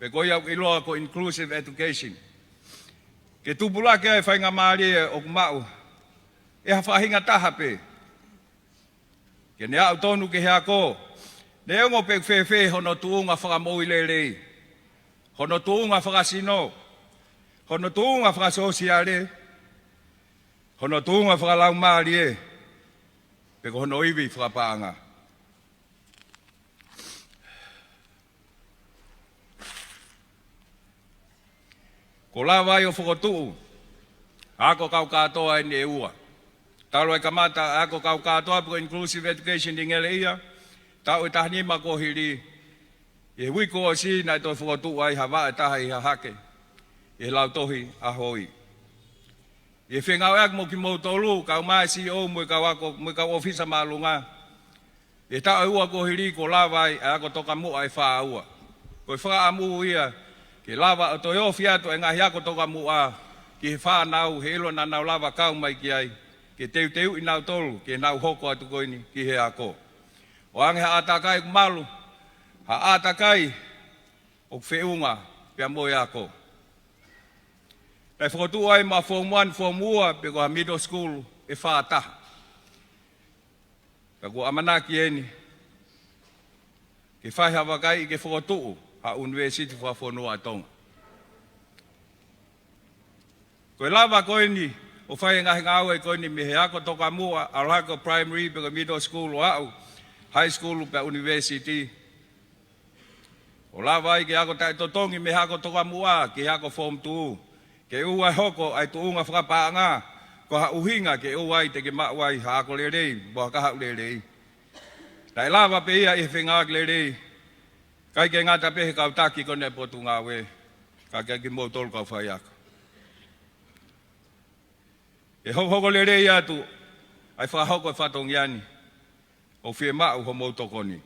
pe ko ia ʻoku ʻiloa ko e inclusive education, ke tupulaki ai e faingamālie ʻoku maʻu ʻe ha faʻahinga taha pē ke ne aʻu tonu ki he ako, neongo pe ʻoku fēfē hono tuʻunga fakamoʻui lelei, hono tuʻunga fakasino, hono tuʻunga fakasōsiale, hono tuʻunga fakalaumālie, pe ko hono ivi fakapaʻanga. Kuo lava ai ʻo fokotuʻu ʻa e ako kau kātoa eni ʻe ua. Talu ai kamata ʻa e ako kau kātoa pe ko e inclusive education ʻi Ngeleʻia, taʻu ʻe taha nima kuo hili. ʻI he uike kuo ʻosi naʻe toe fokotuʻu ai ha vaʻe ʻe taha ʻi Hahake ʻi he lautohi ʻaho ni. ʻI he fengāueʻaki mo kimoutolu, kau mai C E O mo e kau ako, mo e kau ʻōfisa māʻolunga, ʻi he taʻu ʻe ua kuo hili kuo lava ai ʻa e ako tokamuʻa ʻe fā ua. Ko e fakaʻamu ia ke lava ʻo toe ofi atu e ngaahi ako tokamuʻa ki he fānau, he ʻilo naʻa nau lava kau mai ki ai, ke teuteuʻi kinautolu ke nau hoko atu ko eni ki he ako. ʻO ange ha ʻātakai ʻoku malu, ha ʻātakai ʻoku feʻunga pea mo e ako. Naʻe fokotuʻu ai mo e form one, form ua, pe ko ha middle school ʻe fā taha. Ka kuo ʻamanaki eni ke fai ha vakai ke fokotuʻu ha ʻunivēsiti fakafonua ʻa Tonga. Ko e lava ko eni ʻo fai e ngaahi ngāue ko eni mei he ako tokamuʻa, ʻalu hake ʻo primary pe ko e middle school ʻo aʻu high school pea university. ʻO lava ai ke ako taʻetotongi mei he ako tokamuʻa ki he ako form two. Ke ʻoua ʻe hoko ʻa e tuʻunga fakapaʻanga ko ha ʻuhinga ke ʻoua ʻe te ke maʻu ai ha ako lelei mo ha kahaʻu lelei. Naʻe lava pē ia ʻi he fengāueʻaki lelei, ʻikai ke ngata pē he kau taki ko eni ʻa e Potungāue, ka kia kimoutolu kau faiako. ʻE hokohoko lelei atu ʻa e fakahoko e fatongia ni, ʻoku fiemaʻu homou tokoni,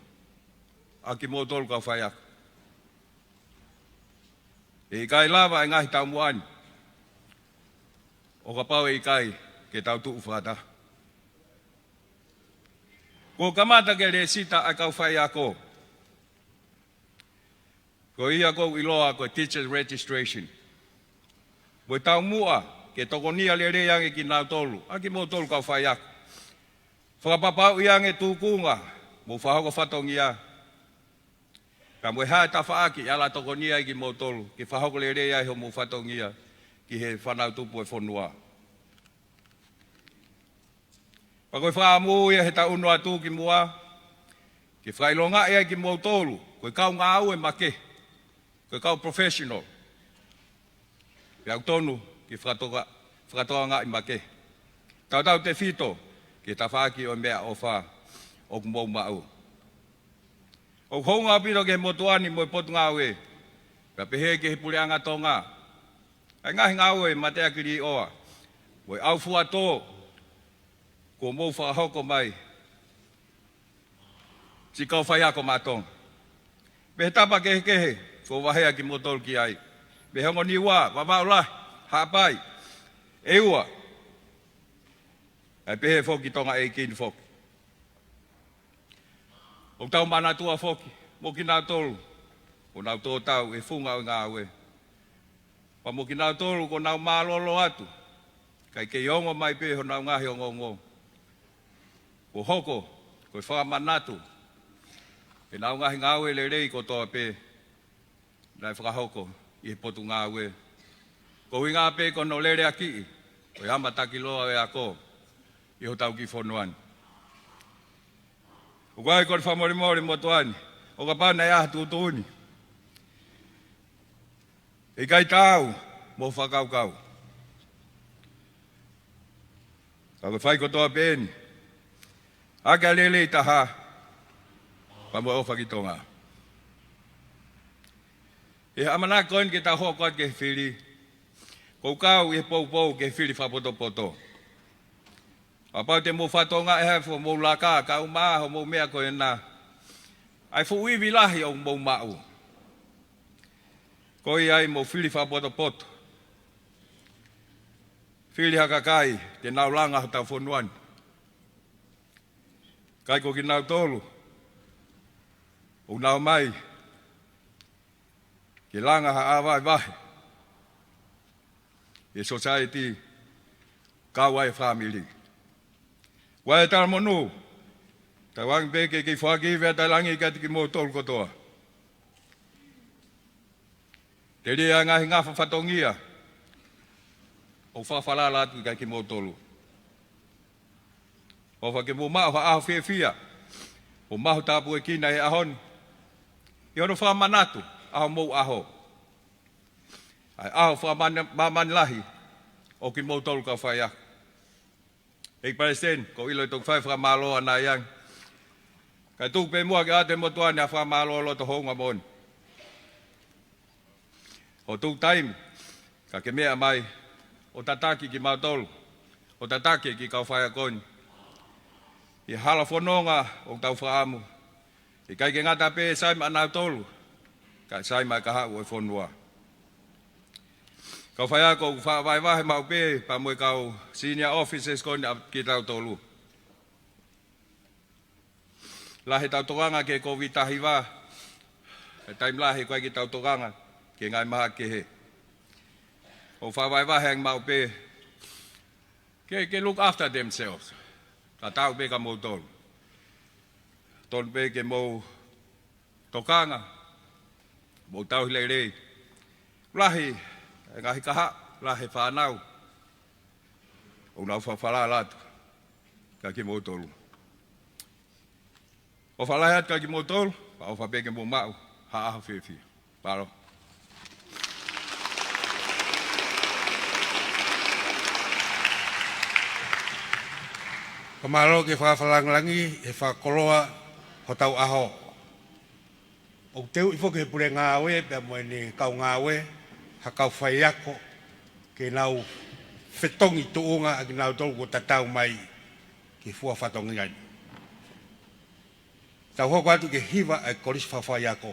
ʻa kimoutolu kau faiako. ʻE ʻikai lava e ngaahi taumuʻa ni ʻo kapau ʻe ʻikai ke tau tuʻu fakataha. Kuo kamata ke lēsita ʻa e kau faiako. Ko ia ʻoku ʻiloa ko e teachers registration. Mo e taumuʻa ke tokonia lelei ange kinautolu, ʻa kimoutolu kau faiako. Fakapapauʻi ange tūkunga mo fakahoko fatongia. Ka mo e hā e tafaʻaki ʻe ala tokonia ai kimoutolu, ke fakahoko lelei ai homou fatongia ki he fānau tupu e fonua. Pea ko e fakaʻamu ia he taʻu ʻe ua ki muʻa, ke fakaʻilongaʻi ai kimoutolu ko e kau ngāue makehe, ko e kau professional. Pea ʻoku tonu ke fakatoka, fakatokangaʻi makehe, tautautefito ki he tafaʻaki ʻo e meʻaʻofa ʻoku mou maʻu. ʻOku hounga ʻaupito ki he motuʻa ni mo e Potungāue, pea pehē ki he Puleʻanga Tonga, ʻa e ngaahi ngāue mateaki līʻoa mo e ʻaufuatō kuo mou fakahoko mai, siʻi kau faiako maʻa Tonga. Mei he tapa kehekehe kuo vaheʻi kimoutolu ki ai, mei he ongo Niua, Vavaʻu Lahi, Haʻapai, ʻEua, ʻa e pehē foki Tonga ʻEiki ni foki. ʻOku tau manatua foki mo kinautolu ʻoku nau tō tau he funga ʻo e ngāue, pea mo kinautolu kuo nau mālōlō atu, kae kei ongo mai pē honau ngaahi ongoongo. Kuo hoko ko e fakamanatu ki heʻenau ngaahi ngāue lelei kotoa pē naʻe fakahoko ʻi he Potungāue, ko e ʻuhinga pē ko hono leleakiʻi ʻo e hā e matakiloa ʻo e ako ʻi hotau kiʻi fonua ni. ʻOku ʻai ko e fakamolemole motuʻa ni, ʻo kapau naʻe ʻi ai ha tuʻutuʻuni ʻe ʻikai taau mo e fakakaukau, ka ko e fai kotoa pē eni ʻaki ʻa e lelei taha, pea mo e ʻofa ki Tonga. ʻI he ʻamanaki ko eni ke tau hoko atu ki he fili, ʻoku ou kau ʻi he poupou ki he fili fakapotopoto. Kapau te mou fakatokangaʻi hifo mou laka, ka ʻuma homou meʻa ko ena, ʻa e fuʻu ivi lahi ʻoku mou maʻu, ko ia ai mou fili fakapotopoto, fili ha kakai te nau langa hotau fonua ni. Ka ko kinautolu ʻoku nau ō mai ke langa ha ʻā vahevahe ʻi he society, kau ai e fāmili. Ko e talamonū, tauange pē ke kei foaki ivi ʻa e langi kiate kimoutolu kotoa. Telia e ngaahi ngafa fatongia ʻoku fakafalala atu kiate kimoutolu. ʻOfa ke mou maʻu ha ʻaho fiefia, ʻo maʻu tāpuekina he ʻaho ni, ʻi hono fakamanatu ʻa homou ʻaho, ʻa e ʻaho fakamāmani lahi ʻo kimoutolu kau faiako. ʻEiki Palesiteni, ʻoku ou ʻilo ʻe toki fai e fakamālō ʻanai ange, kae tuku pē muʻa ke ʻoatu ʻe he motuʻa ni ʻa e fakamālō loto houngaʻia moʻoni. ʻO tuku taimi ka ke meʻa mai ʻo tataki kimautolu, ʻo tataki e kiʻi kau faiako ni ʻi he hala fononga ʻoku tau fakaʻamu, ʻikai ke ngata pē ʻi he sai maʻanautolu, ka ʻi he sai maʻa e kahaʻu ʻo e fonua. Kau faiako, ʻoku faʻa vahevahe maʻu pē pea mo e kau senior officers ko eni ʻa kitautolu. Lahi ʻetau tokanga ki he Kōviti taha hiva, Taimi lahi ko e ʻikai ke tau tokanga ki he ngaahi mahaki kehe. ʻOku fakavahevahe ange maʻu pē ke, ke look after themselves. Tatau pē kia moutolu. Tonu pē ke mou tokanga, mou tauhi lelei. Lahi e ngaahi kahaʻu, lahi e fānau ʻoku nau fakafalala atu kia kimoutolu. ʻOfa lahi atu kia kimoutolu, pea ʻofa pē ke mou maʻu ha ʻaho fiefia. Mālō. Fakamālō ki he fakafakalāngilangi he fakakoloa hotau ʻaho. ʻOku teuʻi foki he pule ngāue pea mo ʻene kau ngāue ha kau faiako ke nau fetongi tuʻunga ʻa kinautolu kuo tatau mai ki he fua fatongia ni. Tau hoko atu ki he hiva ʻa e kolisi fakafaiako.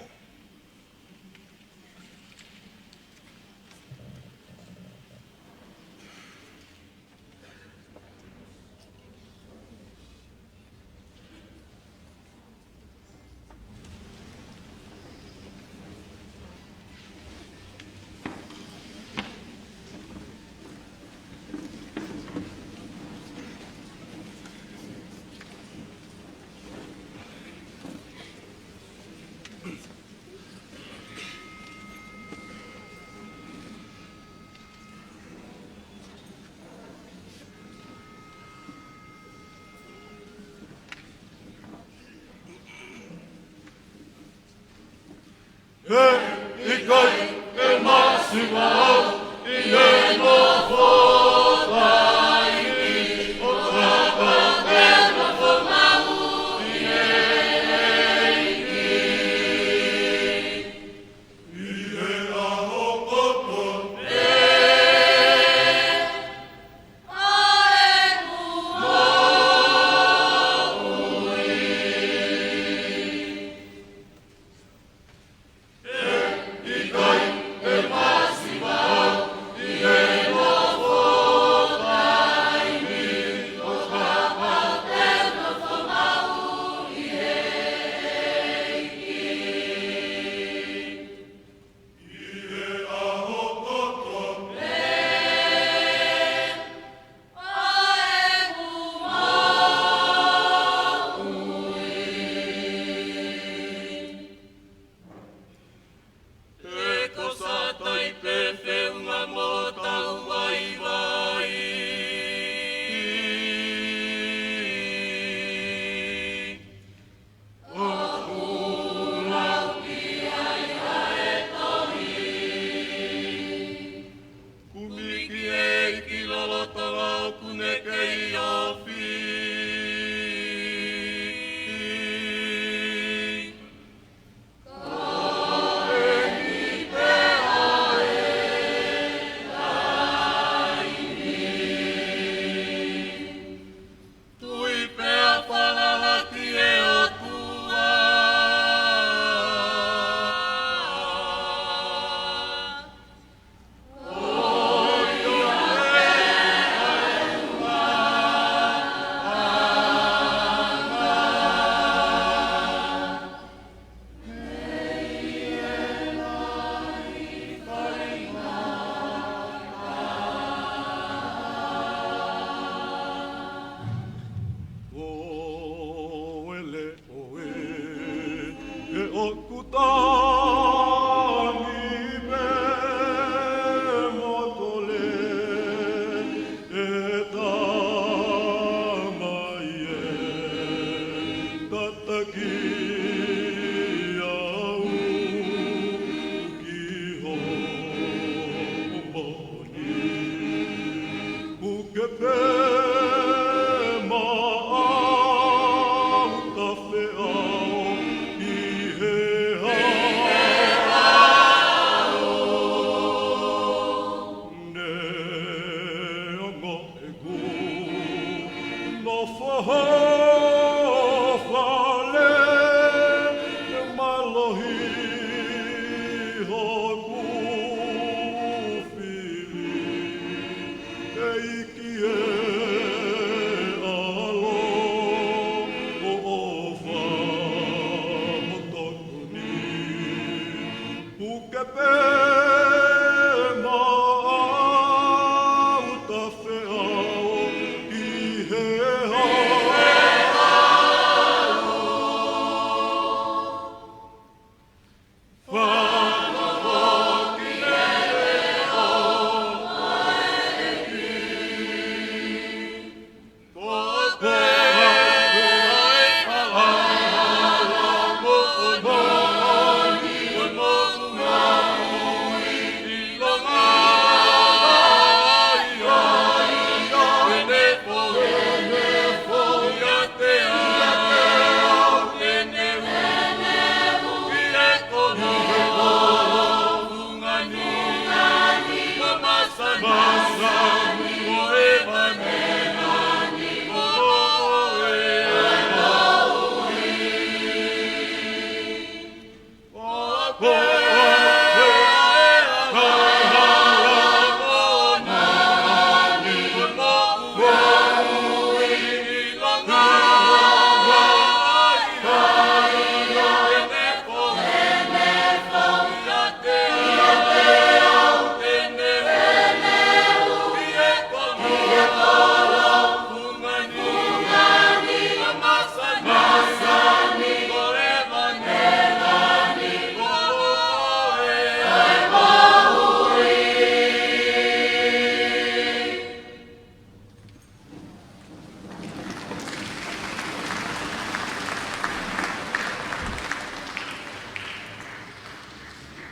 He ʻikai ke masiva au ʻi heʻeku nofo taimi, ʻo kapau te u nofo maʻu ʻi he ʻEiki. ʻI he ʻaho kotoa pē ʻo ʻeku moʻui. He ko Sātai pē feʻunga mo tau vaivai. ʻOku lau ki ai ʻa e tohi. Kumi ki he ʻEiki lolotonga ʻoku ne kei ofi. Tui pea falala ki he ʻOtua. Ko e leʻo ē, ke ʻoku tangi pē mo kole, ʻe Tamai ē, tataki au ki hoʻo moʻoni. Puke pē maʻau tafe au ʻi he ʻao. Neongo ʻeku nofo fale, mālohi hoku fili, ʻEiki ē, ʻAlo, ʻofa mo tokoni.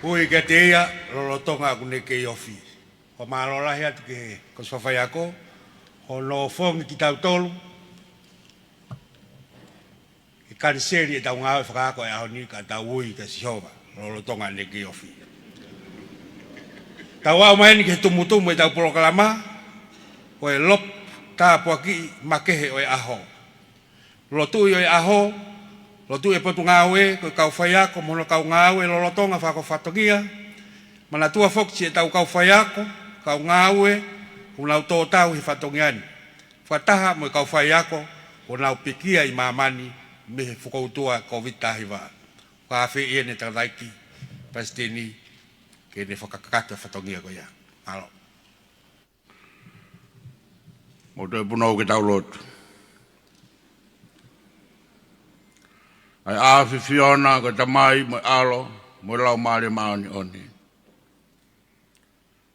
Ui kiate ia lolotonga ʻoku ne kei ofi. Ko e mālō lahi atu ki he kau faiako, hono ofongi kitautolu, ʻe kaniseli ʻetau ngāue fakaako ʻo e ʻaho ni ka tau ui kia Sihova lolotonga ʻene kei ofi. Tau aʻu mai eni ki he tumutumu ʻetau polokalama, ko e lopu tāpuakiʻi makehe ʻo e ʻaho. Lotuʻi ʻo e ʻaho, lotuʻi e potungāue, ko e kau faiako mo hono kau ngāue lolotonga fakafatongia. Manatua foki siʻetau kau faiako, kau ngāue, ʻoku nau tō tau he fatongia ni. Fakataha mo e kau faiako, ʻoku nau pekia ʻi māmani mei he fokoutua Covid taha hiva. Ka fē ʻi heʻene tangataʻeiki Palesiteni ke ne fakakakato e fatongia ko ia. Mālō. Mou toe punou ke tau lotu. ʻAi ʻa e ʻAfiona ko e Tamai mo e ʻAlo mo e Laumālie Māʻoniʻoni.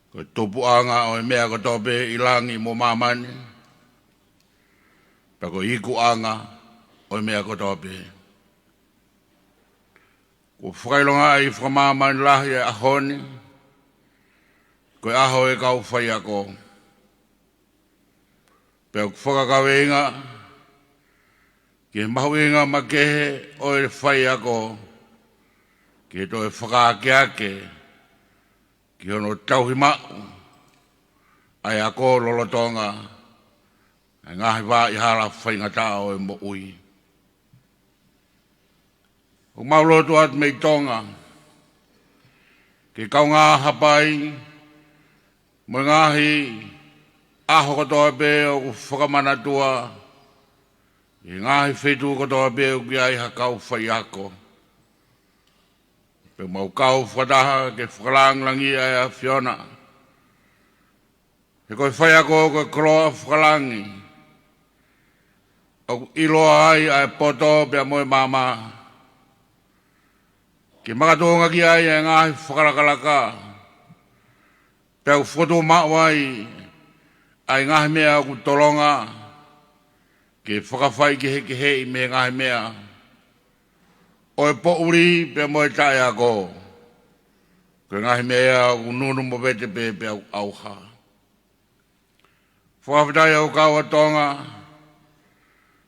Ko e tupuʻanga ʻo e meʻa kotoa pē ʻi langi mo māmani. Pea ko e ikuʻanga ʻo e meʻa kotoa pē. Kuo fakaʻilongaʻi fakamāmani lahi e ʻaho ni, ko e ʻaho e kau faiako. Pea ʻoku fakakaveinga ki he mahuʻinga makehe ʻo e faiako, ki he toe fakaakeake, ki hono tauhi maʻu ʻa e ako lolotonga ʻa e ngaahi vaʻa hala faingataʻa ʻo e moʻui. ʻOku mau lotu atu mei Tonga, ke kaungā hapai mo e ngaahi ʻaho kotoa pē ʻoku fakamanatua, ʻi he ngaahi feituʻu kotoa pē ʻoku ʻi ai ha kau faiako. Pea mau kau fakataha ke fakalāngilangiʻi ʻa e ʻAfiona. He ko e faiako ko e koloa fakalangi. ʻOku ʻiloa ai ʻa e poto pea mo e maama. Ke makatuʻunga ki ai ʻa e ngaahi fakalakalaka. Pea ʻoku fokotuʻu maʻu ai ʻa e ngaahi meʻa ʻoku tolonga. Ke fakafaikehekeheʻi mei he ngaahi meʻa ʻo e poʻuli pea mo e taʻeako. Ko e ngaahi meʻa ʻoku nunu mo vete pē pea ʻoku ʻauha. Fakafetaʻi ʻa e kau ʻa Tonga.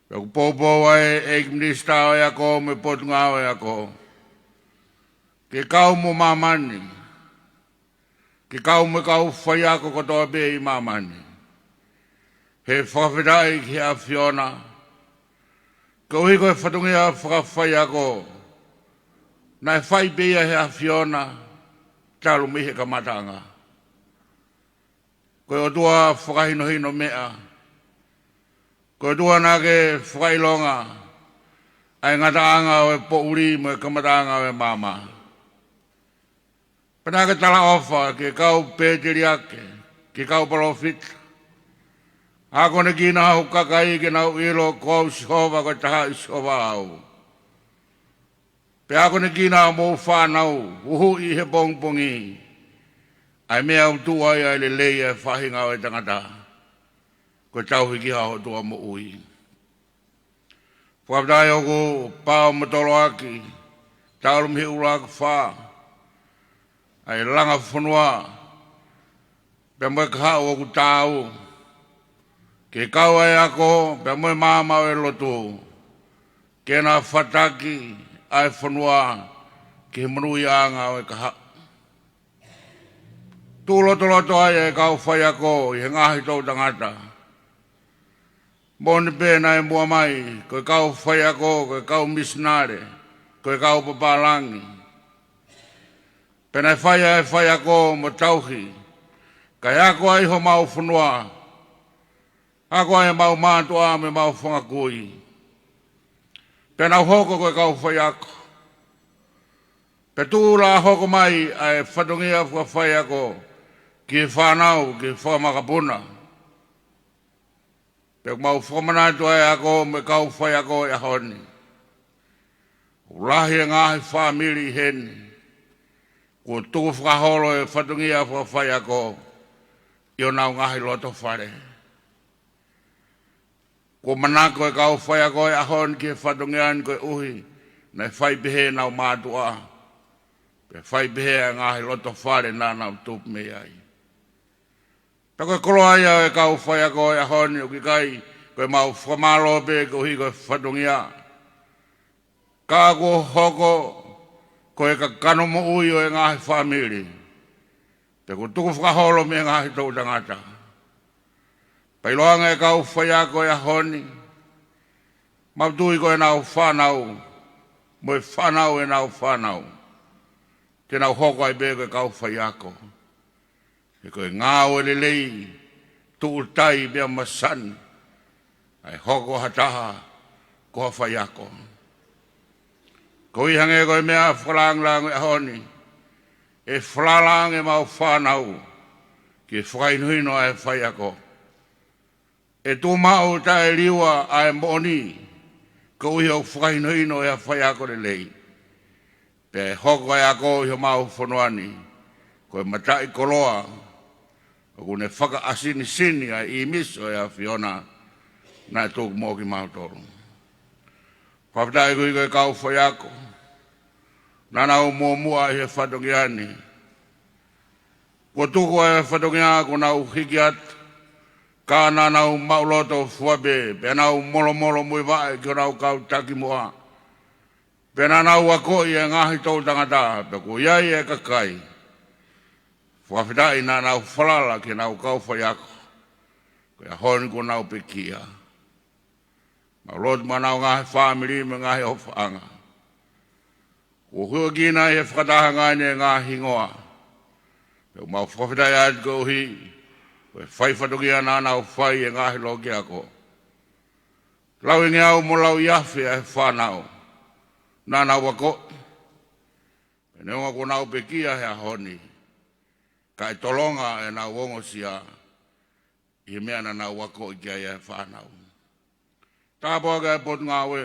Pea ʻoku poupou ai ʻEiki Minisitā ʻo e Ako mo e Potungāue Ako. Ke kau mo māmani. Ke kau mo e kau faiako kotoa pē ʻi māmani. He fakafetaʻi ki he ʻAfiona. Koeʻuhi ko e fatongia fakafaiako. Naʻe fai pē ia he ʻAfiona. Talu mei he kamataʻanga. Ko e ʻOtua fakahinohino meʻa. Ko e ʻOtua naʻa ke fakaʻilonga. ʻA e ngataʻanga ʻo e poʻuli mo e kamataʻanga ʻo e maama. Pea naʻa ke talaʻofa ki he kau pēteliake, ki he kau palōfita, akonekina hoku kakai ke nau ʻilo ko au Sihova ko e taha ʻi Sihova au. Pea akonekina homou fānau, huhuʻi he pongipongi ʻa e meʻa ʻoku tuʻu ai ʻa e lelei ʻa e faʻahinga ʻo e tangata, ko e tauhi ki ha ʻOtua moʻui. Fakafetaʻi ʻoku pau mo toloaki, talu mei he ʻuluaki fā, ʻa e langa fonua, pea mo e kahaʻu ʻoku taau, ke kau ai ʻa e ako, pea mo e maama ʻo e lotu, ke na fataki ʻa e fonua ki he monūʻiaʻanga ʻo e kahaʻu. Tuʻu lotoloto ai ʻa e kau faiako ʻi he ngaahi toʻutangata. Moʻoni pē naʻe muʻa mai, ko e kau faiako, ko e kau misinale, ko e kau papālangi. Pea naʻe fai ʻa e faiako mo tauhi, kae ako ai homau fonua, ako ai ʻemau mātuʻa mo ʻemau fanga kui. Pea nau hoko ko e kau faiako. Pea tuʻu leva hoko mai ʻa e fatongia fakafaiako ki he fānau, ki he fanga makapuna. Pea ʻoku mau fakamanatu ʻa e ako mo e kau faiako ʻi he ʻaho ni. ʻOku lahi e ngaahi fāmili heni kuo tukufakaholo e fatongia fakafaiako ʻi honau ngaahi loto fale. Kuo manako e kau faiako ʻi he ʻaho ni ki he fatongia ni koeʻuhi naʻe fai pehē ʻenau mātuʻa, pea fai pehē ʻa e ngaahi loto fale naʻa nau tupu mei ai. Pea ko e koloa ia ʻo e kau faiako ʻi he ʻaho ni, ʻoku ʻikai ko ʻemau fakamālō pē koeʻuhi ko e fatongia, ka kuo hoko ko e kakano moʻui ʻo e ngaahi fāmili, pea kuo tukufakaholo mei he ngaahi toʻutangata. Pea ʻiloange ʻe he kau faiako ʻi he ʻaho ni, mau tui ko ʻenau fānau, mo e fānau ʻenau fānau, te nau hoko ai pē ko e kau faiako. He ko e ngāue lelei, tuʻutai pea masani ʻa e hoko ha taha ko ha faiako. Koeʻuhi hangē ko e meʻa fakalāngilangi ʻo e ʻaho ni, ʻe falala ange ʻemau fānau ki he fakahinohino ʻa e faiako. ʻE tuʻu maʻu taʻeliua ʻa e moʻoni, koeʻuhi ʻoku fakahinohino ʻe ha faiako lelei. Pea ʻe hoko ʻa e ako ʻi homau fonua ni ko e mataʻikoloa ʻoku ne fakaʻasinisini ʻa e ʻīmisi ʻo e ʻAfiona naʻe tuku moʻo kimautolu. Fakafetaʻi koeʻuhi ko e kau faiako naʻa nau muʻomuʻa ʻi he fatongia ni. Kuo tuku ʻa e fatongia kuo nau hiki atu, ka naʻa nau maʻuloto fua pē, pea nau molomolo muivaʻe ki honau kau takimuʻa. Pea naʻa nau akoʻi ʻa e ngaahi toʻutangata, pea kuo ʻi ai ʻa e kakai. Fakafetaʻi naʻa nau falala ki heʻenau kau faiako. Ko e ʻaho ni kuo nau pekia. Mau lotu maʻa honau ngaahi fāmili mo e ngaahi ʻofaʻanga. Kuo huʻakina ʻi he fakatahaʻanga ni e ngaahi hingoa. Pea ʻoku mau fakafetaʻi atu koeʻuhi ko e fai fatongia naʻa nau fai ʻi he ngaahi loki ako. Lauingeau mo lauiafe ʻa e fānau naʻa nau akoʻi. Pea neongo kuo nau pekia he ʻaho ni, ka ʻe tolonga ʻenau ongosia ʻi he meʻa naʻa nau akoʻi ki ai ʻa e fānau. Tāpuaki ʻa e Potungāue,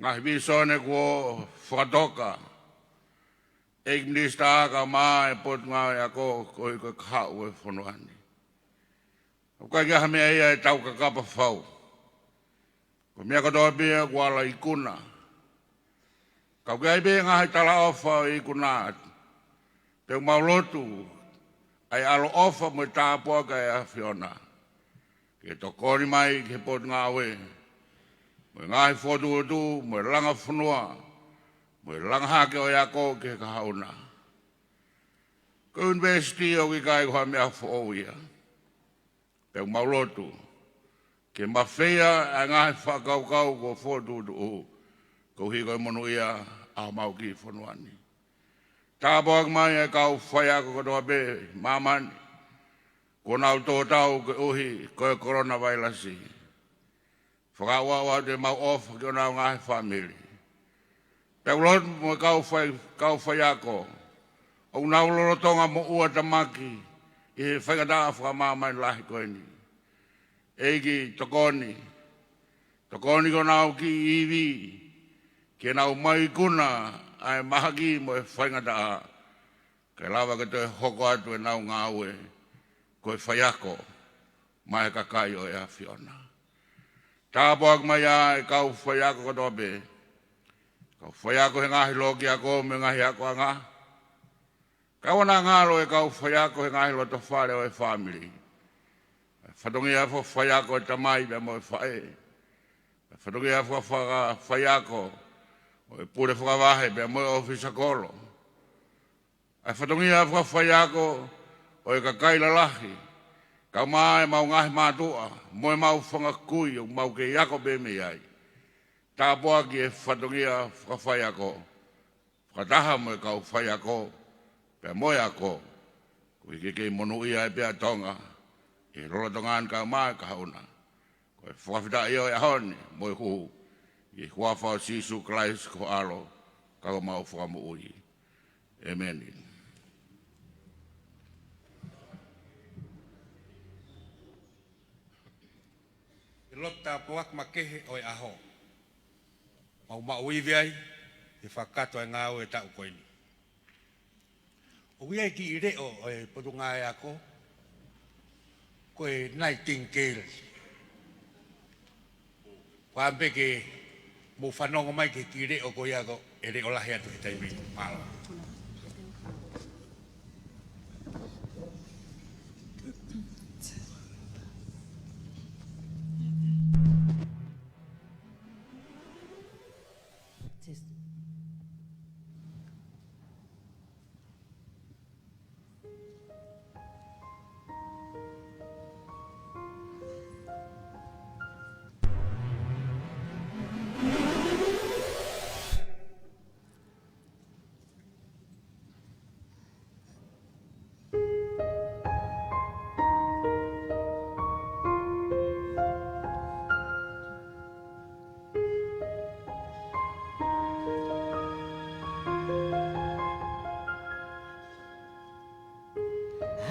ngaahi vīsone kuo fakatoka ʻe he Minisitā kae ʻumaʻā e Potungāue Ako koeʻuhi ko e kahaʻu ʻo e fonua ni. ʻOku ʻikai ke ʻi ai ha meʻa ia ʻe tau kakapa fau. Ko e meʻa kotoa pē ia kuo ala ikuna. Ka ʻoku ʻi ai pē ngaahi talaʻofa ʻo ikuna atu. Pea ʻoku mau lotu ʻa e ʻaloʻofa mo e tāpuaki ʻa e ʻAfiona ke tokoni mai ki he Potungāue, mo e ngaahi fokotuʻutuʻu, mo e langa fonua, mo e langa hake ʻo e ako ki he kahaʻu na. Ko e ʻunivēsiti ʻoku ʻikai ko ha meʻa foʻou ia. Pea ʻoku mau lotu ke mafeia ʻa e ngaahi fakakaukau kuo fokotuʻutuʻu, koeʻuhi ko e monūʻia ʻa homau kiʻi fonua ni. Tāpuaki mai ʻa e kau faiako kotoa pē ʻi māmani kuo nau tō tau koeʻuhi ko e kolona vailasi. Fakaʻauʻau atu ʻemau ʻofa ki honau ngaahi fāmili. Pea ʻoku lotu mo e kau fai, kau faiako ʻoku nau lolotonga moʻua tamaki ʻi he faingataʻa fakamāmani lahi ko eni. ʻEiki, tokoni, tokoni ki honau kiʻi ivi, ke nau ʻomai ikuna ʻa e mahaki mo e faingataʻa, kae lava ke toe hoko atu ʻenau ngāue ko e faiako maʻa e kakai ʻo e ʻAfiona. Tāpuaki mai ʻa e kau faiako kotoa pē, kau faiako he ngaahi loki ako mo e ngaahi akoʻanga. Kau ʻoua naʻa ngalo e kau faiako he ngaahi loto fale ʻo e fāmili, ʻa e fatongia fakafaiako ʻo e tamai pea mo e faʻē, ʻa e fatongia fakafaiako ʻo e pule fakavahe pea mo e ʻōfisa kolo, ʻa e fatongia fakafaiako ʻo e kakai lalahi, kau mai ʻemau ngaahi mātuʻa mo ʻemau fanga kui ʻoku mau kei ako pē mei ai. Tāpuaki e fatongia fakafaiako, fakataha mo e kau faiako pea mo e ako, koeʻuhi ke kei monūʻia ai pē ʻa Tonga ʻi he lolotonga ni kae ʻumaʻā e kahaʻu na. Ko e fakafetaʻi ʻo e ʻaho ni mo e huhu, ʻi he huafa ʻo Sīsū Kalaisi ko ho ʻAlo ka ko homau Fakamoʻui. ʻĒmeni. ʻI he lotu tāpuaki makehe ʻo e ʻaho, mau maʻu ivi ai he fakakakato e ngāue e taʻu ko eni. ʻOku ʻi ai e kiʻi leʻo ʻo e Potungāue Ako ko e Nightingale. Ko e ʻamu pē ke mou fanongo mai ki he kiʻi leʻo ko ia, ko e leʻo lahi atu he taimi ni. Mālō.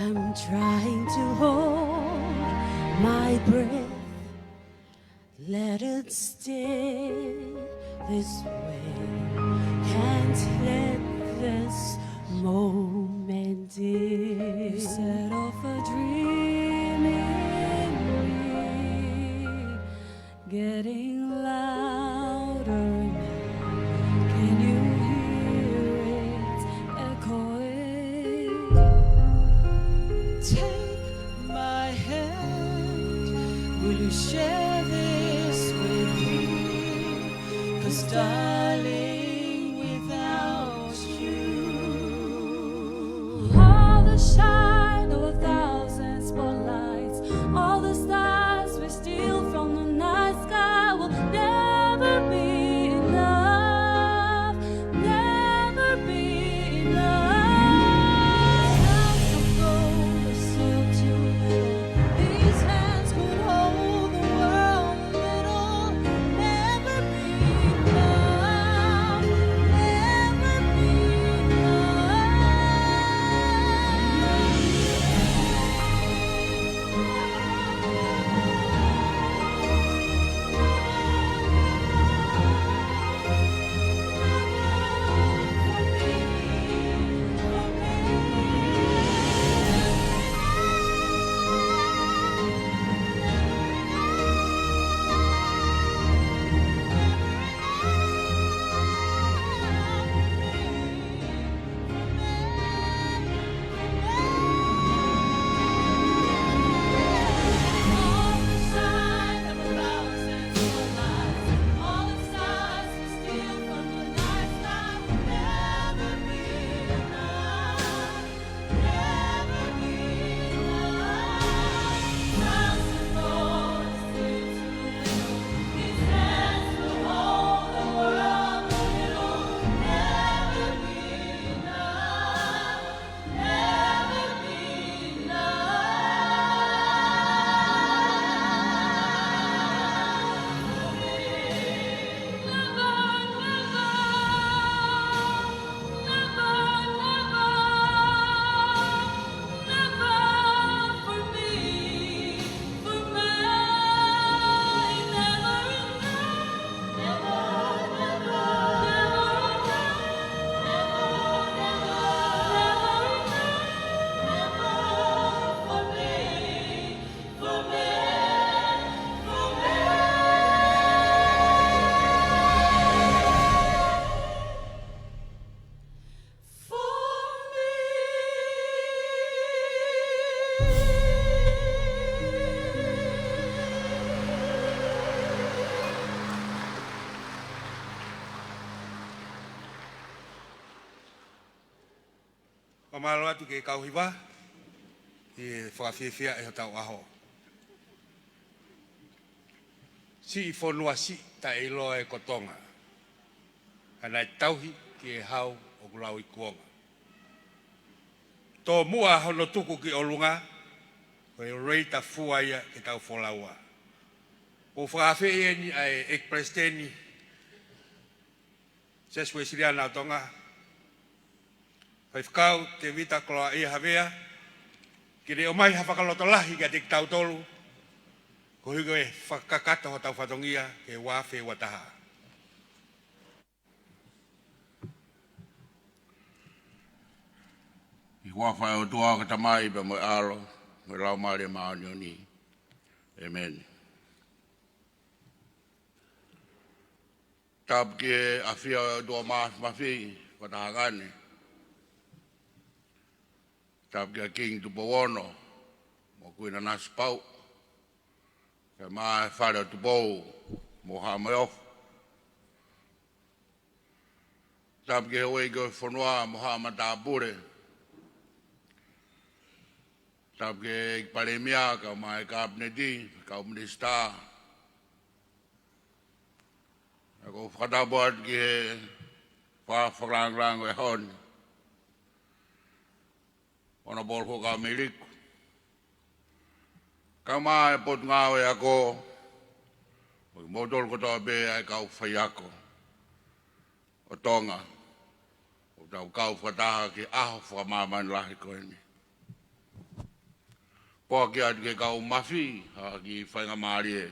I'm trying to hold my breath. Let it stay this way. Can't let this moment in. You set off a dream in me, getting louder now. Can you hear it echoing? Take my hand, will you share this with me? 'Cause darling, without you, all the shine of a thousand spotlights, all the stars we steal from the night sky will never be enough, never be enough. House of gold or silk too little, these hands could hold the world a little. Never be enough, never be enough. Fakamālō atu ki he kau hiva ʻi he fakafiefiaʻi hotau ʻaho. Siʻi fonua siʻi taʻeʻiloa ē ko Tonga, ka naʻe tauhi ki he hau ʻoku lauikuonga. Tōmuʻa hono tuku ki ʻolunga, ko e reitafua ia ke tau folaua. ʻOku ou fakaafeʻi eni ʻa e ʻEiki Palesiteni Siasi Uēsiliana ʻo Tonga, Faifekau Tēvita Koloaʻia Havea, ke ne ʻomai ha fakalotolahi kiate kitautolu, koeʻuhi ko e fakakakato hotau fatongia ki he ua afe ua taha. ʻI he huafa ʻo e ʻOtua ko e Tamai pea mo e ʻAlo, mo e Laumālie Māʻoniʻoni. ʻĒmeni. Tapu ki he ʻafio ʻa e ʻOtua Māfimafi, fakataha angane. Tapu kia Kingi Tupou Ono, mo Kuini Nanasipauʻu, kae ʻumaʻā e Fale ʻo Tupou, mo Haʻa Moheofo. Tapu ki he houʻeiki ʻo e fonua, mo haʻa matāpule. Tapu ki he ʻEiki Palēmia, kae ʻumaʻā e Kapineti, kau Minisitā. ʻOku ou fakatapu atu ki he fa-, fakalāngilangi ʻo e ʻaho ni, Honourable Huʻakavameiliku, kae ʻumaʻā e Potungāue Ako, mo kimoutolu kotoa pē ʻa e kau faiako ʻo Tonga, ʻoku tau kau fakataha ki he ʻaho fakamāmani lahi ko eni. Foaki atu ki he kau mafai ha kiʻi faingamālie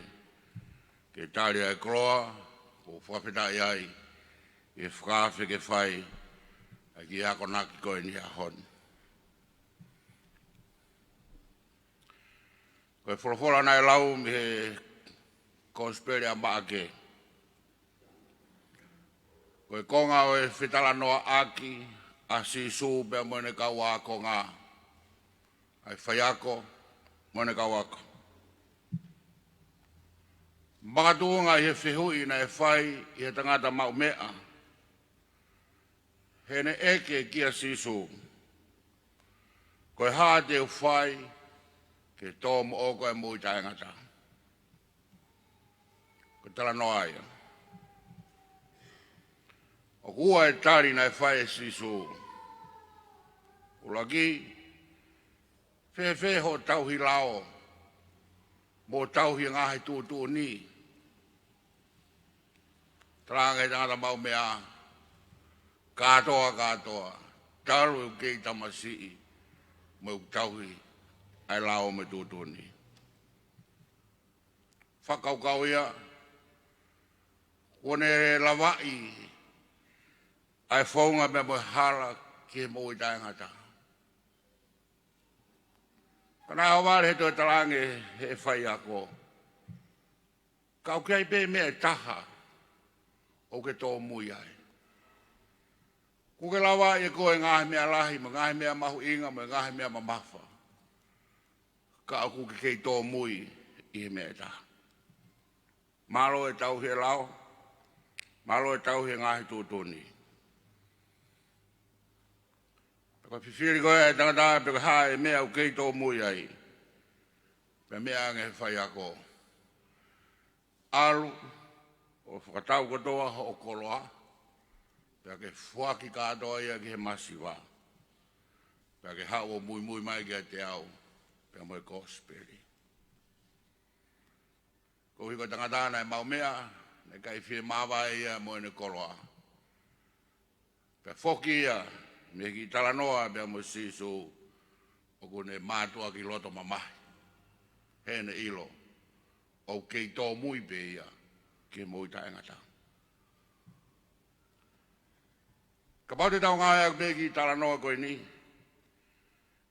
ke tali ʻa e koloa, ʻoku ou fakafetaʻi ai ʻi he fakaafe ke fai ʻa e kiʻi akonaki ko eni he ʻaho ni. Ko e folofola naʻe lau mei he Kosipeli ʻa Maʻake, ko e konga ʻo e fetalanoaʻaki ʻa Sīsū pea mo ʻene kau ākonga, ʻa e faiako mo ʻene kau ako. Makatuʻunga ʻi he fehuʻi naʻe fai ʻe he tangata maʻumeʻa, heʻene ʻeke kia Sīsū, ko e hā te u fai ke tō moʻoku ʻa e moʻui taʻengata? Ko e talanoa ia. ʻOku ua e tali naʻe fai ʻe Sīsū. ʻUluaki, fēfē hoʻo tauhi lao, mo tauhi e ngaahi tuʻutuʻuni? Talaange ʻe he tangata maʻumeʻa, kātoa, kātoa, talu ʻeku kei tamasiʻi, mo ʻeku tauhi ʻa e lao mo e tuʻutuʻuni. Fakakaukau ia, kuo ne lavaʻi ʻa e founga pea mo e hala ki he moʻui taʻengata. Ka naʻe ʻohovale he toe talaange ʻe he faiako, ka ʻoku ʻi ai pē meʻa ʻe taha ʻoku ke tōmui ai. Kuo ke lavaʻi ʻe koe e ngaahi meʻa lahi, mo e ngaahi meʻa mahuʻinga, mo e ngaahi meʻa mamafa, ka ʻoku ke kei tōmui ʻi he meʻa ʻe taha. Mālō e tauhi e lao, mālō e tauhi e ngaahi tuʻutuʻuni. Pea ko e fifili ko ē ʻa e tangata pe ko e hā e meʻa ʻoku kei tōmui ai, pea meʻa ange ʻe he faiako, ʻalu ʻo fakatau kotoa hoʻo koloa, pea ke foaki kātoa ia ki he masiva, pea ke haʻu ʻo muimui mai kiate au pea mo e Kosipeli. Koeʻuhi ko e tangata naʻe maʻumeʻa, naʻe ʻikai fie māvae ia mo ʻene koloa. Pea foki ia mei he kiʻi talanoa pea mo Sīsū, ʻoku ne mātuʻaki loto mamahi, heʻene ʻilo ʻoku kei tōmui pē ia ki he moʻui taʻengata. Kapau te tau ngāueʻaki pē kiʻi talanoa ko eni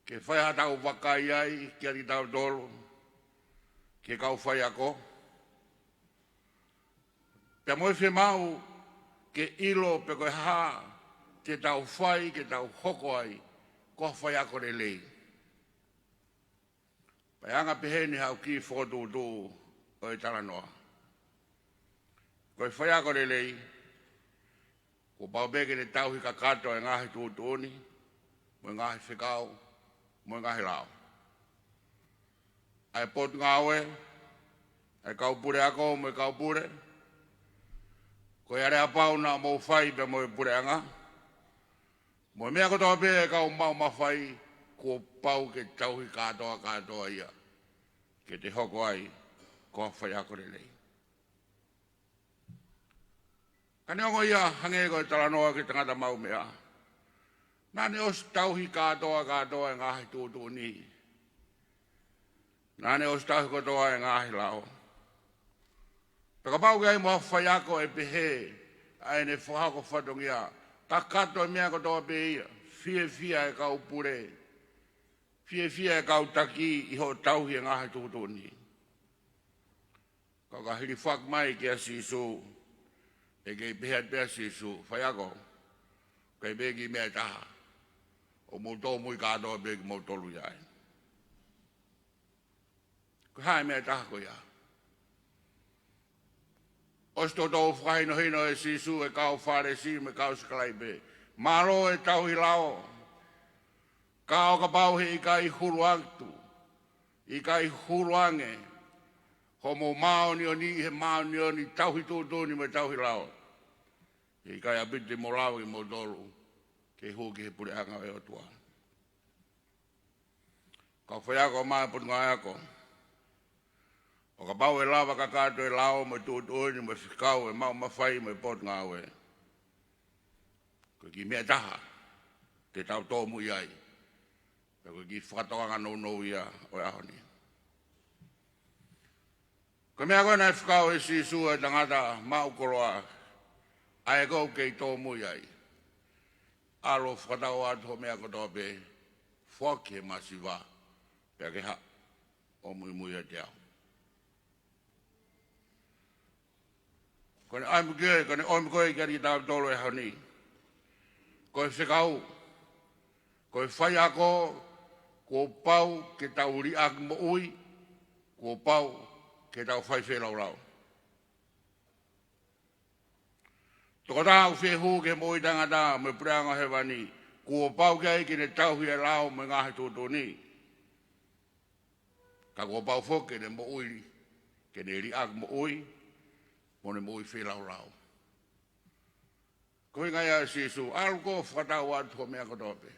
ke fai haʻatau vakai ai kiate kitautolu, ki he kau faiako, pea mo e fiemaʻu ke ʻilo pe ko e hā te tau fai ke tau hoko ai ko ha faiako lelei. Pea ʻe anga peheni haʻaku kiʻi fokotuʻutuʻu ʻo e talanoa. Ko e faiako lelei, kuo pau pē ke ne tauhi kakato e ngaahi tuʻutuʻuni, mo e ngaahi fekau, mo e ngaahi lao. ʻA e potungāue, ʻa e kau puleako mo e kau pule, ko e aleapau naʻa mou fai pea mo e puleʻanga, mo e meʻa kotoa pē ʻa e kau maʻu mafai, kuo pau ke tauhi kātoa kātoa ia, ke te hoko ai ko ha faiako lelei. Ka neongo ia, hangē ko e talanoa ki he tangata maʻu meʻa, naʻa ne ʻosi tauhi kātoa kātoa e ngaahi tuʻutuʻuni. Naʻa ne ʻosi tauhi kotoa e ngaahi lao. Pea kapau ʻoku ʻi ai mo ha faiako ʻe pehē ʻa ʻene fakahoko fatongia, kakato e meʻa kotoa pē ia, fiefia e kau pule, fiefia e kau taki ʻi hoʻo tauhi e ngaahi tuʻutuʻuni. Ka ʻoka hilifaki mai kia Sīsū, ʻe kei pehē pē ʻa Sīsū, faiako, ʻoku ʻi ai pē kiʻi meʻa ʻe taha ʻoku mou tōmui kātoa pē kimoutolu ai. Ko e hā e meʻa ʻe taha ko ia? ʻOsi toutou fakahinohino ʻe Sīsū e kau Fālesi mo e kau sikalaipe, mālō e tauhi lao, ka ʻo kapau he ʻikai hulu atu, ʻikai hulu ange hoʻomou māʻoniʻoni ʻi he māʻoniʻoni tauhi tuʻutuʻuni mo e tauhi lao, he ʻikai ʻaupito te mou lava kimoutolu ke hū ki he puleʻanga ʻo e ʻOtua. Kau faiako maʻa e potungāue ako, ʻo kapau ʻe lava kakato e lao mo e tuʻutuʻuni mo e fekau ʻa e maʻu mafai mo e potungāue, ko e kiʻi meʻa ʻe taha te tau tōmui ai. Pea ko e kiʻi fakatokanga nounou ia ʻo e ʻaho ni. Ko e meʻa ko ē naʻe fekau ʻe Sīsū ʻa e tangata maʻu koloa, ʻa ē ʻoku kei tōmui ai, ʻalu ʻo fakatau atu hoʻo meʻa kotoa pē, foaki ki he masiva, pea ke haʻu ʻo muimui ʻiate au. Ko ʻene ʻai mo ke, ko ʻene ʻomi ko ē kiate kitautolu he ʻaho ni, ko e fekau, ko e faiako, kuo pau ke tau liʻaki moʻui, kuo pau ke tau fai feilaulau. Tokotaha ʻoku fie hū ki he moʻui taʻengata mo e puleʻanga ʻo hēvani, kuo pau ki ai ke ne tauhi e lao mo e ngaahi tuʻutuʻuni. Ka kuo pau foki ke ne moʻui, ke ne liʻaki moʻui, mo ne moʻui feilaulau. Ko e ʻuhinga ia ʻa Sīsū, ʻalu koe ʻo fakatau atu hoʻo meʻa kotoa pē.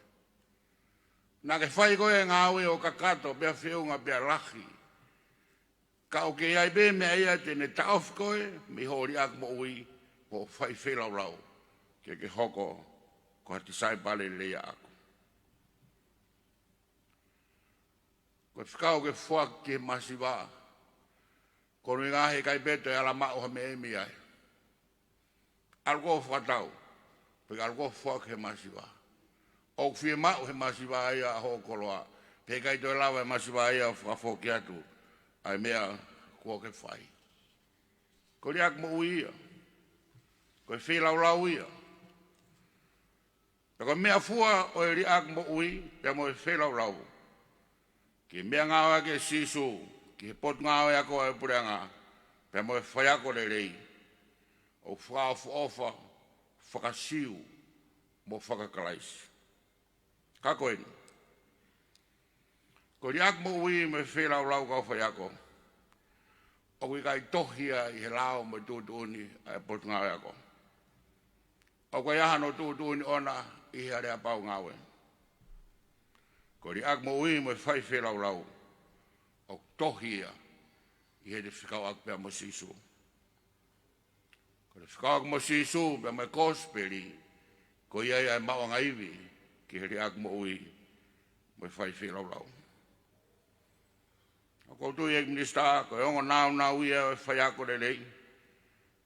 Naʻa ke fai koe e ngāue ʻo kakato, pea feʻunga, pea lahi, ka ʻoku ʻi ai pē meʻa ia te ne taʻofi koe mei hoʻo liʻaki moʻui, hoʻo fai feilaulau, ke ke hoko ko ha tisaipale lelei ʻaʻaku. Ko e fekau ke foaki ki he masiva, ko hono ʻuhinga he ʻikai pē toe ala maʻu ha meʻa mei ai. ʻAlu koe ʻo fakatau, pe ʻalu koe ʻo foaki ki he masiva. ʻOku fiemaʻu ʻe he masiva ia hoʻo koloa, pea ʻikai toe lava ʻe he masiva ia ʻo fakafoki atu ʻa e meʻa kuo ke fai. Ko e liʻaki moʻui ia. Ko e feilaulau ia. Pea ko e meʻafua ʻo e liʻaki moʻui pea mo e feilaulau, ko e meʻangāueʻaki ʻe Sīsū ki he potungāue ako ʻa e puleʻanga pea mo e faiako lelei, ʻoku fakaʻofoʻofa, faka-Siu, mo faka-Kalaisi. Ka ko eni, ko e liʻaki moʻui mo e feilaulau, kau faiako, ʻoku ʻikai tohi ia ʻi he lao mo e tuʻutuʻuni ʻa e potungāue ako. ʻOku ʻikai ʻi ai hano tuʻutuʻuni ʻona ʻi he aleapau ngāue. Ko e liʻaki moʻui mo e fai feilaulau, ʻoku tohi ia ʻi heʻete fekauʻaki pea mo Sīsū. Ko ʻete fekauʻaki mo Sīsū pea mo e kosipeli, ko ia ia ʻa e maʻuʻanga ivi ki he liʻaki moʻui mo e fai feilaulau. ʻOku ou tui, ʻEiki Minisitā, ko e ongo nāunau ia ʻo e faiako lelei,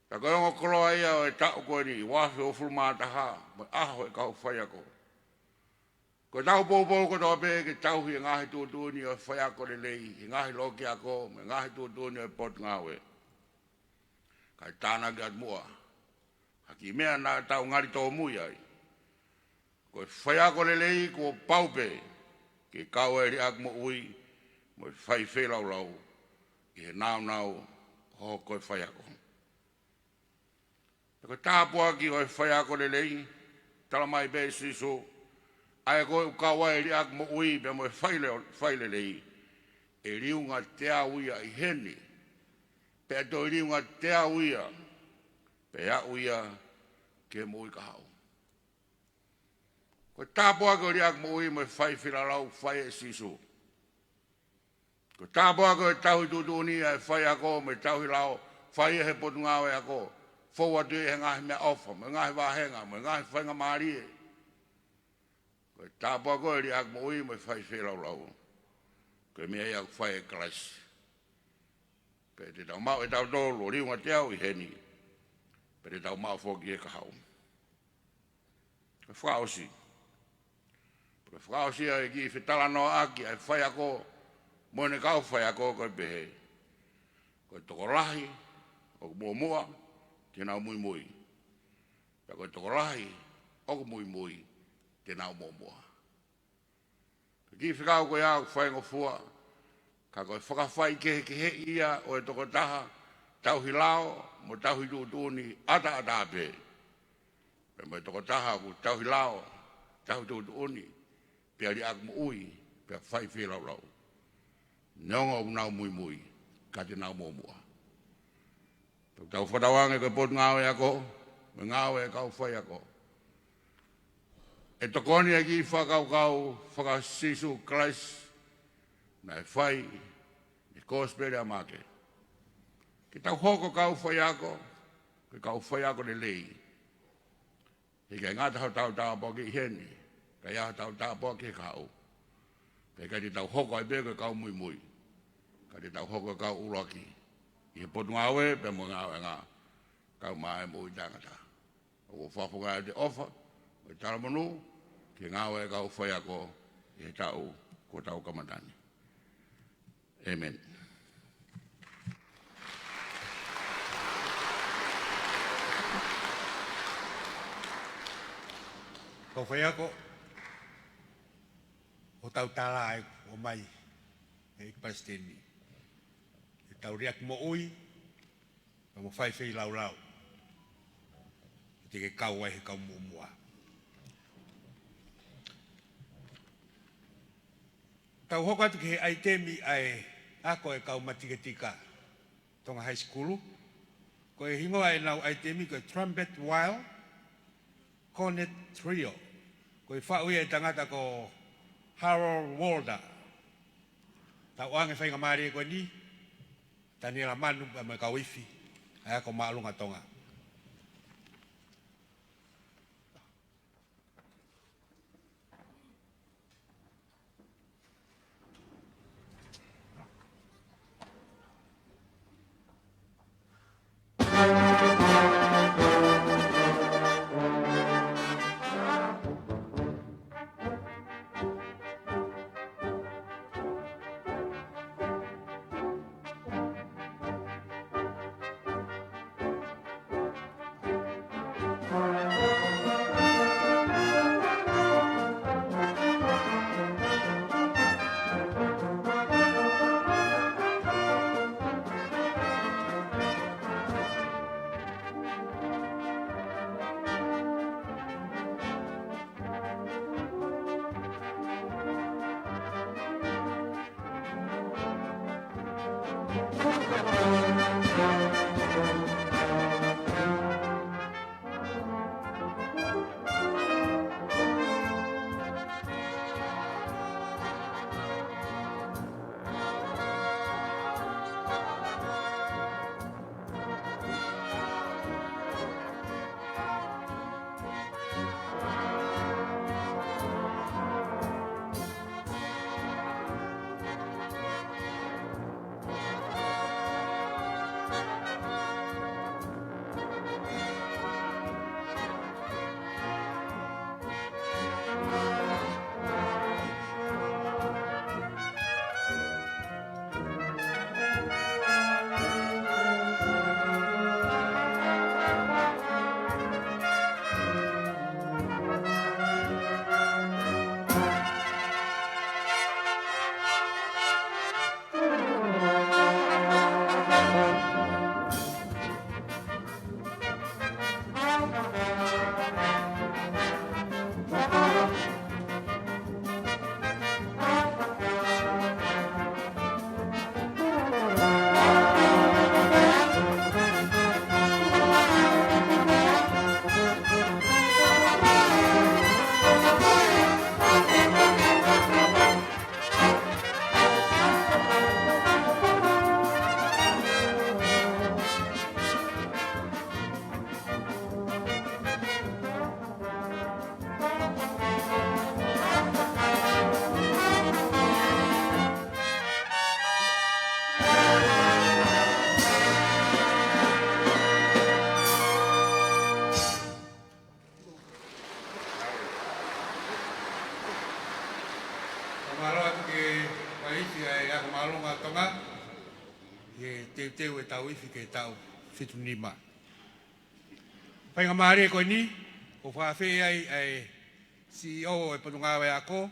pea ko e ongo koloa ia ʻo e taʻu ko eni, ua afe uofulu mā taha, mo e ʻaho ʻo e kau faiako. Ko ʻetau poupou kotoa pē ke tauhi e ngaahi tuʻutuʻuni ʻo e faiako lelei, e ngaahi loki ako, mo e ngaahi tuʻutuʻuni ʻo e potungāue. Kae tānaki atu muʻa ha kiʻi meʻa naʻa tau ngali tōmui ai. Ko e faiako lelei kuo pau pē ke kau ai e liʻaki moʻui mo e fai feilaulau ʻi he nāunau ʻo e hoko ko e faiako. Pea ko e tāpuaki ʻo e faiako lelei, talamai pē ʻe Sīsū, ʻa ē ko ē ʻoku kau ai e liʻaki moʻui pea mo e faile-, failelei, ʻe liunga teau ia ʻi heni, pea toe liunga teau ia, pea aʻu ia ki he moʻui kahaʻu. Ko e tāpuaki ʻo e liʻaki moʻui mo e faifeilaulau fai ʻe Sīsū. Ko e tāpuaki ʻo e tauhi tuʻutuʻuni ʻa e faiako mo e tauhi lao fai ʻe he Potungāue Ako, fou atu ʻi he ngaahi meʻaʻofa, mo e ngaahi vāhenga, mo e ngaahi faingamālie. Ko e tāpuaki ʻo e liʻaki moʻui mo e faifeilaulau. Ko e meʻa ia ʻoku fai ʻe Kalaisi. Pea te tau maʻu ʻe tautolu ʻo liunga teau ʻi heni, pea te tau maʻu foki he kahaʻu. Ko e fakaʻosi. Ko e fakaʻosi ʻa e kiʻi fetalanoaʻaki ʻa e faiako mo ʻene kau faiako, ko e pehē: Ko e tokolahi ʻoku muʻomuʻa, te nau muimui. Pea ko e tokolahi ʻoku muimui, te nau muʻomuʻa. Ko e kiʻi fekau ko ia ʻoku faingofua, ka ko e fakafaikehekeheʻi ia ʻo e tokotaha tauhi lao mo tauhi tuʻutuʻuni ʻataʻatā pē, pea mo e tokotaha ʻoku tauhi lao, tauhi tuʻutuʻuni, pea liʻaki moʻui, pea faifeilaulau. Neongo ʻoku nau muimui, ka te nau muʻomuʻa. Pea ʻoku tau fakatauange ko e Potungāue Ako mo e ngāue ʻa e kau faiako, ʻe tokoni ʻa e kiʻi fakakaukau faka-Sīsū Kalaisi naʻe fai ʻi he Kosipeli ʻa Maʻake, ke tau hoko ko e kau faiako, ko e kau faiako lelei. He ʻikai ngata hotau tāpuaki ʻi heni, ka ʻi ai hotau tāpuaki he kahaʻu. Pea ʻikai te tau hoko ai pē ko e kau muimui, ka te tau hoko ko e kau ʻuluaki ʻi he Potungāue pea mo e ngāueʻanga, kae ʻumaʻā e moʻui taʻengata. ʻOku ou fakafofonga atu e ʻofa mo e talamonū ki he ngāue ʻa e kau faiako ʻi he taʻu kuo tau kamata ni. ʻĒmeni. Kau faiako, hotau tala ʻoku ʻomai ʻe he ʻEiki Palesiteni, ʻetau liʻaki moʻui pea mo e faifeilaulau, ʻe te ke kau ai he kau muʻomuʻa. Tau hoko atu ki he ʻaitemi ʻa e ako ʻa e kau matiketika Tonga High School. Ko e hingoa ʻenau ʻaitemi ko e Trumpet Wild Cornet Trio. Ko e faʻu ia ʻe he tangata ko Harold Walder. Tau ʻoange e faingamālie ko eni, Taniela Manu pea mo e kau ifi ʻa e Ako Māʻolunga Tonga. Mālō atu ki he Faiifi ʻa e Ako Māʻolunga ʻo Tonga, ʻi he teuteu ʻetau ifi ki he taʻu fitu nima. Faingamālie ko eni, ʻoku ou fakaafeʻi ai ʻa e C E O ʻo e Potungāue Ako,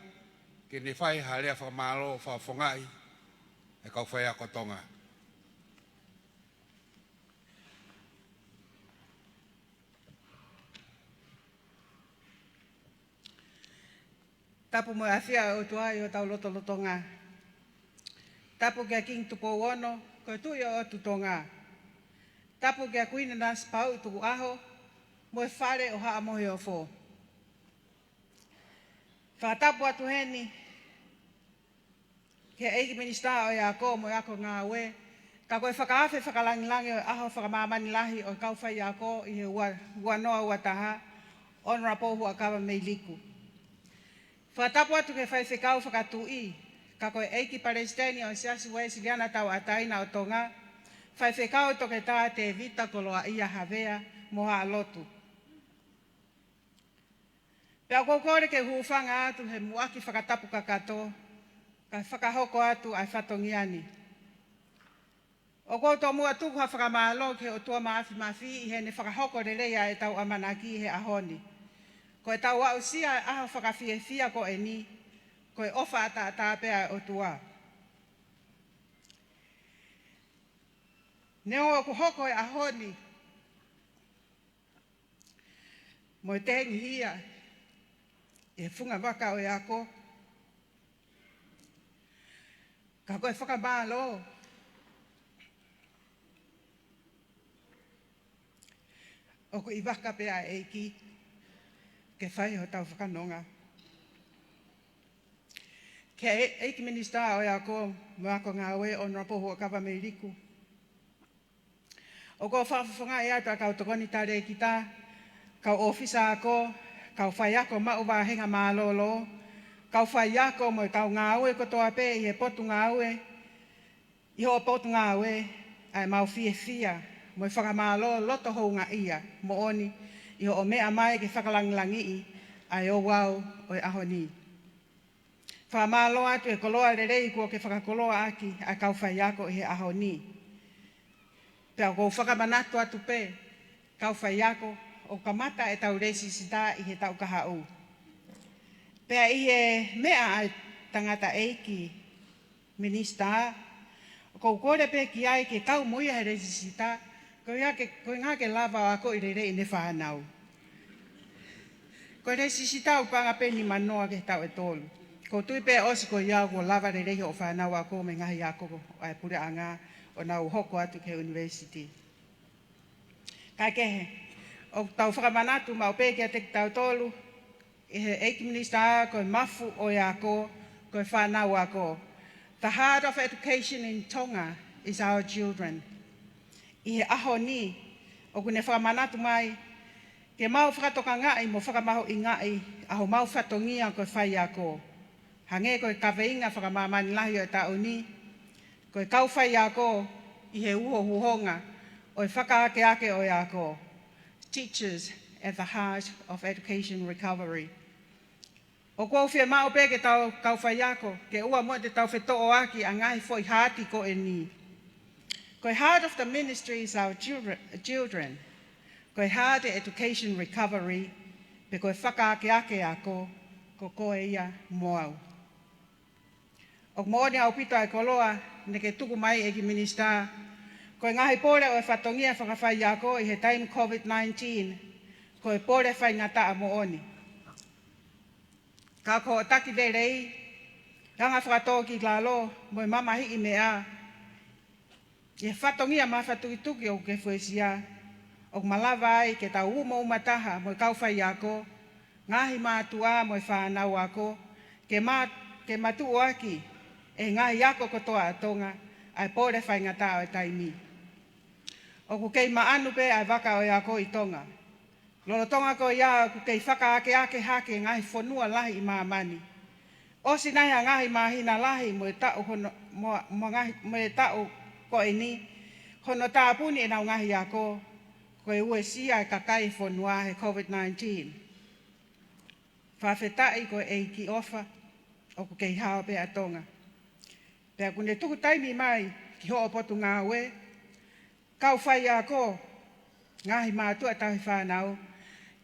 ke ne fai ha lea fakamālō fakafofongaʻi ʻa e kau faiako Tonga. Tapu mo e ʻafio ʻa e ʻOtua ʻi hotau lotolotonga. Tapu kia Kingi Tupou Ono, ko e Tuʻi ʻo e ʻOtu Tonga. Tapu kia Kuini Nanasipauʻu Tukuʻaho, mo e Fale ʻo Haʻa Moheofo. Fakatapu atu heni ki he ʻEiki Minisitā ʻo e Ako mo e Ako Ngāue, ka ko e fakaafe fakalangilangi ʻo e ʻaho fakamāmani lahi ʻo e kau faiako ʻi he ua, ua noa ua taha, Honourable Huʻakavameiliku. Fakatapu atu ki he faifekau fakatuʻi, ka ko e ʻEiki Palesiteni ʻo e Siasi Uēsiliana Tauʻatāina ʻo Tonga, Faifekau Toketā Tēvita Koloaʻia Havea mo haʻa lotu. Pea ʻoku ou kole ke u hūfanga atu he muʻaki fakatapu kakato, kae fakahoko atu ʻa e fatongia ni. ʻOku ou tomuʻa tuku ha fakamālō ki he ʻOtua Māfimafi ʻi heʻene fakahoko lelei ʻa ʻetau ʻamanaki he ʻaho ni. Ko ʻetau aʻusia ʻa e ʻaho fakafiefia ko eni, ko e ʻofa ʻataʻatā pē ʻa e ʻOtua. Neongo ʻoku hoko e ʻaho ni mo e tengihia ʻi he funga vaka ʻo e ako, ka ko e fakamālō ʻoku ʻi vaka pē ʻa e ʻEiki ke fai hotau fakanonga. Ki he ʻEiki Minisitā ʻo e Ako mo e Ako Ngāue, Honourable Huʻakavameiliku, ʻoku ou fakafofongaʻi atu ʻa e kau tokoni talēkita, kau ʻōfisa ako, kau faiako maʻu vāhenga mālōlō, kau faiako mo e kau ngāue kotoa pē ʻi he Potungāue, ʻi hoʻo Potungāue, ʻa ʻemau fiefia mo e fakamālō loto houngaʻia moʻoni ʻi hoʻo meʻa mai ke fakalangilangiʻi ʻa e ouau ʻo e ʻaho ni. Fakamālō atu he koloa lelei kuo ke fakakoloaʻaki ʻa e kau faiako ʻi he ʻaho ni. Pea ʻoku ou fakamanatu atu pē, kau faiako, ʻoku kamata ʻetau lēsisita ʻi he taʻu kahaʻu. Pea ʻi he meʻa ʻa e tangataʻeiki Minisitā, ʻoku ou kole pē ki ai ke kau mo ia he lēsisita, ko ia ke, ko e ʻuhinga ke lava ʻo akoʻi lelei ʻene fānau. Ko e lēsisita ʻoku paʻanga pē ʻe nima noa ki he taʻu ʻe tolu. ʻOku ou tui pē ʻosi ko ia kuo lava lelei hoʻo fānau ako mei he ngaahi ako ʻa e puleʻanga ʻo nau hoko atu ki he ʻunivēsiti. Kae kehe, ʻoku tau fakamanatu maʻu pē kiate kitautolu, ʻi he ʻEiki Minisitā, ko e mafu ʻo e ako, ko e fānau ako. The heart of education in Tonga is our children. ʻI he ʻaho ni, ʻoku ne fakamanatu mai, ke mau fakatokangaʻi mo fakamahuʻingaʻi ʻa homau fatongia ko e faiako. Hangē ko e kaveinga fakamāmani lahi ʻo e taʻu ni, ko e kau faiako ʻi he uhouhonga ʻo e fakaakeake ʻo e ako. Teachers at the heart of education recovery. ʻOku ou fiemaʻu pē ke tau kau faiako, ke ʻoua muʻa te tau fetoʻoaki ʻa e ngaahi foʻi haati ko eni. Ko e heart of the ministry is our children, children. Ko e heart ʻo e education recovery, pe ko e fakaakeake ako, ko koe ia mo au. ʻOku moʻoni ʻaupito ʻa e koloa naʻa ke tuku mai ʻEiki Minisitā, ko e ngaahi pole ʻo e fatongia fakafaiako ʻi he taimi COVID nineteen, ko e pole faingataʻa moʻoni. Ka ko hoʻo taki lelei, anga fakatōkilalo, mo e mamahiʻi meʻa, ʻi he fatongia mafatukituki ʻoku ke fuesia, ʻoku malava ai ke tau umauma taha mo e kau faiako, ngaahi mātuʻa mo e fānau ako, ke ma-, ke matuʻuaki ʻe he ngaahi ako kotoa ʻa Tonga ʻa e pole faingataʻa ʻo e taimi. ʻOku kei maʻanu pē ʻa e vaka ʻo e ako ʻi Tonga. Lolotonga ko ia ʻoku kei fakaakeake hake ngaahi fonua lahi ʻi māmani. ʻOsi nai ha ngaahi māhina lahi mo e taʻu hono, mo, mo ngaahi, mo e taʻu ko eni, hono tāpuni ʻenau ngaahi ako, ko e uesia e kakai e fonua he COVID nineteen. Fakafetaʻi ko e ʻEiki ʻofa. ʻoku kei hao pē ʻa Tonga. Pea ʻoku ne tuku taimi mai ki hoʻo potungāue, kau faiako, ngaahi mātuʻa tauhi fānau,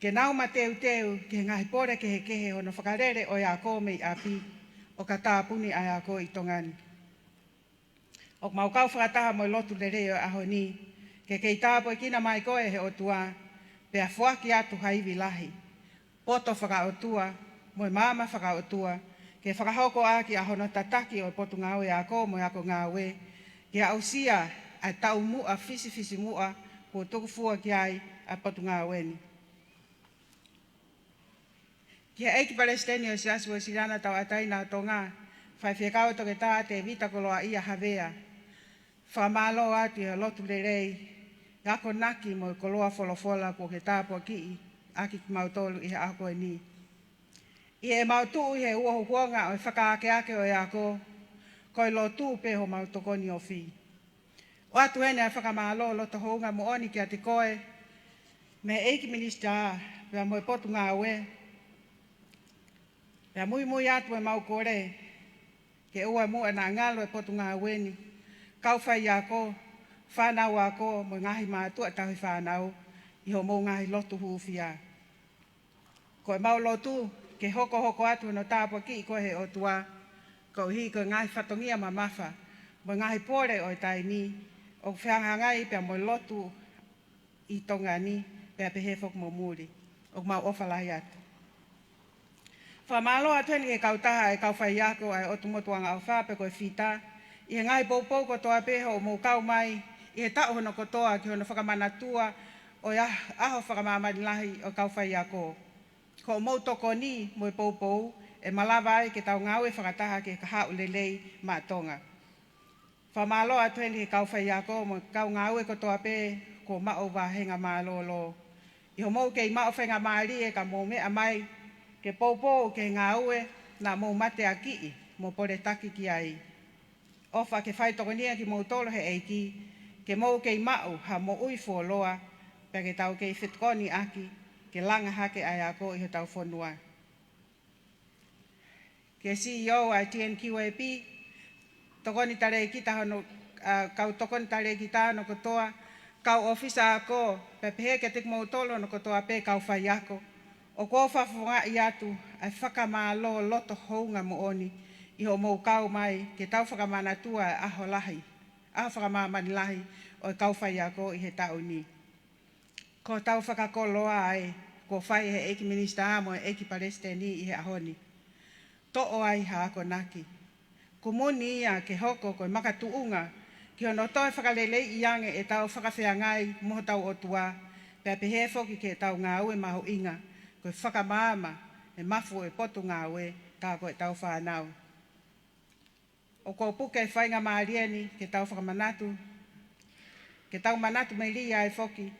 ke nau mateuteu ki he ngaahi pole kehekehe hono fakalele ʻo e ako mei ʻapi, ʻo ka tāpuni ʻa e ako ʻi Tonga ni. ʻOku mau kau fakataha mo e lotu lelei ʻo e ʻaho ni, ke kei tāpuekina mai koe ʻe he ʻOtua, pea foaki atu ha ivi lahi, poto fakaʻotua, mo e maama fakaʻotua, ke fakahoko ʻaki ʻa hono tataki ʻo e Potungāue Ako mo e Ako Ngāue, ke aʻusia ʻa e taumuʻa fisifisimuʻa kuo tuku fua ki ai ʻa e potungāue ni. Ki he ʻEiki Palesiteni ʻo e Siasi Uēsiliana Tauʻatāina ʻo Tonga, Faifekau Toketā Tēvita Koloaʻia Havea, fakamālō atu ʻi he lotu lelei, akonaki mo e koloa folofola kuo ke tāpuakiʻi ʻaki kimautolu ʻi he ʻaho ko eni. ʻI heʻemau tuʻu ʻi he uouangofua ʻo e fakaakeake ʻo e ako, ko e lotu pē homau tokoni ofi. ʻOatu heni ʻa e fakamālō loto hounga moʻoni kiate koe, mei he ʻEiki Minisitā, pea mo e Potungāue, pea muimui atu ʻemau kole, ke ʻoua muʻa naʻa ngalo e potungāue ni, kau faiako, fānau ako, mo e ngaahi mātuʻa tauhi fānau, ʻi hoʻomou ngaahi lotu hūfia. Ko ʻemau lotu, ke hokohoko atu hono tāpuakiʻi koe ʻe he ʻOtua, koeʻuhi ko e ngaahi fatongia mamafa, mo e ngaahi pole ʻo e taimi, ʻoku fehangahangai pea mo e lotu ʻi Tonga ni, pea pehē foki mo muli. ʻOku mau ʻofa lahi atu. Fakamālō atu heni ki he kautaha ʻa e kau faiako ʻa e ʻOtu Motu Angaʻofa pe ko e FITA, ʻi he ngaahi poupou kotoa pē hoʻomou kau mai, ʻi he taʻu hono kotoa ki hono fakamanatua ʻo e ʻah-, ʻaho fakamāmani lahi ʻo e kau faiako. Ko hoʻomou tokoni mo e poupou, ʻe malava ai ke tau ngāue fakataha ki he kahaʻu lelei maʻa Tonga. Fakamālō atu heni ki he kau faiako mo e kau ngāue kotoa pē kuo maʻu vāhenga mālōlō. ʻI hoʻomou kei maʻu faingamālie ka mou meʻa mai ke poupou ki he ngāue naʻa mou mateakiʻi mo poletaki ki ai. ʻOfa ke faitokonia kimoutolu ʻe he ʻEiki, ke mou kei maʻu ha moʻui fuoloa, pea ke tau kei fetokoniʻaki, ke langa hake ʻa e ako ʻi hotau fonua. Ki he CEO ʻa e TNQAP, tokoni talēkita hono, ʻa, kau tokoni talēkita hono kotoa, kau ʻōfisa ako, pea pehē kiate kimoutolu hono kotoa pē kau faiako. ʻOku ou fakafofongaʻi atu ʻa e fakamālō loto hounga moʻoni ʻi hoʻomou kau mai ke tau fakamanatua ʻa e ʻaho lahi, ʻaho fakamāmani lahi ʻo e kau faiako ʻi he taʻu ni. Ko hotau fakakoloa ē, kuo fai ʻe he ʻEiki Minisitā mo e ʻEiki Palesiteni ʻi he ʻaho ni. Toʻo ai ha akonaki. Kumuni ia ke hoko ko e makatuʻunga ki hono toe fakaleleiʻi ange ʻetau fakafeangai mo hotau ʻOtua, pea pehē foki ki heʻetau ngāue mahuʻinga, ko e fakamaama e mafu ʻo e potungāue, ka ko ʻetau fānau. ʻOku ou puke e faingamālie ni ke tau fakamanatu, ke tau manatu melie ai foki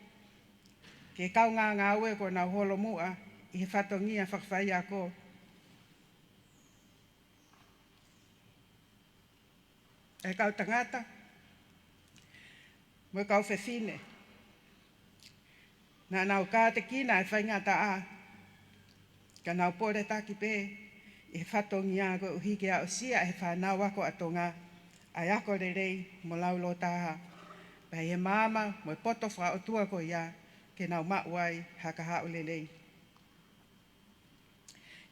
ki he kaungā ngāue kuo nau holomuʻa ʻi he fatongia fakafaiako. ʻE kau tangata mo e kau fefine, naʻa nau kātekina e faingataʻa, ka nau poletaki pē ʻi he fatongia koeʻuhi ke aʻusia ʻe he fānau ako ʻa Tonga ʻa e ako lelei mo laulōtaha, pea ʻi he maama mo e poto fakaʻotua ko ia ke nau maʻu ai ha kahaʻu lelei.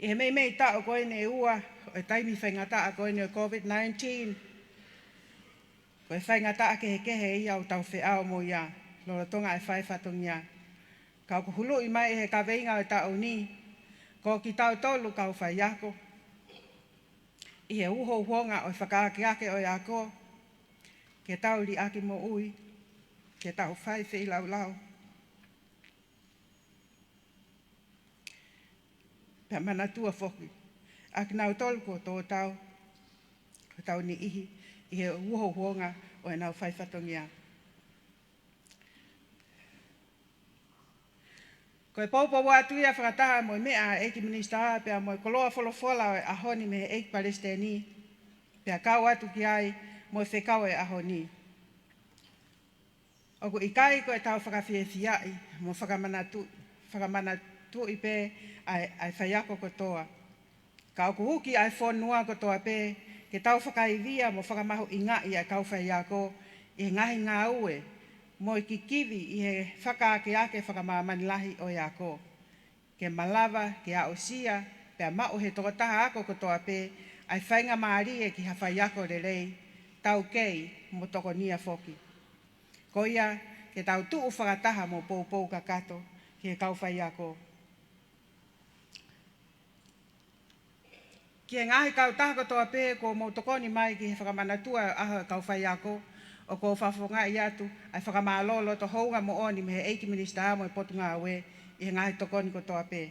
ʻI he meimei taʻu ko eni ʻe ua ʻo e taimi faingataʻa ko eni ʻo e COVID nineteen, ko e faingataʻa kehekehe ia ʻoku tau feʻao mo ia lolotonga e fai fatongia. Ka ʻoku huluʻi mai ʻe he kaveinga ʻo e taʻu ni, ko kitautolu kau faiako, ʻi he uhouhonga ʻo e fakaakeake ʻo e ako, ke tau liʻaki moʻui, ke tau fai feilaulau. Pea manatua foki ʻa kinautolu kuo tō tau, ko hotau niʻihi ʻi he uhouhonga ʻo ʻenau fai fatongia. Ko e poupou atu ia fakataha mo e meʻa ʻa e ʻEiki Minisitā pea mo e koloa folofola ʻo e ʻaho ni mei he ʻEiki Palesiteni, pea kau atu ki ai mo e fekau ʻo e ʻaho ni. ʻOku ʻikai ko ʻetau fakafiefiaʻi mo fakamanatu-, fakamanatuʻi pē ʻa e, ʻa e faiako kotoa. Ka ʻoku huki ʻa e fonua kotoa pē ke tau fakaivia mo fakamahuʻingaʻi ʻa e kau faiako ʻi he ngaahi ngāue mo e kikivi ʻi he fakaakeake fakamāmani lahi ʻo e ako, ke malava ke aʻusia pea maʻu ʻe he tokotaha ako kotoa pē ʻa e faingamālie ki ha faiako lelei, taukei mo tokonia foki. Ko ia, ke tau tuʻu fakataha mo poupou kakato ki he kau faiako. Ki he ngaahi kautaha kotoa pē kuo mou tokoni mai ki he fakamanatua ʻo e ʻaho ʻo e kau faiako, ʻoku ou fakafofongaʻi atu ʻa e fakamālō loto houngaʻia moʻoni mei he ʻEiki Minisitā mo e Potungāue ʻi he ngaahi tokoni kotoa pē.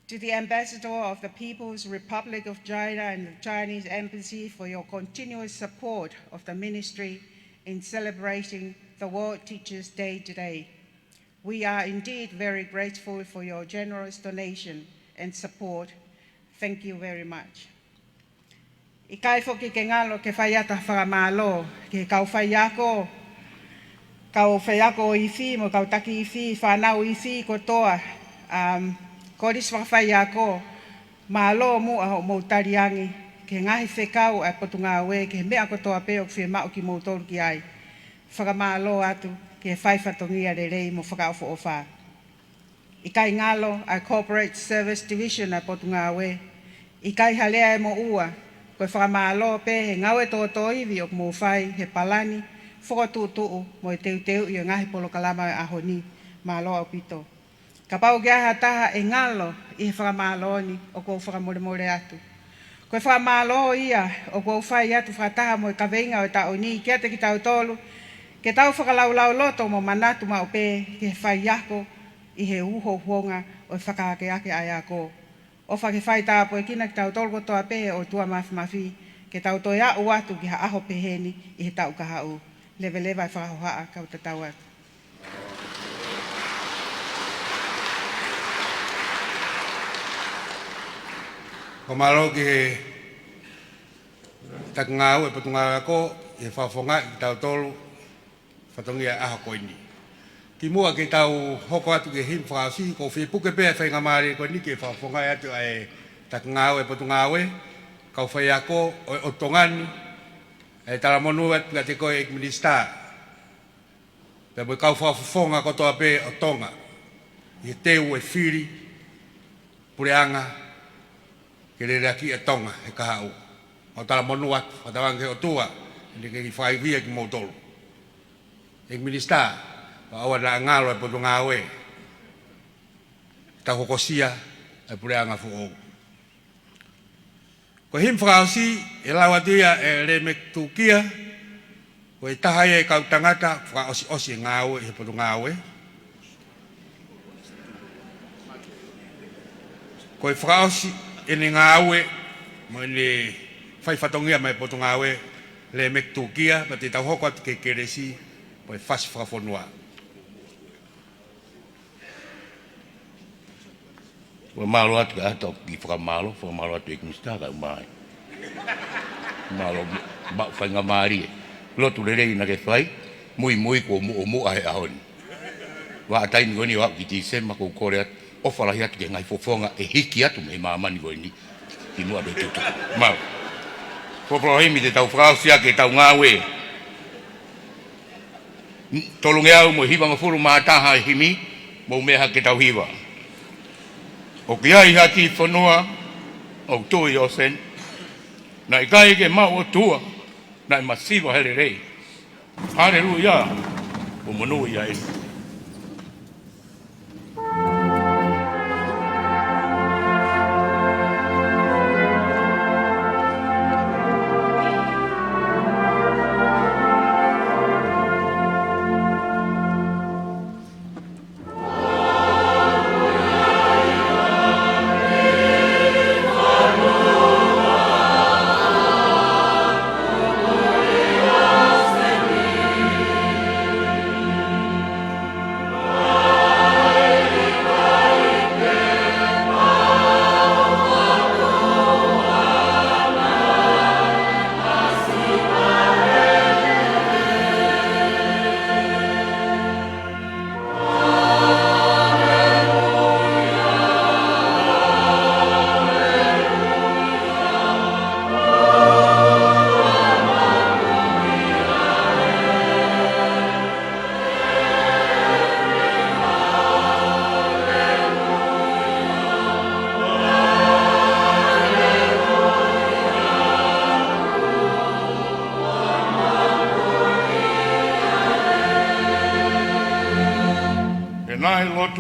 To the Ambassador of the People's Republic of China and the Chinese Embassy for your continuous support of the Ministry in celebrating the World Teachers' Day today. We are indeed very grateful for your generous donation and support. Thank you very much. ʻIkai foki ke ngalo ke fai atu ha fakamālō ki he kau faiako, kau faiako ifi mo e kau taki ifi, fānau ifi kotoa, um, kolisi fakafaiako, mālō muʻa hoʻomou taliangi ki he ngaahi fekau ʻa e Potungāue ki he meʻa kotoa pē ʻoku fiemaʻu kimoutolu ki ai. Fakamālō atu ki he fai fatongia lelei mo fakaʻofoʻofa. ʻIkai ngalo ʻa e Corporate Service Division ʻa e Potungāue. ʻIkai ha lea ʻe moʻua, ko e fakamālō pē he ngāue tōtōivi ʻoku mou fai he palani, fokotuʻutuʻu mo e teuteuʻi ʻo e ngaahi polokalama ʻo e ʻaho ni. Mālō ʻaupito. Kapau ʻoku ʻi ai ha taha ʻe ngalo ʻi he fakamālō ni, ʻoku ou fakamolemole atu. Ko e fakamālō ia ʻoku ou fai atu fakataha mo e kaveinga ʻo e taʻu ni kiate kitautolu, ke tau fakalaulauloto mo manatu maʻu pē ki he faiako ʻi he uhouhonga ʻo e fakaakeake ʻa e ako. ʻOfa ke faitāpuekina kitautolu kotoa pē ʻe he ʻOtua Māfimafi, ke tau toe aʻu atu ki ha ʻaho pehē ni ʻi he taʻu kahaʻu. Leveleva e fakahohaʻa, kau tatau atu. Fakamālō ki he taki ngāue ʻa e Potungāue Ako ʻi he fakafofongaʻi kitautolu fatongia ʻaho ko eni. Kimuʻa ke tau hoko atu ki he himi fakaʻosi, ʻoku ou fie puke pē ʻa e faingamālie ko eni ke fakafofongaʻi atu ʻa e taki ngāue ʻa e Potungāue, kau faiako ʻo e ʻOtu Tonga ni, ʻa e talamonū atu kiate koe ʻEiki Minisitā, pea mo e kau fakafofonga kotoa pē ʻo Tonga, ʻi he teu e fili puleʻanga ke leleakiʻi ʻa Tonga he kahaʻu. ʻOku talamonū atu, fakatauange ki he ʻOtua, ʻene kei fakaivia kimoutolu. ʻEiki Minisitā, ʻoua naʻa ngalo ʻa e Potungāue, tau hokosia ʻa e puleʻanga foʻou. Ko e himi fakaʻosi, ʻe lau atu ia ʻe Lēmeki Tūkia, ko e taha ia e kau tangata fakaʻosiʻosi e ngāue ʻi he Potungāue. Ko e fakaʻosi ʻene ngāue mo ʻene fai fatongia maʻa e Potungāue, Lēmeki Tūkia, pea te tau hoko atu ki he kelesi mo e fasi fakafonua. Fakamālō atu ki he ʻaho ki he fakamālō, fakamālō atu ʻEiki Minisitā kae ʻumaʻā. Mālō, maʻu faingamālie. Lotu lelei naʻa ke fai, muimui kuo muʻomuʻa he ʻaho ni. Vahaʻa taimi ko eni ʻo aʻu ki Tīsema, ʻoku ou kole atu, ʻofa lahi atu ki he ngaahi fofonga ʻe hiki atu mei māmani ko eni. Kimuʻa pea tutuku. Mālō. Folofola himi te tau fakaʻosi ʻaki ʻetau ngāue. Tolungeau mo e hivangofulu mā taha e himi, mou meʻa hake ke tau hiva. ʻOku ʻi ai ha kiʻi fonua ʻoku tuʻu ʻi ʻōseni, naʻe ʻikai ke maʻu ʻOtua, naʻe masiva he lelei. Haleluia. ʻOku monūʻia eni.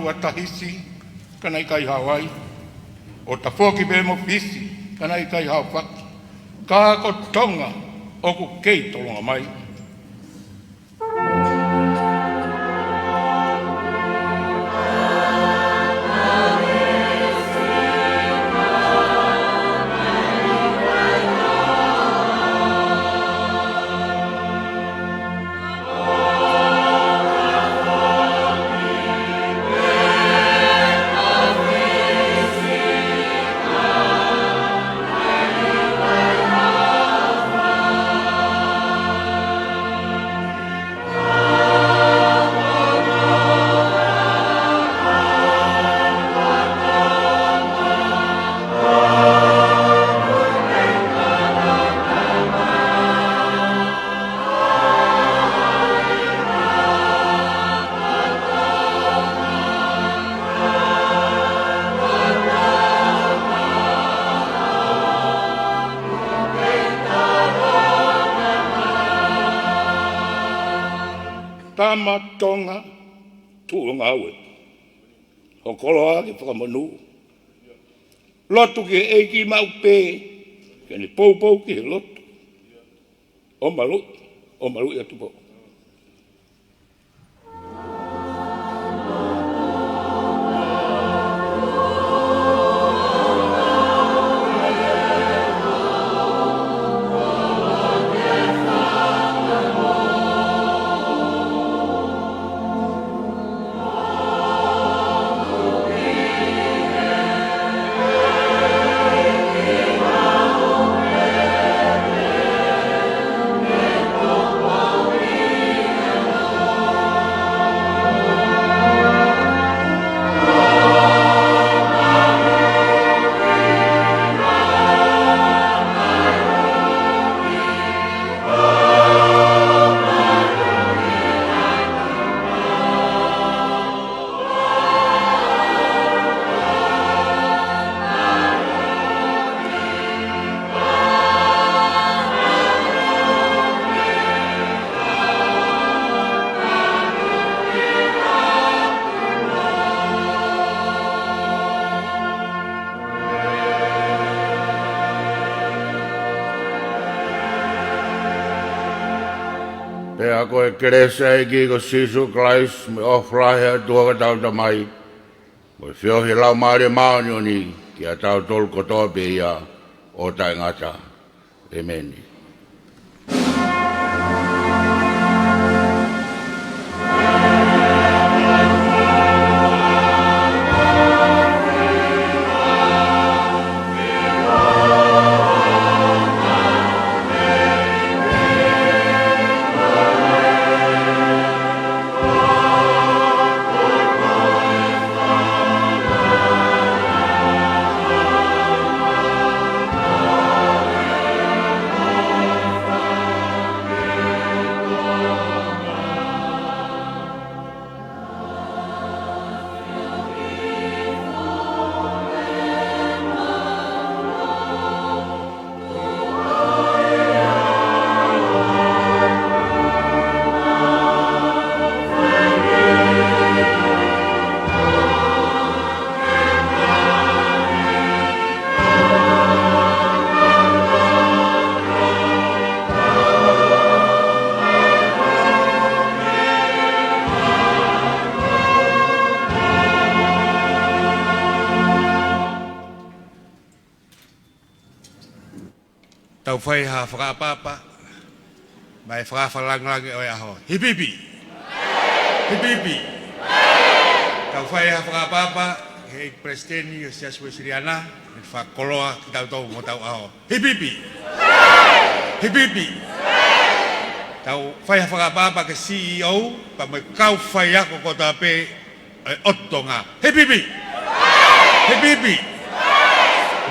ʻa Tahisi, ka naʻe ʻikai hao ai. ʻO tafoki pē mo Fisi, ka naʻe ʻikai hao faki. Ka ko Tonga, ʻoku kei tolonga mai. Tama Tonga, tuʻu ʻo ngāue. Ho koloa ke fakamonū. Lotu ki he ʻEiki maʻu pē, ke ne poupou ki he lotu. ʻO malu, ʻo malu ia Tupou. Pea ko e kelesi ʻa e ʻEiki ko Sīsū Kalaisi, mo e ʻofa lahi ʻa e ʻOtua ko hotau Tamai, mo e feohi ʻa e Laumālie Māʻoniʻoni, kiate kitautolu kotoa pē ia ʻo taʻengata. ʻĒmeni. Tau fai ha fakaʻapaʻapa, mo e fakafanongo ʻo e ʻaho. Hipipi! Hipipi! Tau fai ha fakaʻapaʻapa, he Palesiteni ʻo e Siasi Uēsiliana, mo e fakakoloa kitautolu mo hotau ʻaho. Hipipi! Hipipi! Tau fai ha fakaʻapaʻapa ki he C E O, pea mo e kau faiako kotoa pē, ʻe ʻOtu Tonga. Hipipi! Hipipi!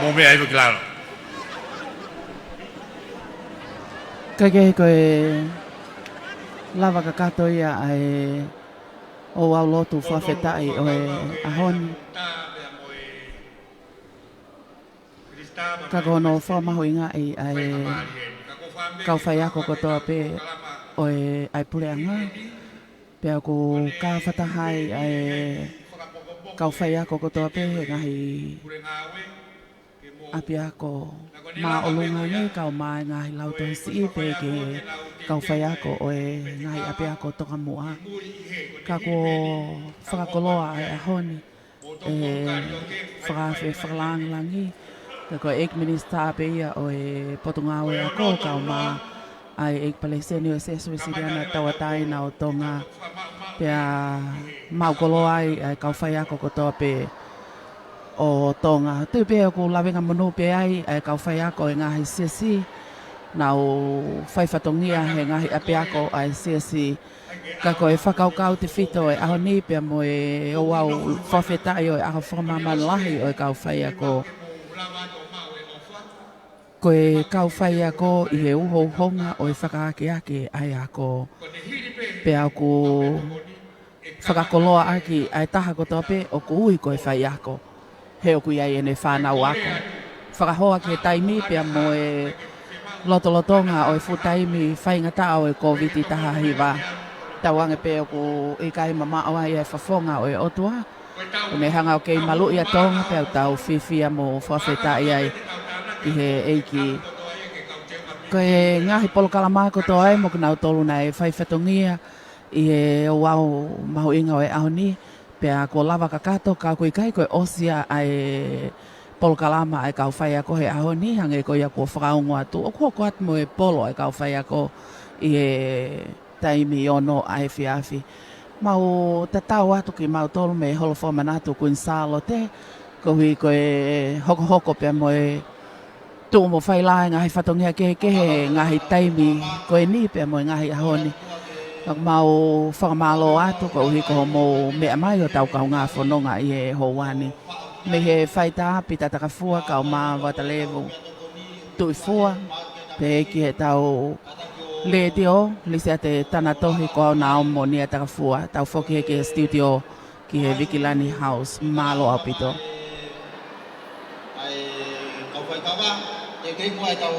Mou meʻa hifo ki lalo. Kae kehe ko e lava kakato ia ʻa e ouau lotu fakafetaʻi ʻo e ʻaho ni. Ka ko hono fakamahuʻingaʻi ʻa e kau faiako kotoa pē ʻo e ʻa e puleʻanga. Pea ʻoku kau fakataha ai ʻa e kau faiako kotoa pē he ngaahi ʻapiako māʻolunga ni, kau mai ngaahi lautohi siʻi pē ki he kau faiako ʻo e ngaahi ʻapiako tokamuʻa. Ka kuo fakakoloa ʻa e ʻaho ni ʻe he fakaafe fakalāngilangi. Ka ko e ʻEiki Minisitā pē ia ʻo e Potungāue Ako, kau mai ʻa e ʻEiki Palesiteni ʻo e Siasi Uēsiliana Tauʻatāina ʻo Tonga. Pea mau koloa ai ʻa e kau faiako kotoa pē ʻo Tonga. Tui pē ʻoku lavengamonū pē ai ʻa e kau faiako ʻo e ngaahi siasi, nau fai fatongia he ngaahi ʻapiako ʻa e siasi. Ka ko e fakakaukau tefito ʻo e ʻaho ni pea mo e ouau fakafetaʻi ʻo e ʻaho fakamāmani lahi ʻo e kau faiako, ko e kau faiako ʻi he uhouhonga ʻo e fakaakeake ʻa e ako. Pea ʻoku fakakoloa ʻaki ʻa e taha kotoa pē ʻoku ui ko e faiako, he ʻoku ʻi ai ʻene fānau ako. Fakahoa ki he taimi pea mo e lotolotonga ʻo e fuʻu taimi faingataʻa ʻo e Kōviti taha hiva. Tauange pē ʻoku ʻikai mamaʻo ai ʻa e fofonga ʻo e ʻOtua, ʻoku ne hanga ʻo kei maluʻi ʻa Tonga, pea ʻoku tau fiefia mo fakafetaʻi ai ki he ʻEiki. Ko e ngaahi polokalama kotoa ē mo kinautolu naʻe fai fatongia ʻi he ouau mahuʻinga ʻo e ʻaho ni, pea kuo lava kakato, ka ʻoku ʻikai ko e ʻosi ia ʻa e polokalama ʻa e kau faiako he ʻaho ni, hangē ko ia kuo fakaongo atu. ʻOku hoko atu mo e polo ʻa e kau faiako ʻi he taimi ono ʻa e efiafi. Mau tatau atu kimautolu mei he Holo Fakamanatu Kuini Sālote, koeʻuhi ko e hokohoko pea mo e tuʻu mo fai lā e ngaahi fatongia kehekehe he ngaahi taimi ko eni pea mo e ngaahi ʻaho ni. Ka mau fakamālō atu koeʻuhi ko hoʻomou meʻa mai ʻo tau kaungā fononga ʻi he houa ni. Mei he faitā Pita Takafua, kau mai Vatalevu Tuʻifua, pehē ki heʻetau letiō Lisiate Tanatohi, ko au Naomi Monia Takafua, tau foki hē ki he studio ki he Vikilani House. Mālō ʻaupito. ʻA e kau faitava, ʻe kei mua ʻetau